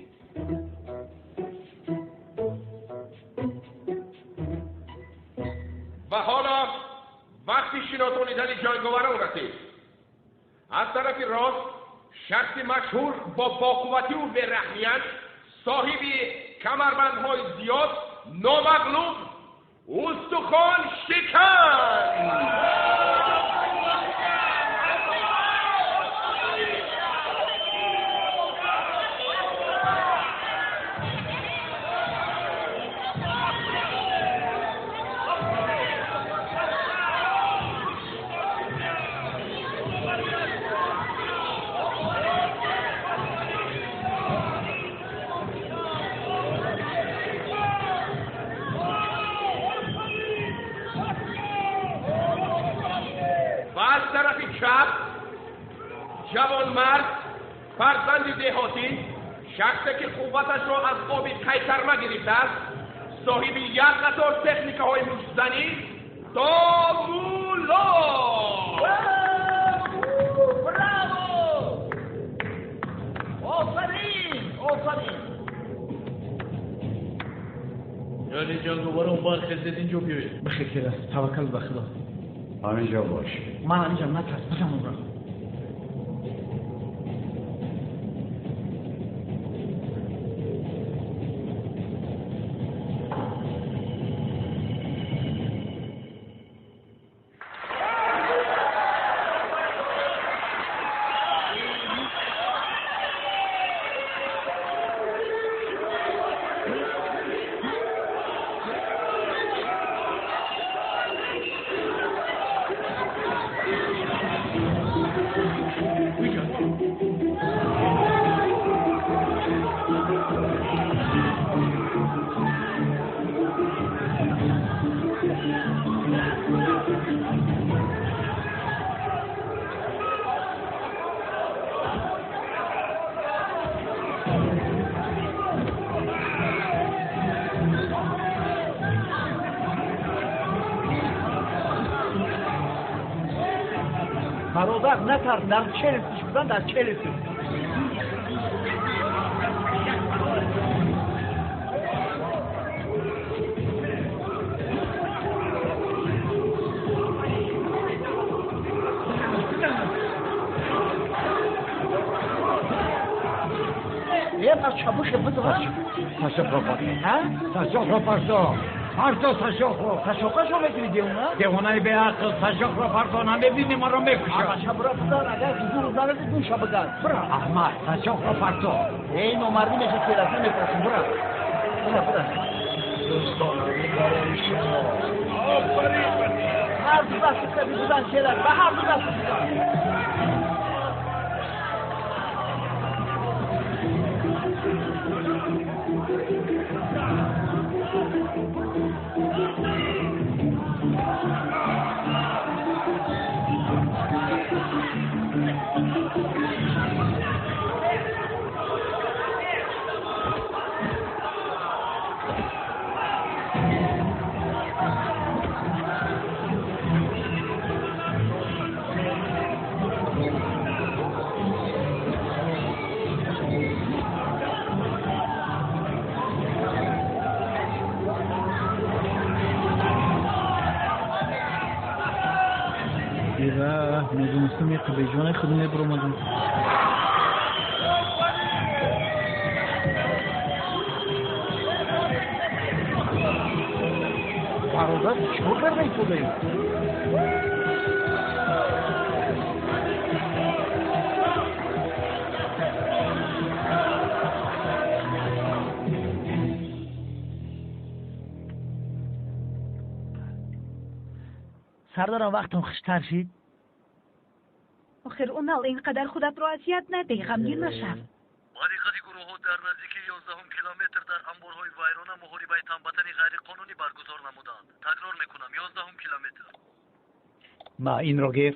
[SPEAKER 18] Ва ҳоло вақти шиносонидани ҷанговарон расид. Аз тарафи рост шахси машҳур бо боқуввативу бераҳмият, соҳиби камарбандҳои зиёд, номағлуб, устухон шикан. Ҷавонмард, фарзанди деҳотӣ, шахсе ки қувваташро аз оби қайтарма гирифтааст, соҳиби як қатор техникаҳои муштзанӣ, Домулло.
[SPEAKER 6] Браво! Офарин, офарин!
[SPEAKER 12] Яъне ҷанговарон бархезед, инҷо биёед.
[SPEAKER 17] Бихел, келас, таваккал ба Худо.
[SPEAKER 20] Ҳаминҷо бош.
[SPEAKER 17] Ман ҳаминҷам, натарс, бизан онро. Бародар, натарс, дар челюстиш бизан, дар челюстиш.
[SPEAKER 20] Сашоқро парто. Сашоқро парто. Парто сашоқро.
[SPEAKER 17] Сашоқашо мекунӣ девона?
[SPEAKER 20] Девонаи беақл, сашоқро парто, намебинӣ маро мекушад.
[SPEAKER 17] Аша бура бизан, агар зур нарази душа бигар. Бура.
[SPEAKER 20] Аҳмад, сашоқро парто.
[SPEAKER 17] Эй номардӣ меша келаса мепурсам, бура. Бура, бура.
[SPEAKER 3] Дӯстонами барои шумо.
[SPEAKER 22] Офарин!
[SPEAKER 17] Ҳар ду дастат бизан келак, ба ҳар ду дастат бизан. Медонистам, як беҷонаи худ мебуромадам. Бародар, чӣ кор карда истодаӣ? Сардарам, вақтон хуштар шид?
[SPEAKER 14] Охир Унал, ин қадар худатро азият надеҳ, ғамгин машав.
[SPEAKER 12] Ба диққати гурӯҳҳо дар наздики 11 километр дар анборҳои вайрона муҳорибаи танбатани ғайриқонунӣ баргузор намуданд. Такрор мекунам, 11 километр.
[SPEAKER 6] Ма инро гир,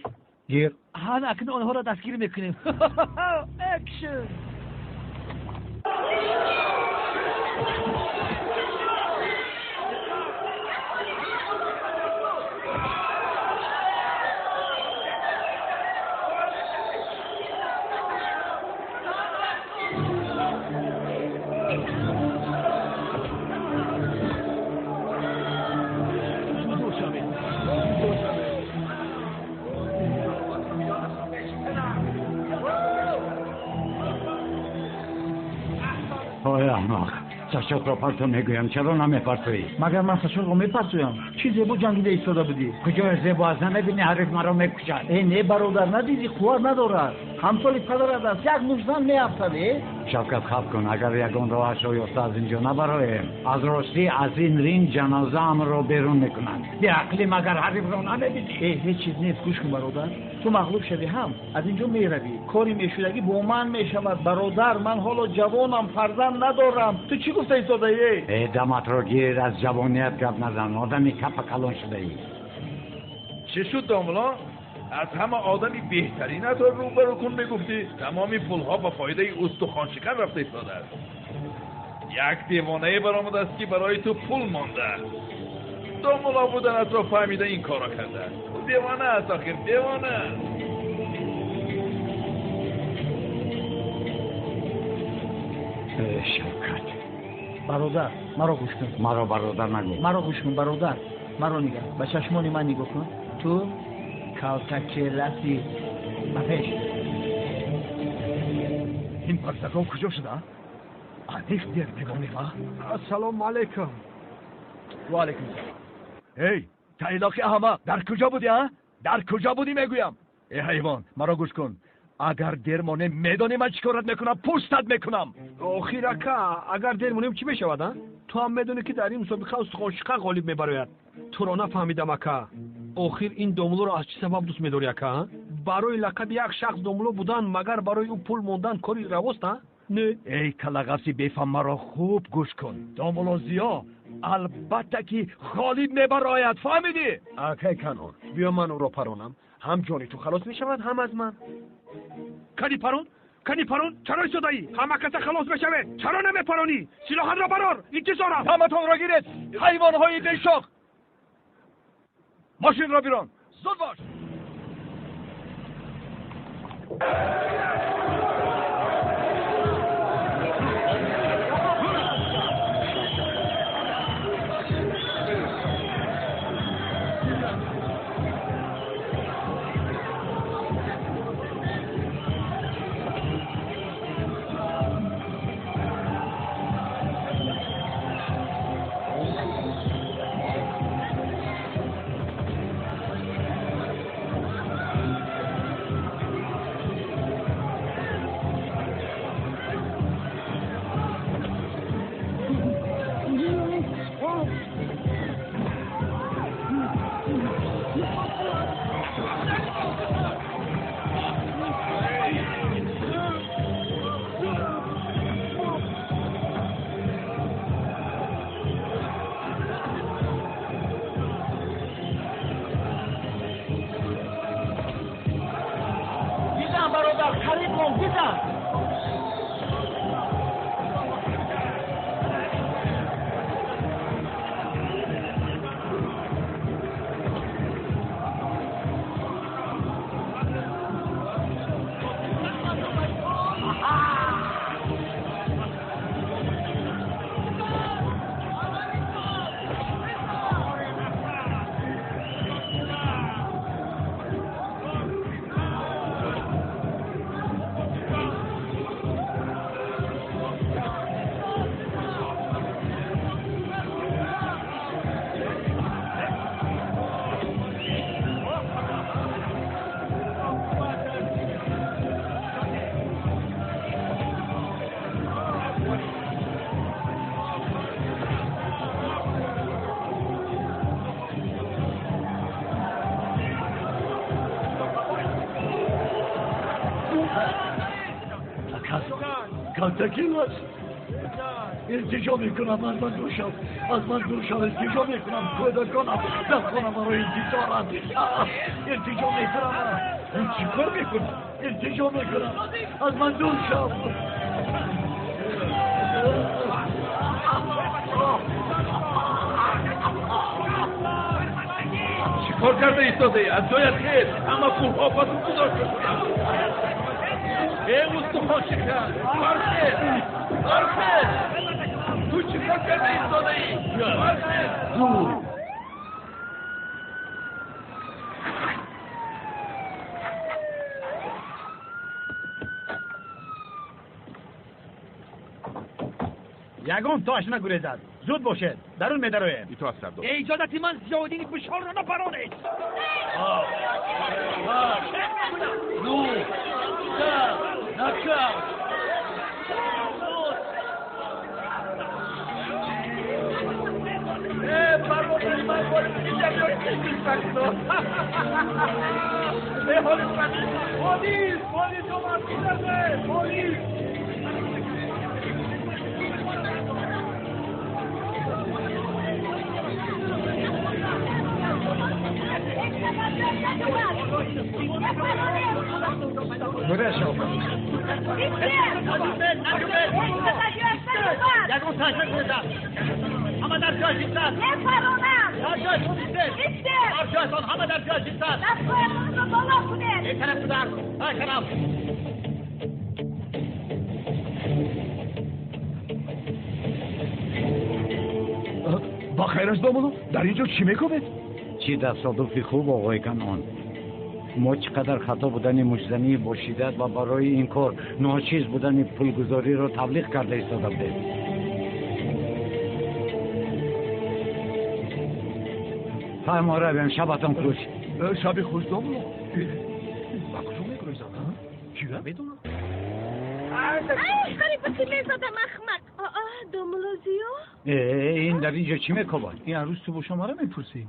[SPEAKER 6] гир.
[SPEAKER 16] Ҳа, акнун онҳоро дастгир мекунем. Экшн!
[SPEAKER 20] Ой, аҳмақ, сашоқро парто мегӯям, чаро намепартоӣ?
[SPEAKER 17] Магар ман сашоқро мепартоям? Чӣ зебо ҷангида истода будӣ?
[SPEAKER 20] Куҷоя зебо аст? Намебинӣ ҳариф маро мекушад?
[SPEAKER 17] Э, не бародар, надидӣ, қувват надорад. Ҳамсоли падарат аст, як мушзан меафтад, э?
[SPEAKER 20] Шавкат, хаб кун, агар ягон роҳашро ёфта аз ин ҷо набароем, аз ростӣ аз ин ринг ҷанозаамро берун мекунанд. Беақлӣ, магар ҳарифро намебинӣ?
[SPEAKER 17] Э, ҳеҷ чиз нест, гӯш кун бародар. Ту мағлуб шавӣ ҳам, аз ин ҷо меравӣ. Кори мешудагӣ бо ман мешавад, бародар. Ман ҳоло ҷавонам, фарзанд надорам. Ту чӣ гуфта истодаӣ?
[SPEAKER 20] Э, даматро гир, аз ҷавоният гап назан, одами капа калон шудаӣ.
[SPEAKER 22] Чӣ шуд, домулло? Аз ҳама одами беҳтаринатро рӯбарӯ кун мегуфтӣ. Тамоми пулҳо ба фоидаи устухоншикан рафта истодааст. Як девонае баромадааст, ки барои ту пул монда. Домулло буданатро фаҳмида ин корро кардааст. Ӯ девона аст, охир девона.
[SPEAKER 20] Э, Шавкат.
[SPEAKER 17] Бародар, маро гӯш кун.
[SPEAKER 20] Маро бародар нагӯ.
[SPEAKER 17] Маро гӯш кун, бародар. Маро нигар. Ба чашмони ман нигоҳ кун. Ту калтакеласи. Ба пеш.
[SPEAKER 3] Ин парсакон куҷо шуда? Аниқ дер мемонем, а?
[SPEAKER 12] Ассалому алайкум.
[SPEAKER 3] Ва алайкум салом. Эй, тайлоқи аҳмақ, дар куҷо будӣ, а? Дар куҷо будӣ мегӯям? Э ҳайвон, маро гӯш кун. Агар дер монем, медонӣ ман чӣ корат мекунам? Пӯстат мекунам.
[SPEAKER 12] Охир ака, агар дер монем чӣ мешавад, а? Ту ҳам медонӣ, ки дар ин мусобиқа устухоншикан ғолиб мебарояд. Туро нафаҳмидам, ака. Охир ин домуллоро аз чӣ сабаб дӯст медорӣ, ака? Барои лақаби як шахс домулло будан, магар барои ӯ пул мондан кори равост, а? Не.
[SPEAKER 3] Эй калагафси бефаҳм, маро хуб гӯш кун. Домулло Зиё албатта ки ғолиб мебарояд, фаҳмидӣ?
[SPEAKER 12] Акай Канон, биё ман ӯро паронам. Ҳам ҷони ту халос мешавад, ҳам аз ман. Кани парон? Кани парон? Чаро истодаӣ? Ҳама каса халос мешавед. Чаро намепаронӣ? Силоҳатро барор, интизорам.
[SPEAKER 3] Ҳаматонро гиред, ҳайвонҳои бешох. Мошинро бирон, зуд бош. Калтакилаш илтиҷо мекунам, аз ман дур шав, аз ман дур шав, илтиҷо мекунам, кӯдаконам дар хона маро интизоранд. Илтиҷо мекунам, чӣ кор мекунам? Илтиҷо мекунам, аз ман дур шав.
[SPEAKER 22] Чӣ кор карда истодаӣ? Аз ҷоят хез, ҳама пулҳо ба ту гузошта шуданд. Э, устухоншикан, бархез, бархез! Ту чӣ кор карда истодаӣ? Бархез!
[SPEAKER 3] Дур!
[SPEAKER 7] Ягон тош нагурезад. Зуд бошед, дарун медароем.
[SPEAKER 18] Итоат сардор.
[SPEAKER 7] Иҷозати ман Зиёддини Бушорро напаронед.
[SPEAKER 3] Ну, нокаут! Бародари ман полис, полис омад, полис!
[SPEAKER 7] Ягон тош нагурезад. Ҳама дар ҷой истад. Дар ҷоятон истед. Дар ҷоятон, ҳама дар ҷоят истад. Ин тараф гузар, ай тараф.
[SPEAKER 3] Ба хайр аст, домулло, дар ин ҷо чӣ мекунед?
[SPEAKER 20] Чӣ тасодуфи хуб, оғои Канъон. Мо чӣ қадар хато будани муштзании бо шиддат ва барои ин кор ночиз будани пулгузориро таблиғ карда истода будем. Ҳай, мо равем, шабатон хуш.
[SPEAKER 3] Шаби хуш, домулло. Ба куҷо мегурезанд, кӣ медонад?
[SPEAKER 8] Ай, қариб ба кӣ мезадам, ахмақ. Домулло Зиё?
[SPEAKER 20] Ин дар ин ҷо чӣ мекобад?
[SPEAKER 17] Ин арӯз ту боша мара мепурсӣ?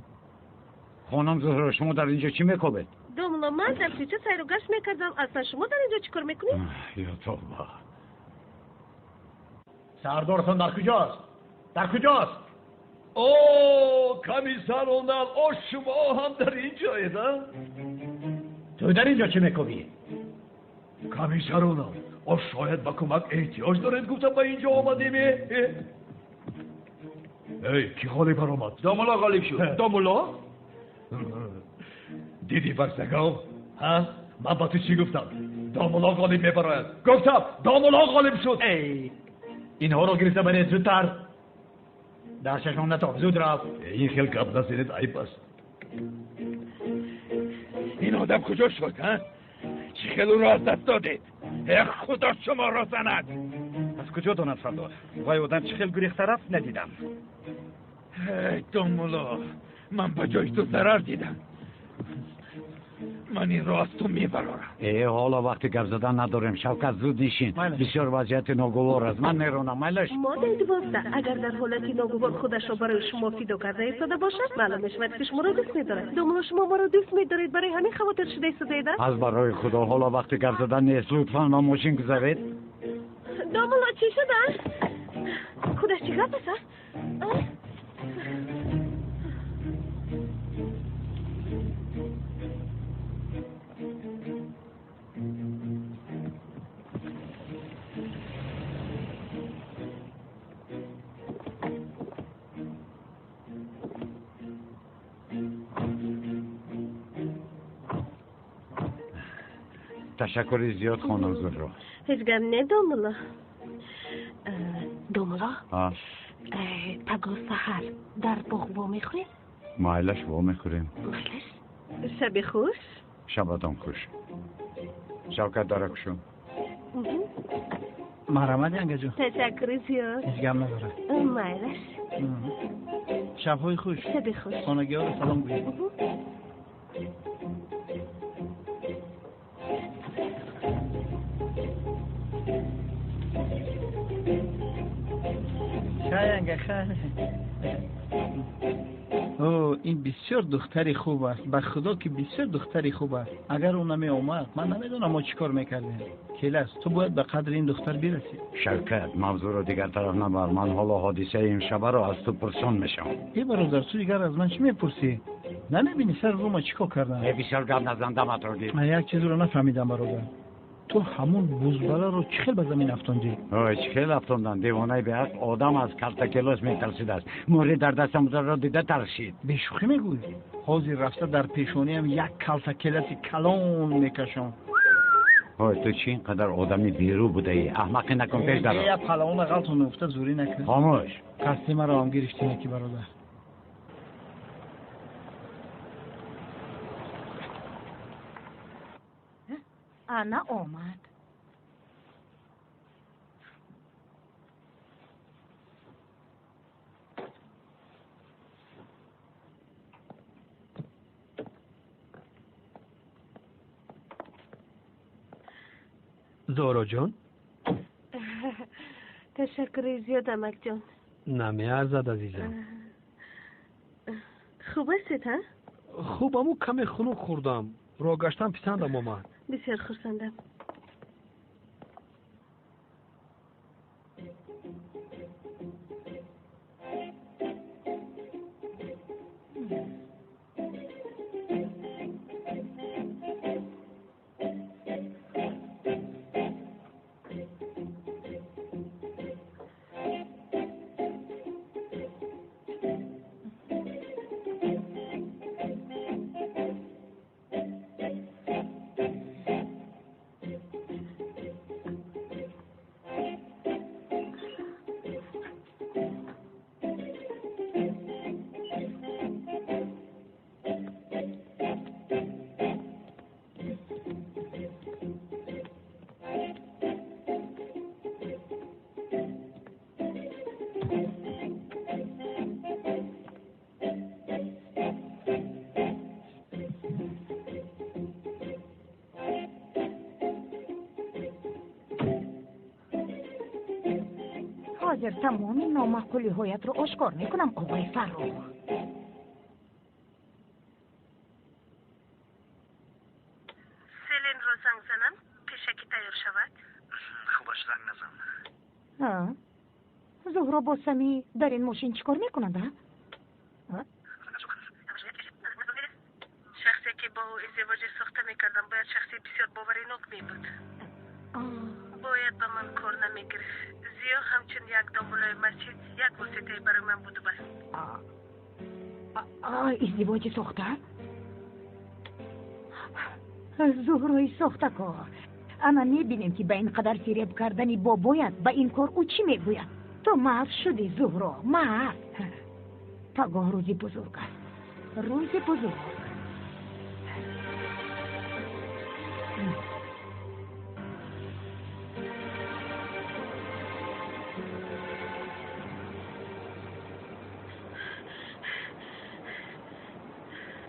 [SPEAKER 20] Хонум Зуҳро, шумо дар ин ҷо чӣ мекобед?
[SPEAKER 8] Домулло, ман дар кӯча сайру гашт мекардам. Аслан шумо дар ин ҷо чӣ кор мекунед?
[SPEAKER 20] Ё тавба!
[SPEAKER 7] Сардортон дар куҷост? Дар куҷост?
[SPEAKER 3] О, комиссар Онал, о, шумо ҳам дар ин ҷоед, а?
[SPEAKER 7] Ту дар ин ҷо чӣ мекобӣ?
[SPEAKER 3] Комиссар Онал, о, шояд ба кӯмак эҳтиёҷ доред, гуфтам ба ин ҷо омадем. Эй, кӣ ғолиб баромад?
[SPEAKER 22] Домулло ғолиб шуд.
[SPEAKER 3] Домулло? Дидӣ, барсагов, ҳа? Ман ба ту чӣ гуфтам? Домулло ғолиб мебарояд. Гуфтам, домулло ғолиб шуд.
[SPEAKER 7] Эй, инҳоро гирифта баред зудтар. Дар чашмам натоб, зуд рафт.
[SPEAKER 3] Ин хел гап назанед, айб аст.
[SPEAKER 22] Ин одам куҷо шуд, ҳа? Чӣ хел ӯро аз даст додед? Э, Худо шуморо занад!
[SPEAKER 9] Аз куҷо донад сардор? Вай одам чӣ хел гурехта рафт, надидам.
[SPEAKER 22] Эй, домулло, ман ба ҷои ту зарар дидам. Ман инро аз ту мебарорам.
[SPEAKER 20] Э, ҳоло вақти гап задан надорем. Шавкат, зуд нишин. Бисёр вазъияти ногувор аст. Ман меронам, майлаш?
[SPEAKER 8] Моддаи 12. Агар дар ҳолати ногувор худашро барои шумо фидо карда истода бошад, маълум мешавад, ки шуморо дӯст медорад. Домулло, шумо маро дӯст медоред, барои ҳамин хавотир шуда истодаед?
[SPEAKER 20] Аз барои Худо, ҳоло вақти гап задан нест. Лутфан ба мошин гузаред.
[SPEAKER 8] Домулло, чӣ шуда? Худаш чӣ гап аст, а?
[SPEAKER 20] Ташаккури зиёд, хонум Зуҳро.
[SPEAKER 8] Ҳеҷ гап не, домулло. Домулло, пагоҳ саҳар дар боғ вомехӯрем?
[SPEAKER 20] Майлаш, вомехӯрем.
[SPEAKER 8] Майлаш. Шаби хуш.
[SPEAKER 20] Шабатон хуш. Шавкат, дара кушо.
[SPEAKER 17] Марҳамат, янгаҷон.
[SPEAKER 8] Ташаккури зиёд.
[SPEAKER 17] Ҳеҷ гап надорад.
[SPEAKER 8] Майлаш.
[SPEAKER 17] Шабҳои хуш.
[SPEAKER 8] Шаби хуш.
[SPEAKER 17] Хонагиҳоро салом гӯед. О, ин бисёр духтари хуб аст. Ба Худо ки бисёр духтари хуб аст. Агар ӯ намеомад, ман намедонам мо чӣ кор мекардем. Келас, ту бояд ба қадри ин духтар бирасӣ.
[SPEAKER 20] Шавкат, мавзӯъро дигар тараф набар. Ман ҳоло ҳодисаи имшабаро аз ту пурсон мешавам.
[SPEAKER 17] Э, бародар, ту дигар аз ман чӣ мепурсӣ? Намебинӣ сари рӯма чӣ кор кардам?
[SPEAKER 20] Э, бисёр гап назан, даматро гир.
[SPEAKER 17] Ман як чизро нафаҳмидам, бародар. Ту ҳамун бузбаларо чӣ хел ба замин афтондӣ?
[SPEAKER 20] Ой, чӣ хел афтондан? Девонаи беақл одам аз калтакелос метарсидааст. Мӯри дар дастам бударо дида тарсид.
[SPEAKER 17] Бешӯхӣ мегӯӣ? Ҳозир рафта дар пешониам як калтакеласи калон мекашам.
[SPEAKER 20] Ой, ту чӣ ин қадар одами берӯ будаӣ? Аҳмақӣ накун, пеш даро.
[SPEAKER 17] Як палавона ғалтон меуфта, зурӣ накун.
[SPEAKER 20] Хомӯш.
[SPEAKER 17] Қасди маро ҳам гирифтӣ неки, бародар.
[SPEAKER 14] Ана омад.
[SPEAKER 10] Зуҳроҷон?
[SPEAKER 8] Ташаккури зиёд, амакҷон.
[SPEAKER 10] Намеарзад, азизам.
[SPEAKER 8] Хуб ҳастед, ҳа?
[SPEAKER 10] Хуб, аму каме хунук хӯрдам. Роҳ гаштан писандам омад.
[SPEAKER 8] Бисёр хурсандам.
[SPEAKER 14] Ҳозир тамоми номаъқулиҳоятро ошкор мекунам, оғои Фаррух.
[SPEAKER 8] Селинро занг занам, пешакӣ тайёр шавад?
[SPEAKER 5] Хубаш, занг назан.
[SPEAKER 14] Зуҳро бо Самӣ дар ин мошин чӣ кор мекунанд, а?
[SPEAKER 8] Шахсе ки бо ӯ издивоҷи сохта мекардам, бояд шахси бисёр боваринок мебуд. Бояд ба ман кор намегирифт. Зиё ҳамчун як домуллои масҷид як воситае барои ман буду бас.
[SPEAKER 14] Издивоҷи сохта?
[SPEAKER 13] Зуҳрои сохтакор. Ана мебинем, ки ба ин қадар фиреб кардани бобоят ба ин кор ӯ чӣ мегӯяд. Ту маъф шудӣ, Зуҳро, маъф. Пагоҳ рӯзи бузург аст. Рӯзи бузург.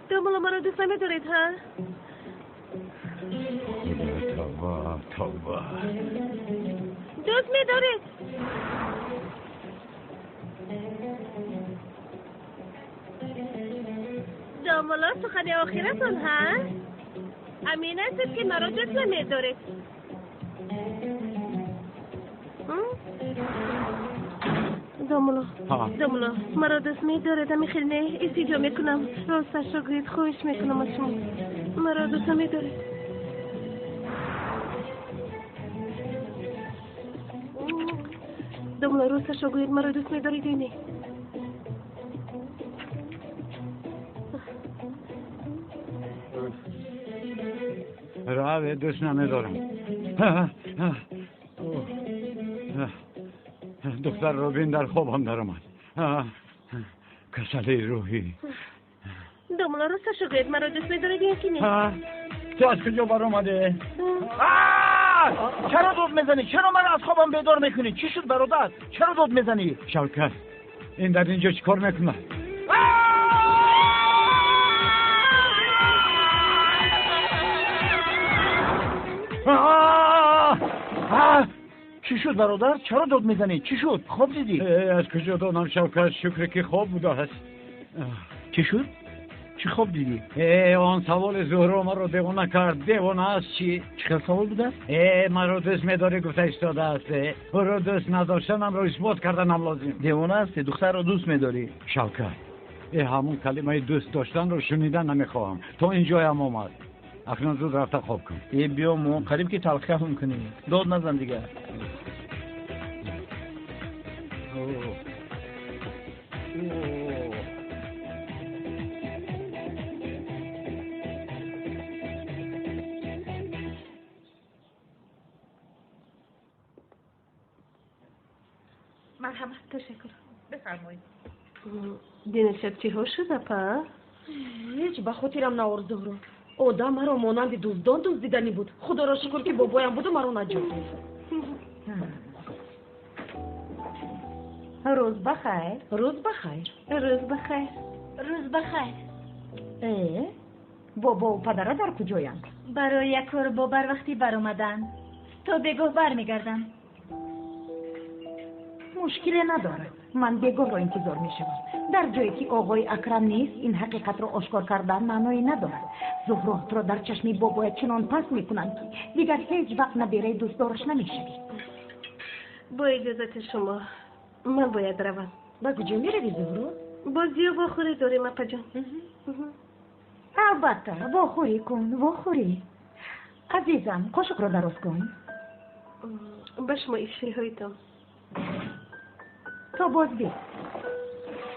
[SPEAKER 8] Домулло, маро дӯст намедоред, ҳа?
[SPEAKER 1] Тавба, тавба.
[SPEAKER 8] Дӯст медоред? Домулло, сухани охиратон, ҳа? Амин ҳастед, ки маро дӯст намедоред? Домулло, домулло, маро дӯст медоред, ами хел не? Истиҷо мекунам. Росташро гӯед, хоҳиш мекунам аз шумо. Маро дӯст намедоред? Домулло, росташро гӯед, маро дӯст медоред ё не?
[SPEAKER 1] Раве, дӯст намедорам. Духтар Робин дар хобам даромад. Касалии рӯҳӣ.
[SPEAKER 8] Домулло, росташро гӯед, маро дӯст медоред ё ки не?
[SPEAKER 1] Ту аз куҷо баромадӣ?
[SPEAKER 17] Чаро дод мезанӣ? Чаро маро аз хобам бедор мекунӣ? Чӣ шуд, бародар? Чаро дод мезанӣ?
[SPEAKER 1] Шавкат, ин дар инҷо чӣ кор мекунад?
[SPEAKER 17] Чӣ шуд, бародар? Чаро дод мезанӣ? Чӣ шуд? Хоб дидӣ?
[SPEAKER 1] Аз куҷо донам, Шавкат? Шукре ки хоб будааст.
[SPEAKER 17] Чӣ шуд? Чӣ хоб дидӣ?
[SPEAKER 1] Он саволи Зуҳро маро девона кард. Девона аст чӣ?
[SPEAKER 17] Чӣ хел савол будааст?
[SPEAKER 1] Маро дӯст медорӣ гуфта истодааст. Ӯро дӯст надоштанамро исбот карданам лозим.
[SPEAKER 17] Девона ҳастӣ, духтарро дӯст медорӣ.
[SPEAKER 1] Шавкат, ҳамон калимаи дӯст доштанро шунидан намехоҳам. То ин ҷоям омад. Акнун зуд рафта хоб кун.
[SPEAKER 17] Биё, мо қариб ки талхиҳам кунем. Дод назан дигар.
[SPEAKER 14] Марҳамат, ташаккур. Бифармоед.
[SPEAKER 8] Динашаб чиҳо шуд, апа?
[SPEAKER 19] Ҳеҷ ба хотирам наор, Зуҳро. Одам маро монанди дуздон дуздиданӣ буд. Худоро шукр, ки бобоям буду маро наҷот дод.
[SPEAKER 13] Рӯз ба хайр.
[SPEAKER 19] Рӯз ба хайр.
[SPEAKER 8] Рӯз ба хайр.
[SPEAKER 15] Рӯз ба хайр.
[SPEAKER 13] Бобову падара дар куҷоянд?
[SPEAKER 15] Барои як кор бо барвақтӣ баромаданд. То бегоҳ бармегардам.
[SPEAKER 13] Мушкиле надорад. Ман бегоҳро интизор мешавам. Дар ҷое ки оғои Акрам нест, ин ҳақиқатро ошкор кардан маъное надорад. Зуҳротро дар чашми бобоят чунон паст мекунанд, ки дигар ҳеҷ вақт набераи дӯстдораш намешавӣ.
[SPEAKER 8] Бо иҷозати шумо, ман бояд равам.
[SPEAKER 19] Ба куҷо меравӣ, Зуҳро?
[SPEAKER 8] Бо Зиё вохӯрӣ дорем, апаҷон.
[SPEAKER 13] Албатта, вохӯрӣ кун, вохӯрӣ. Азизам, қошуқро дароз кун.
[SPEAKER 8] Ба шумо ифшиҳоитон.
[SPEAKER 13] То боз бед.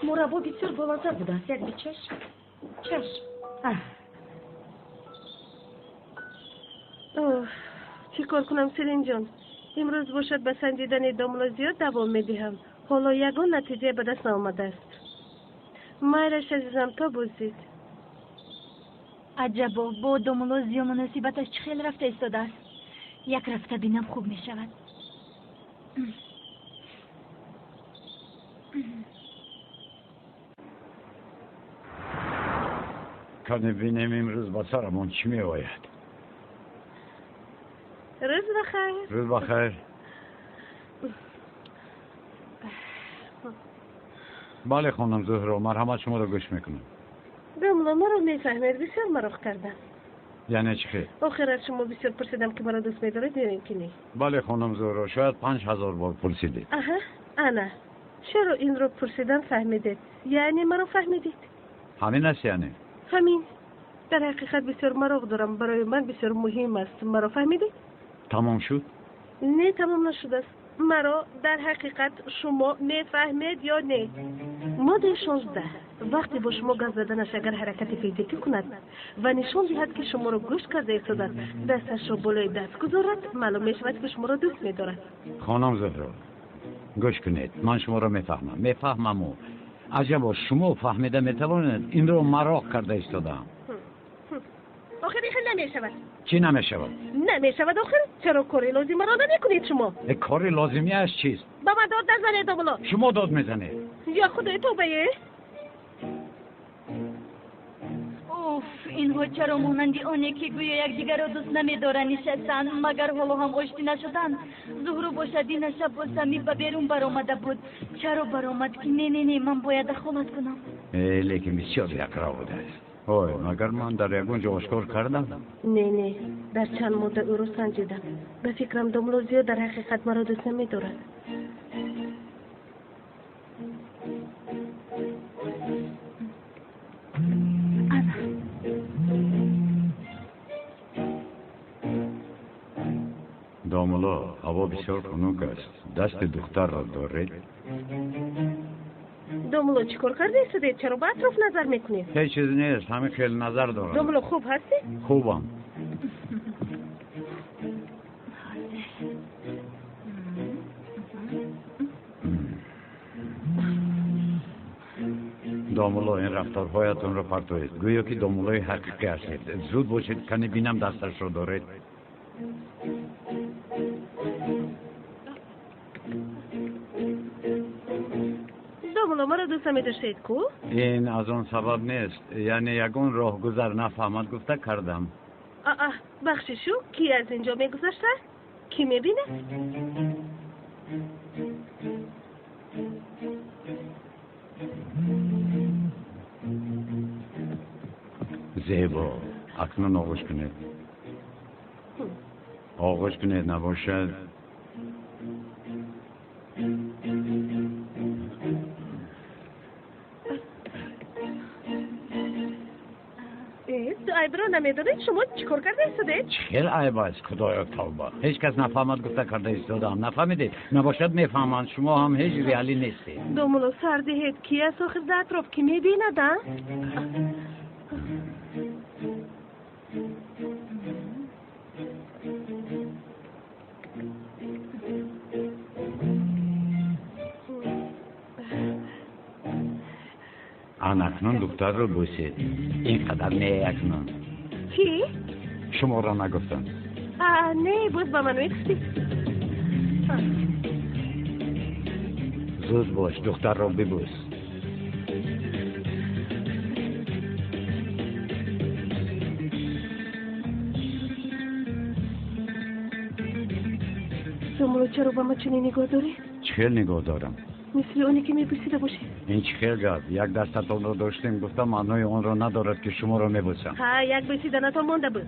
[SPEAKER 19] Мураббо бисёр болаззат будааст. Як бичаш. Чаш.
[SPEAKER 8] Чӣ кор кунам, Селинҷон? Имрӯз бошад ба санҷидани домулло зиёд давом медиҳам. Ҳоло ягон натиҷа ба даст наомадааст. Майлаш, азизам, то боздид.
[SPEAKER 15] Аҷабо, бо домулло Зиё муносибаташ чӣ хел рафта истодааст? Як рафта бинам хуб мешавад.
[SPEAKER 1] Кане бинем имрӯз ба сарамон чӣ меояд.
[SPEAKER 8] Рӯз ба хайр.
[SPEAKER 1] Рӯз ба хайр. Бале, хонум Зуҳро, марҳамат, шуморо гӯш мекунам.
[SPEAKER 8] Домулло, маро мефаҳмед, бисёр мароқ кардам.
[SPEAKER 1] Яъне чӣ хел?
[SPEAKER 8] Охир аз шумо бисёр пурсидам, ки маро дӯст медоред ё ин ки не.
[SPEAKER 1] Бале, хонум Зуҳро, шояд 5000 бор пурсидед.
[SPEAKER 8] Аҳа, ана. Чаро инро пурсидан фаҳмидед? Яъне маро фаҳмидед?
[SPEAKER 1] Ҳамин аст, яъне?
[SPEAKER 8] Ҳамин. Дар ҳақиқат бисёр мароқ дорам. Барои ман бисёр муҳим аст. Маро фаҳмидед?
[SPEAKER 1] Тамом шуд?
[SPEAKER 8] Не, тамом нашудааст. Маро дар ҳақиқат шумо мефаҳмед ё не? Моддаи 16. Вақте бо шумо гап заданаш агар ҳаракати физикӣ кунад ва нишон диҳад, ки шуморо гӯш карда истодааст, дасташро болои даст гузорад, маълум мешавад, ки шуморо дӯст медорад.
[SPEAKER 20] Хонум Зуҳро, гӯш кунед, ман шуморо мефаҳмам, мефаҳмаму. Аҷабо, шумо фаҳмида метавонед, инро мароқ карда истодаам.
[SPEAKER 8] Охир ин хел намешавад.
[SPEAKER 20] Чӣ намешавад?
[SPEAKER 8] Намешавад охир. Чаро кори лозимаро намекунед шумо?
[SPEAKER 20] Кори лозимиаш чист?
[SPEAKER 8] Ба ман дод назанед, домулло.
[SPEAKER 20] Шумо дод мезанед.
[SPEAKER 8] Я худои тобае.
[SPEAKER 15] Уф, инҳо чаро монанди оне ки гӯё якдигарро дӯст намедоранд нишастанд, магар ҳоло ҳам оштӣ нашуданд? Зуҳру бошад дина шаб бо Самир ба берун баромада буд. Чаро баромад ки не, не, не, ман бояд дахолат кунам.
[SPEAKER 20] Лекин бисёр якро будааст. Ой, магар ман дар ягон ҷо ошкор кардам?
[SPEAKER 8] Не, не, дар чанд мудда ӯро санҷидам. Ба фикрам домулло зиёд дар ҳақиқат маро дӯст намедорад.
[SPEAKER 20] Домулло, ҳаво бисёр хунук аст. Дасти духтарро доред?
[SPEAKER 8] Домулло, чӣ кор карда истодед? Чаро ба атроф назар мекунед?
[SPEAKER 20] Ҳеҷ чиз нест, ҳамин хел назар дорам.
[SPEAKER 8] Домулло, хуб ҳастӣ?
[SPEAKER 20] Хубам. Домулло, ин рафторҳоятонро партоед. Гӯё ки домуллои ҳақиқӣ ҳастед. Зуд бошед, кани бинам дасташро доред.
[SPEAKER 8] Домулло, маро дӯст намедоштед ку?
[SPEAKER 20] Ин аз он сабаб нест, яъне ягон роҳгузар нафаҳмад гуфта кардам.
[SPEAKER 8] Аа, бахшишу, ки аз ин ҷо мегузашта? Кӣ мебинад?
[SPEAKER 20] Зебо, акнун оғӯш кунед. Оғӯш кунед, набошад.
[SPEAKER 8] Айбро намедонед, шумо чӣ кор карда истодед?
[SPEAKER 20] Чӣ хел айб аст, худоё тавба. Ҳеҷ кас нафаҳмад гуфта карда истодаам. Нафаҳмидед? Набошад мефаҳманд, шумо ҳам ҳеҷ реалӣ нестед.
[SPEAKER 8] Домулло, сар диҳед, ки аст охир дар атроф, ки мебинад, а?
[SPEAKER 20] Ан акнун духтарро бӯсед. Ин қадар не акнун.
[SPEAKER 8] Чӣ?
[SPEAKER 20] Шуморо нагуфтам.
[SPEAKER 8] Не, боз ба ман мегуфтӣ.
[SPEAKER 20] Зуд бош, духтарро бибӯс.
[SPEAKER 8] Домулло, чаро ба ман чунин нигоҳ дорӣ?
[SPEAKER 20] Чӣ хел нигоҳ дорам?
[SPEAKER 8] Мисли оне ки мебӯсида бошед.
[SPEAKER 20] Ин чӣ хел гап? Як дастатонро доштем, гуфта маънои онро надорад, ки шуморо мебӯсам.
[SPEAKER 8] Ҳа, як бӯсиданатон монда буд.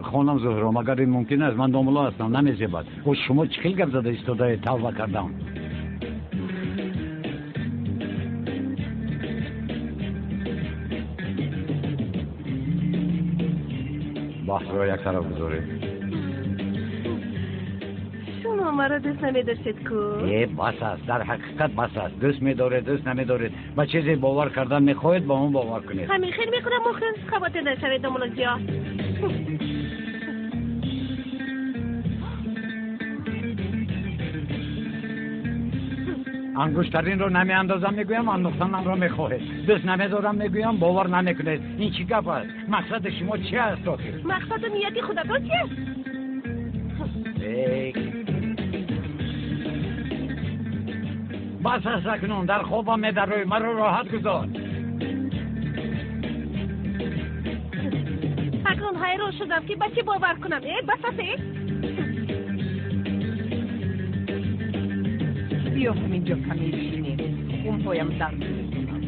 [SPEAKER 20] Хонам Зуҳро, магар ин мумкин аст? Ман домулло ҳастам, намезебад. О, шумо чӣ хел гап зада истодаед? Тавба кардам. Баҳсро як тараф гузоред.
[SPEAKER 8] Шумо маро дӯст намедоштед ку?
[SPEAKER 20] Э, бас аст, дар ҳақиқат бас аст. Дӯст медоред, дӯст намедоред. Ба чизе бовар кардан мехоҳед, ба он бовар кунед.
[SPEAKER 8] Ҳамин хел мекунам охир. Хавотир нашавед, домулло зиё.
[SPEAKER 20] Ангуштаринро намеандозам мегӯям, андохтанамро мехоҳед. Дӯст намедорам мегӯям, бовар намекунед. Ин чӣ гап аст? Мақсади шумо чи аст охир?
[SPEAKER 8] Мақсаду нияти худатон чи аст?
[SPEAKER 20] Бас аст акнун, дар хобам медарӯй, маро роҳат гузор.
[SPEAKER 8] Акнун ҳайрон шудам, ки ба чӣ бовар кунам. Э, бас аст, э?
[SPEAKER 13] Биё ҳаминҷо каме бишинем, қумҳоям дард мекунад.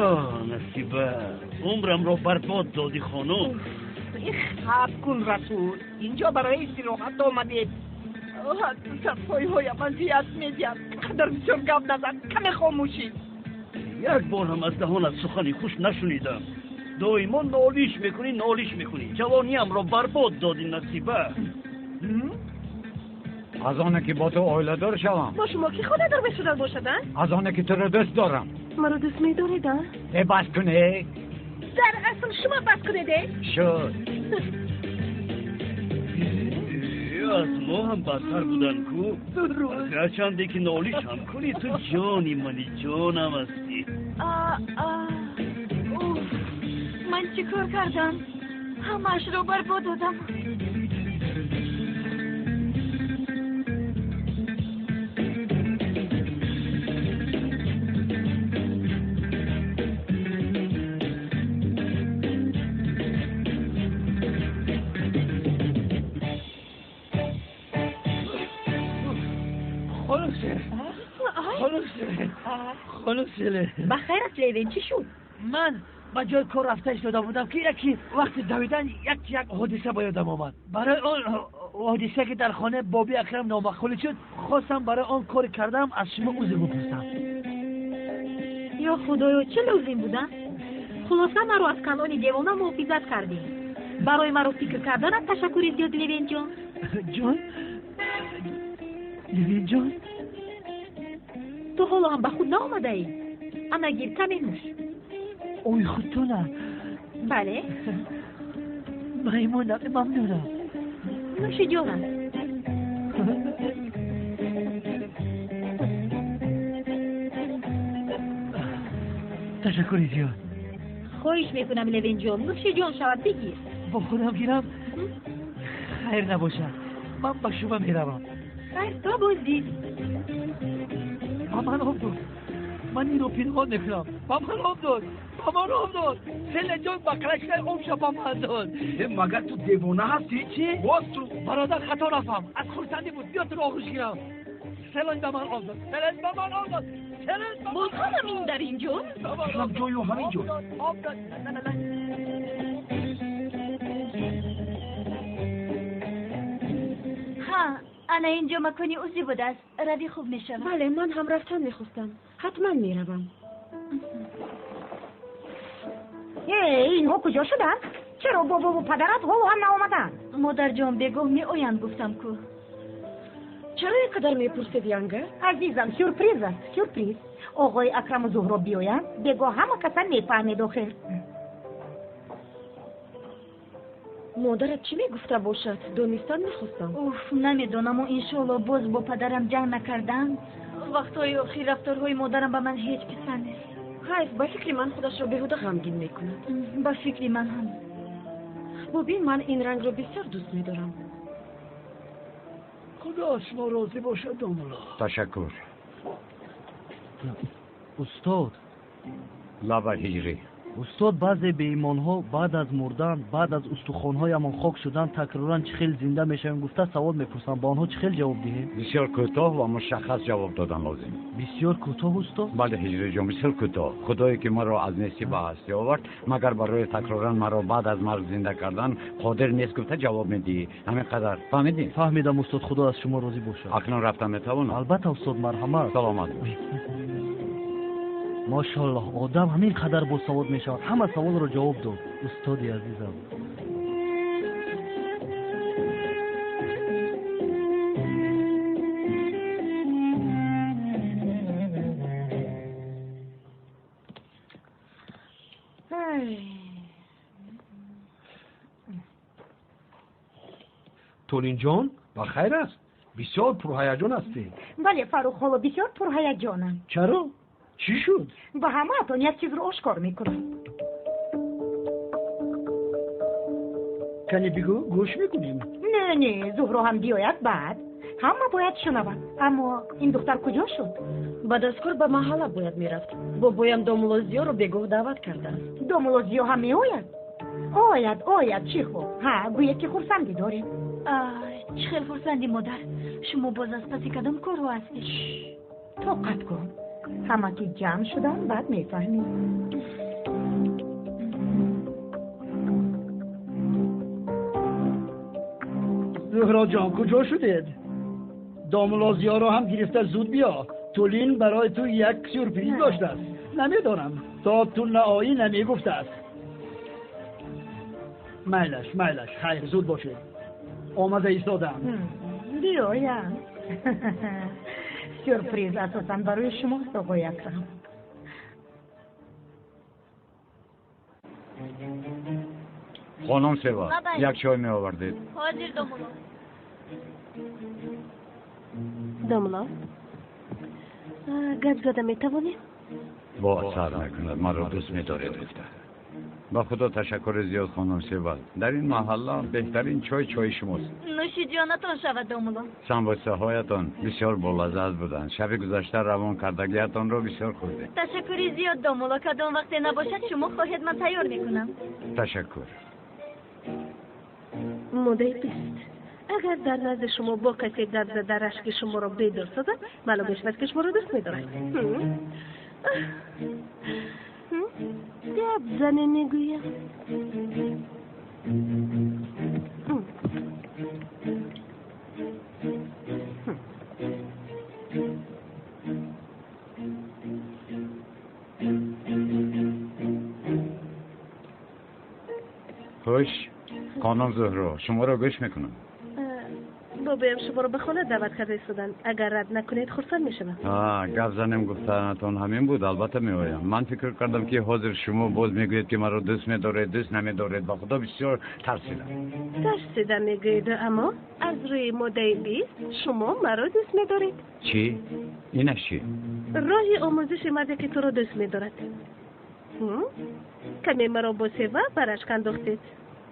[SPEAKER 11] Оҳ, Насиба, умрамро барбод додӣ, хонум.
[SPEAKER 13] Ихаб кун, Расул, инҷо барои истироҳат омадед. Сарпойҳоям азият медиҳад. Қадар бисёр гап назан, каме хомӯшӣ.
[SPEAKER 11] Як бор ҳам аз даҳонат сухани хуш нашунидам. Доимо нолиш мекунӣ, нолиш мекунӣ. Ҷавониамро барбод додӣ, Насиба.
[SPEAKER 20] Аз оне ки бо ту оиладор шавам.
[SPEAKER 8] Бо шумо ки хонадор мешудан бошад, а?
[SPEAKER 20] Аз оне ки туро дӯст дорам.
[SPEAKER 8] Маро дӯст медоред, а?
[SPEAKER 20] Э, бас кунед.
[SPEAKER 8] Дар асл шумо бас кунед, э?
[SPEAKER 20] Шуд.
[SPEAKER 11] Аз мо ҳам бадтар будан ку. Гарчанде ки нолиш ҳам кунӣ, ту ҷони мани ҷонам ҳастӣ.
[SPEAKER 15] Ман чӣ кор кардам? Ҳамаашро барбод додам.
[SPEAKER 14] Ба хайр аст, Левин, чӣ шуд?
[SPEAKER 16] Ман ба ҷои кор рафта истода будам, ки яке вақти давидан як ҳодиса ба ёдам омад. Барои он ҳодиса, ки дар хонаи Боби Акрам номаъқулӣ шуд, хостам барои он кори кардам аз шумо узр бипурсам.
[SPEAKER 14] Ё худоё, чӣ лозим буда? Хулоса, маро аз канони девона муҳофизат кардӣ. Барои маро фикр карданат ташаккури зиёд, Левинҷон.
[SPEAKER 16] Ҷон? Левинҷон?
[SPEAKER 14] Ту ҳоло ҳам ба худ наомадаӣ? Ана гир, каме нӯш.
[SPEAKER 16] Ой, худтона?
[SPEAKER 14] Бале.
[SPEAKER 16] Маймунам, мамнунам.
[SPEAKER 14] Нӯши ҷонам.
[SPEAKER 16] Ташаккури зиёд.
[SPEAKER 14] Хоҳиш мекунам, Левинҷон, нӯши ҷон шавад, бигир.
[SPEAKER 16] Бо худам гирам? Хайр набошад, ман ба шуба меравам.
[SPEAKER 14] Хайр, то боздид.
[SPEAKER 16] Ба ман об дод. Ман инро пинҳон мекунам. Ба ман об дод. Ба ман об дод. Селаҷон ба қалашкаи обша ба ман дод.
[SPEAKER 2] Магар ту девона ҳастӣ?
[SPEAKER 16] Чӣ?
[SPEAKER 2] Боз ту.
[SPEAKER 16] Бародар, хато нафаҳм. Аз хурсандӣ буд. Биё туро оғӯш гирам. Селан ба ман об дод. Селан ба ман об дод. Селан ба ман.
[SPEAKER 14] Боз ҳамам ин дар ин ҷо?
[SPEAKER 2] Ҳам ҷою ҳамин ҷо.
[SPEAKER 16] Об дод.
[SPEAKER 15] Ҳа, ана ин ҷо макони узӣ будааст. Рави, хуб мешавад.
[SPEAKER 19] Бале, ман ҳам рафтан мехостам. Ҳатман меравам.
[SPEAKER 13] Э, инҳо куҷо шуданд? Чаро бобову падарат ҳоло ҳам наомаданд?
[SPEAKER 15] Модарҷон, бегоҳ меоянд, гуфтам ку.
[SPEAKER 19] Чаро ин қадар мепурсед, янга?
[SPEAKER 13] Азизам, сюрприз аст, сюрприз. Оғои Акраму Зуҳро биёянд, бегоҳ ҳама каса мефаҳмед охир.
[SPEAKER 19] Модарат чӣ мегуфта бошад? Донистан мехостам.
[SPEAKER 15] Уф, намедонаму иншоалло боз бо падарам ҷанг накарданд. Вақтҳои охир рафторҳои модарам ба ман ҳеҷ писанд нест.
[SPEAKER 19] Ҳайф, ба фикри ман худашро беҳуда ғамгин мекунад.
[SPEAKER 15] Ба фикри ман ҳам.
[SPEAKER 19] Бубин, ман ин рангро бисёр дӯст медорам.
[SPEAKER 11] Худо аз шумо розӣ бошад, домулло.
[SPEAKER 20] Ташаккур.
[SPEAKER 5] Устод.
[SPEAKER 20] Лаба ҳиҷрӣ.
[SPEAKER 5] Устод, баъзе беимонҳо баъд аз мурдан, баъд аз устухонҳоямон хок шудан, такроран чӣ хел зинда мешавем гуфта савол мепурсанд. Ба онҳо чӣ хел ҷавоб диҳем?
[SPEAKER 20] Бисёр кӯтоҳ ва мушаххас ҷавоб додан лозим.
[SPEAKER 5] Бисёр кӯтоҳ, устод?
[SPEAKER 20] Бале, ҳиҷриҷон, бисёр кӯтоҳ. Худое ки маро аз нестӣ ба ҳастӣ овард, магар барои такроран маро баъд аз марг зинда кардан қодир нест гуфта ҷавоб медиҳӣ. Ҳамин қадар. Фаҳмидӣ?
[SPEAKER 5] Фаҳмидам, устод. Худо аз шумо розӣ бошад.
[SPEAKER 20] Акнун рафта метавонам?
[SPEAKER 5] Албатта, устод, марҳамат.
[SPEAKER 20] Саломат бош.
[SPEAKER 5] Мошаллоҳ, одам ҳамин қадар босавод мешавад. Ҳама саволро ҷавоб дод. Устоди азизам.
[SPEAKER 2] Толинҷон, ба хайр аст? Бисёр пурҳаяҷон ҳастӣ.
[SPEAKER 13] Бале, Фаррух, ҳоло бисёр пурҳаяҷонам.
[SPEAKER 2] Чаро? Чӣ шуд?
[SPEAKER 13] Ба ҳамаатон як чизро ошкор мекунам.
[SPEAKER 17] Кани бигӯ, гӯш мекунем.
[SPEAKER 13] Не, не, Зуҳро ҳам биёяд баъд. Ҳама бояд шунавад. Аммо ин духтар куҷо шуд?
[SPEAKER 19] Баъд аз кор ба маҳалла бояд мерафт. Бобоям домулло Зиёро бегоҳ даъват кардааст.
[SPEAKER 13] Домулло Зиё ҳам меояд? Ояд, ояд, чӣ хуб. Ҳа, гӯед ки хурсандӣ дорем.
[SPEAKER 15] Чӣ хел хурсандӣ, модар? Шумо боз аз паси кадом корҳо ҳастед?
[SPEAKER 13] Тоқат кун. Ҳама ки ҷамъ шуданд, баъд мефаҳмем.
[SPEAKER 17] Зуҳроҷон, куҷо шудед? Домулло Зиёро ҳам гирифта зуд биё. Тулин барои ту як сюрприз доштааст. Намедонам, то ту наоӣ намегуфтааст. Майлаш, майлаш, хайр, зуд бошед. Омада истодам.
[SPEAKER 13] Биёям. Сюрприз асосан барои шумост, оғои Акрам.
[SPEAKER 20] Хонум Сева, як чой меовардед.
[SPEAKER 15] Ҳозир, домулло.
[SPEAKER 8] Домулло, гап зада метавонем?
[SPEAKER 20] Бо асар мекунад, маро дӯст медоред гуфта. Ба худо ташаккури зиёд, хонум Сева. Дар ин маҳалла беҳтарин чой чои шумост.
[SPEAKER 15] Нӯши ҷонатон шавад, домулло.
[SPEAKER 20] Самбусаҳоятон бисёр болаззат буданд. Шаби гузашта равон кардагиятонро бисёр хӯрдем.
[SPEAKER 15] Ташаккури зиёд, домулло. Кадом вақте набошад, шумо хоҳед, ман тайёр мекунам.
[SPEAKER 20] Ташаккур.
[SPEAKER 8] Моддаи 20. Агар дар назди шумо бо касе гап зада рашки шуморо бедор созад, маълум мешавад, ки шуморо дӯст медорад. Гап зане мегӯям.
[SPEAKER 20] Хуш, хонум Зуҳро, шуморо гӯш мекунам.
[SPEAKER 8] Бобоям шуморо ба хона даъват карда истоданд. Агар рад накунед, хурсанд мешавам.
[SPEAKER 20] Гап занем гуфтанатон ҳамин буд, албатта меоям. Ман фикр кардам, ки ҳозир шумо боз мегӯед, ки маро дӯст медоред, дӯст намедоред. Ба худо бисёр тарсидам.
[SPEAKER 8] Тарсида мегӯед, аммо аз рӯи моддаи 20 шумо маро дӯст медоред.
[SPEAKER 20] Чӣ? Инаш чӣ?
[SPEAKER 8] Роҳи омӯзиши марде, ки туро дӯст медорад. Каме маро бо Сева ба рашк андохтед.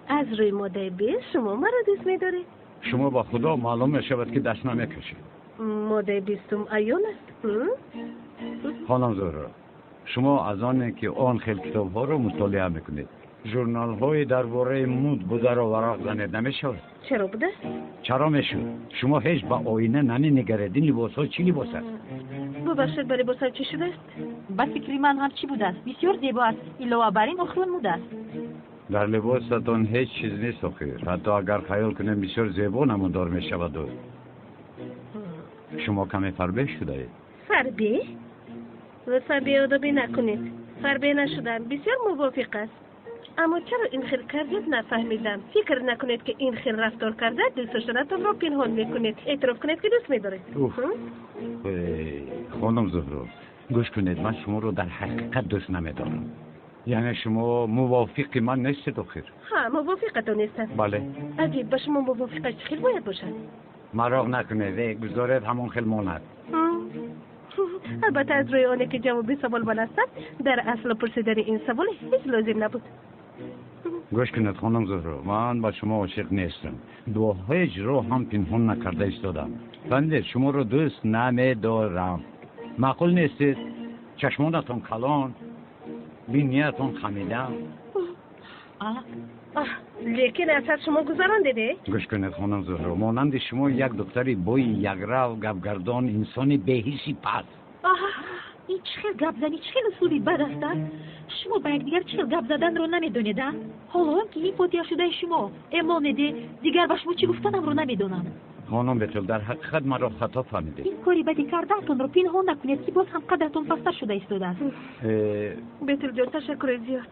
[SPEAKER 8] Аз рӯи моддаи 20 шумо маро дӯст медоред.
[SPEAKER 20] Шумо ба худо маълум мешавад, ки даст намекашед.
[SPEAKER 8] Моддаи 20 аён аст.
[SPEAKER 20] Хонум Зуҳро, шумо аз оне, ки он хел китобҳоро мутолиа мекунед, журналҳои дар бораи муд бударо варақ занед намешавад?
[SPEAKER 8] Чаро будааст?
[SPEAKER 20] Чаро мешуд? Шумо ҳеҷ ба оина наменигаред. Ин либосҳо чӣ либос аст?
[SPEAKER 8] Бубахшед, ба либосам чӣ шудааст?
[SPEAKER 14] Ба фикри ман ҳам чӣ будааст? Бисёр зебо аст. Илова бар ин охирон муд аст.
[SPEAKER 20] Дар либосатон ҳеҷ чиз нест охир. Ҳатто агар хаёл кунем, бисёр зебо намудор мешавад. Шумо каме фарбеҳ шудаед.
[SPEAKER 8] Фарбеҳ? Лутфан беодобӣ накунед. Фарбеҳ нашудам, бисёр мувофиқ аст. Аммо чаро ин хел кардед, нафаҳмидам. Фикр накунед, ки ин хел рафтор карда дӯст доштанатонро пинҳон мекунед. Эътироф кунед, ки дӯст медоред.
[SPEAKER 20] Хонум Зуҳро, гӯш кунед, ман шуморо дар ҳақиқат дӯст намедорам. Яъне шумо мувофиқи ман нестед охир.
[SPEAKER 8] Ҳа, мувофиқатон нестам.
[SPEAKER 20] Бале.
[SPEAKER 8] Аҷиб, ба шумо мувофиқа чӣ хел бояд бошад?
[SPEAKER 20] Мароқ накунед, гузоред ҳамон хел монад.
[SPEAKER 8] Албатта, аз рӯи оне, ки ҷавоби савол ман ҳастам, дар асл пурсидани ин савол ҳеҷ лозим набуд.
[SPEAKER 20] Гӯш кунед, хонум Зуҳро, ман ба шумо ошиқ нестам. Бо ҳеҷ роҳ ҳам пинҳон накарда истодам. Фаҳмидед, шуморо дӯст намедорам. Маъқул нестед, чашмонатон калон, биниятон хамида.
[SPEAKER 8] Лекин аз ҳад шумо гузарондед, э?
[SPEAKER 20] Гӯш кунед, хонум Зуҳро, монанди шумо як духтари бои якрав, гапгардон, инсони беҳисси паст.
[SPEAKER 14] Ин чӣ хел гапзанӣ, чӣ хел услуби бад аст, а? Шумо ба якдигар чӣ хел гап заданро намедонед, а? Ҳоло он ки ин фотиҳашудаи шумо эмонеде, дигар ба шумо чӣ гуфтанамро намедонам.
[SPEAKER 20] Хонум Бетул, дар ҳақиқат маро хато фаҳмидед.
[SPEAKER 14] Ин кори бади кардаатонро пинҳон накунед, ки боз ҳам қадратон пасттар шуда истодааст.
[SPEAKER 8] Бетулҷон, ташаккури зиёд.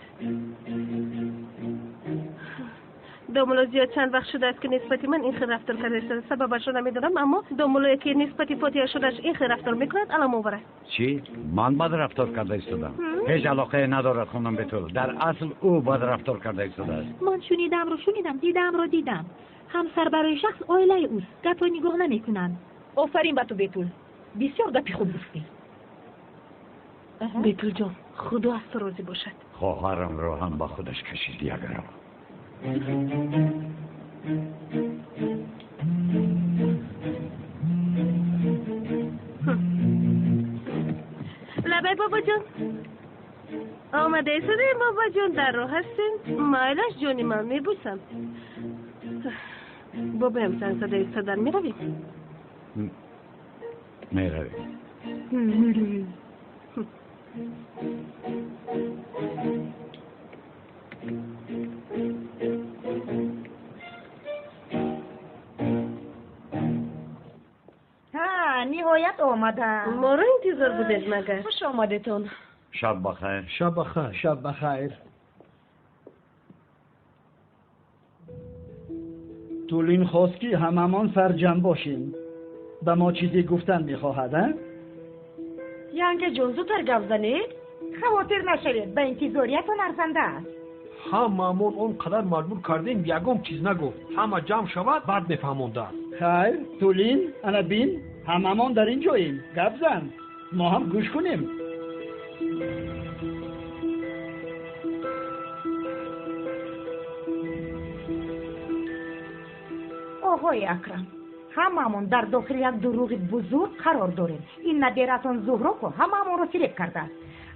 [SPEAKER 8] Домулло зиёд чанд вақт шудааст, ки нисбати ман ин хел рафтор карда истодааст. Сабабашро намедонам, аммо домуллое, ки нисбати фотиҳа шудааш ин хел рафтор мекунад, аламовар аст.
[SPEAKER 20] Чӣ? Ман бад рафтор карда истодам? Ҳеҷ алоқае надорад, хонум Бетул. Дар асл ӯ бад рафтор карда истодааст.
[SPEAKER 14] Ман шунидаамро шунидам, дидаамро дидам. Ҳамсар барои шахс оилаи ӯст, гапро нигоҳ намекунанд. Офарин ба ту, Бетул, бисёр гапи хуб гуфтӣ.
[SPEAKER 8] Бетулҷон, худо аз ту розӣ бошад.
[SPEAKER 20] Хоҳарамро ҳам ба худаш кашид ягарав.
[SPEAKER 8] Лабай, бобоҷон, омада истодаем. Бобоҷон, дар роҳ ҳастем. Майлаш, ҷони ман, мебӯсам. Бобоям занг зада истодан, меравем?
[SPEAKER 20] Меравем.
[SPEAKER 8] Меравем.
[SPEAKER 13] Ниҳоят омадам.
[SPEAKER 8] Моро интизор будед магар?
[SPEAKER 19] Хуш омадетон.
[SPEAKER 20] Шаб бахайр.
[SPEAKER 12] Шаб бахайр. Шаб бахайр.
[SPEAKER 17] Тулин хост, ки ҳамамон сарҷамъ бошем.
[SPEAKER 4] Ба мо чизе гуфтан мехоҳад, а?
[SPEAKER 19] Янга ҷон, зудтар гап занед.
[SPEAKER 13] Хавотир нашавед, ба интизориятон арзанда аст.
[SPEAKER 2] Ҳамаамон он қадар маҷбур кардем, ягон чиз нагуфт. Ҳама ҷамъ шавад, баъд мефаҳмондааст.
[SPEAKER 4] Хайр, Тулин, ана бин, ҳамамон дар ин ҷоем. Гап зан, мо ҳам гӯш кунем.
[SPEAKER 13] Оғои Акрам, ҳамаамон дар дохили як дурӯғи бузург қарор дорем. Ин набератон Зуҳроко ҳамаамонро фиреб кардааст.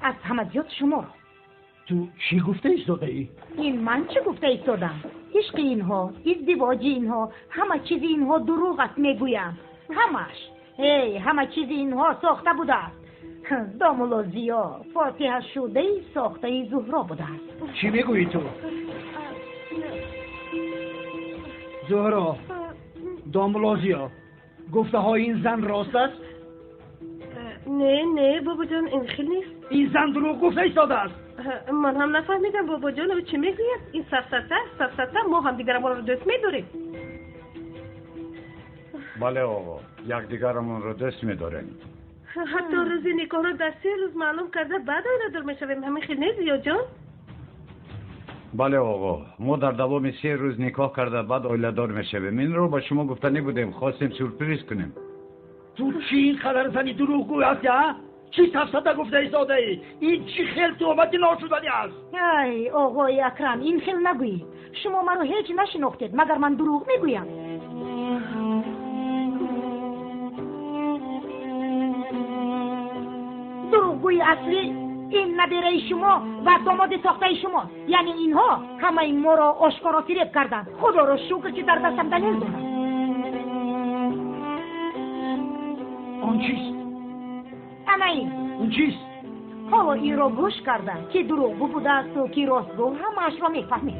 [SPEAKER 13] Аз ҳама зиёд шуморо.
[SPEAKER 4] Ту чӣ гуфта истодаӣ?
[SPEAKER 13] Ин ман чӣ гуфта истодам? Ишқи инҳо, издивоҷи инҳо, ҳама чизи инҳо дурӯғ аст, мегӯям. Ҳамаш. Эй, ҳама чизи инҳо сохта будааст. Домулло Зиё фотиҳашудаи сохтаи Зуҳро будааст.
[SPEAKER 4] Чӣ мегӯӣ ту? Зуҳро, домулло Зиё, гуфтаҳои ин зан рост аст?
[SPEAKER 8] Не, не, бобоҷон, ин хел нест.
[SPEAKER 4] Ин зан дурӯғ гуфта истодааст.
[SPEAKER 8] Ман ҳам нафаҳмидам, бобоҷон, ӯ чӣ мегӯяд? Ин сафсата, сафсата, мо ҳамдигарамонро дӯст медорем.
[SPEAKER 20] Бале, оғо, якдигарамонро дӯст медорем.
[SPEAKER 8] Ҳатто рӯзи никоҳро дар 3 рӯз маълум карда, баъд оиладор мешавем. Ҳамин хел нест, Зиёҷон?
[SPEAKER 20] Бале, оғо, мо дар давоми 3 рӯз никоҳ карда, баъд оиладор мешавем. Инро ба шумо гуфтанӣ будем, хостем сюрприз кунем.
[SPEAKER 4] Ту чӣ ин қадар зани дурӯғгӯй ҳастӣ, а? Чӣ сафсата гуфта истодаӣ? Ин чӣ хел туҳмати ношуданӣ аст?
[SPEAKER 13] Ай, оғои Акрам, ин хел нагӯед. Шумо маро ҳеҷ нашинохтед, магар ман дурӯғ мегӯям? Дурӯғгӯи аслӣ ин набераи шумо ва домоди сохтаи шумост. Яъне инҳо ҳамаи моро ошкоро фиреб карданд. Худоро шукр, ки дар дастам далел дорам.
[SPEAKER 4] Он чист?
[SPEAKER 13] Ана ин.
[SPEAKER 4] Он чист?
[SPEAKER 13] Ҳоло инро гӯш карда, ки дурӯғгӯ будаасту ки ростгӯ, ҳамаашро мефаҳмед.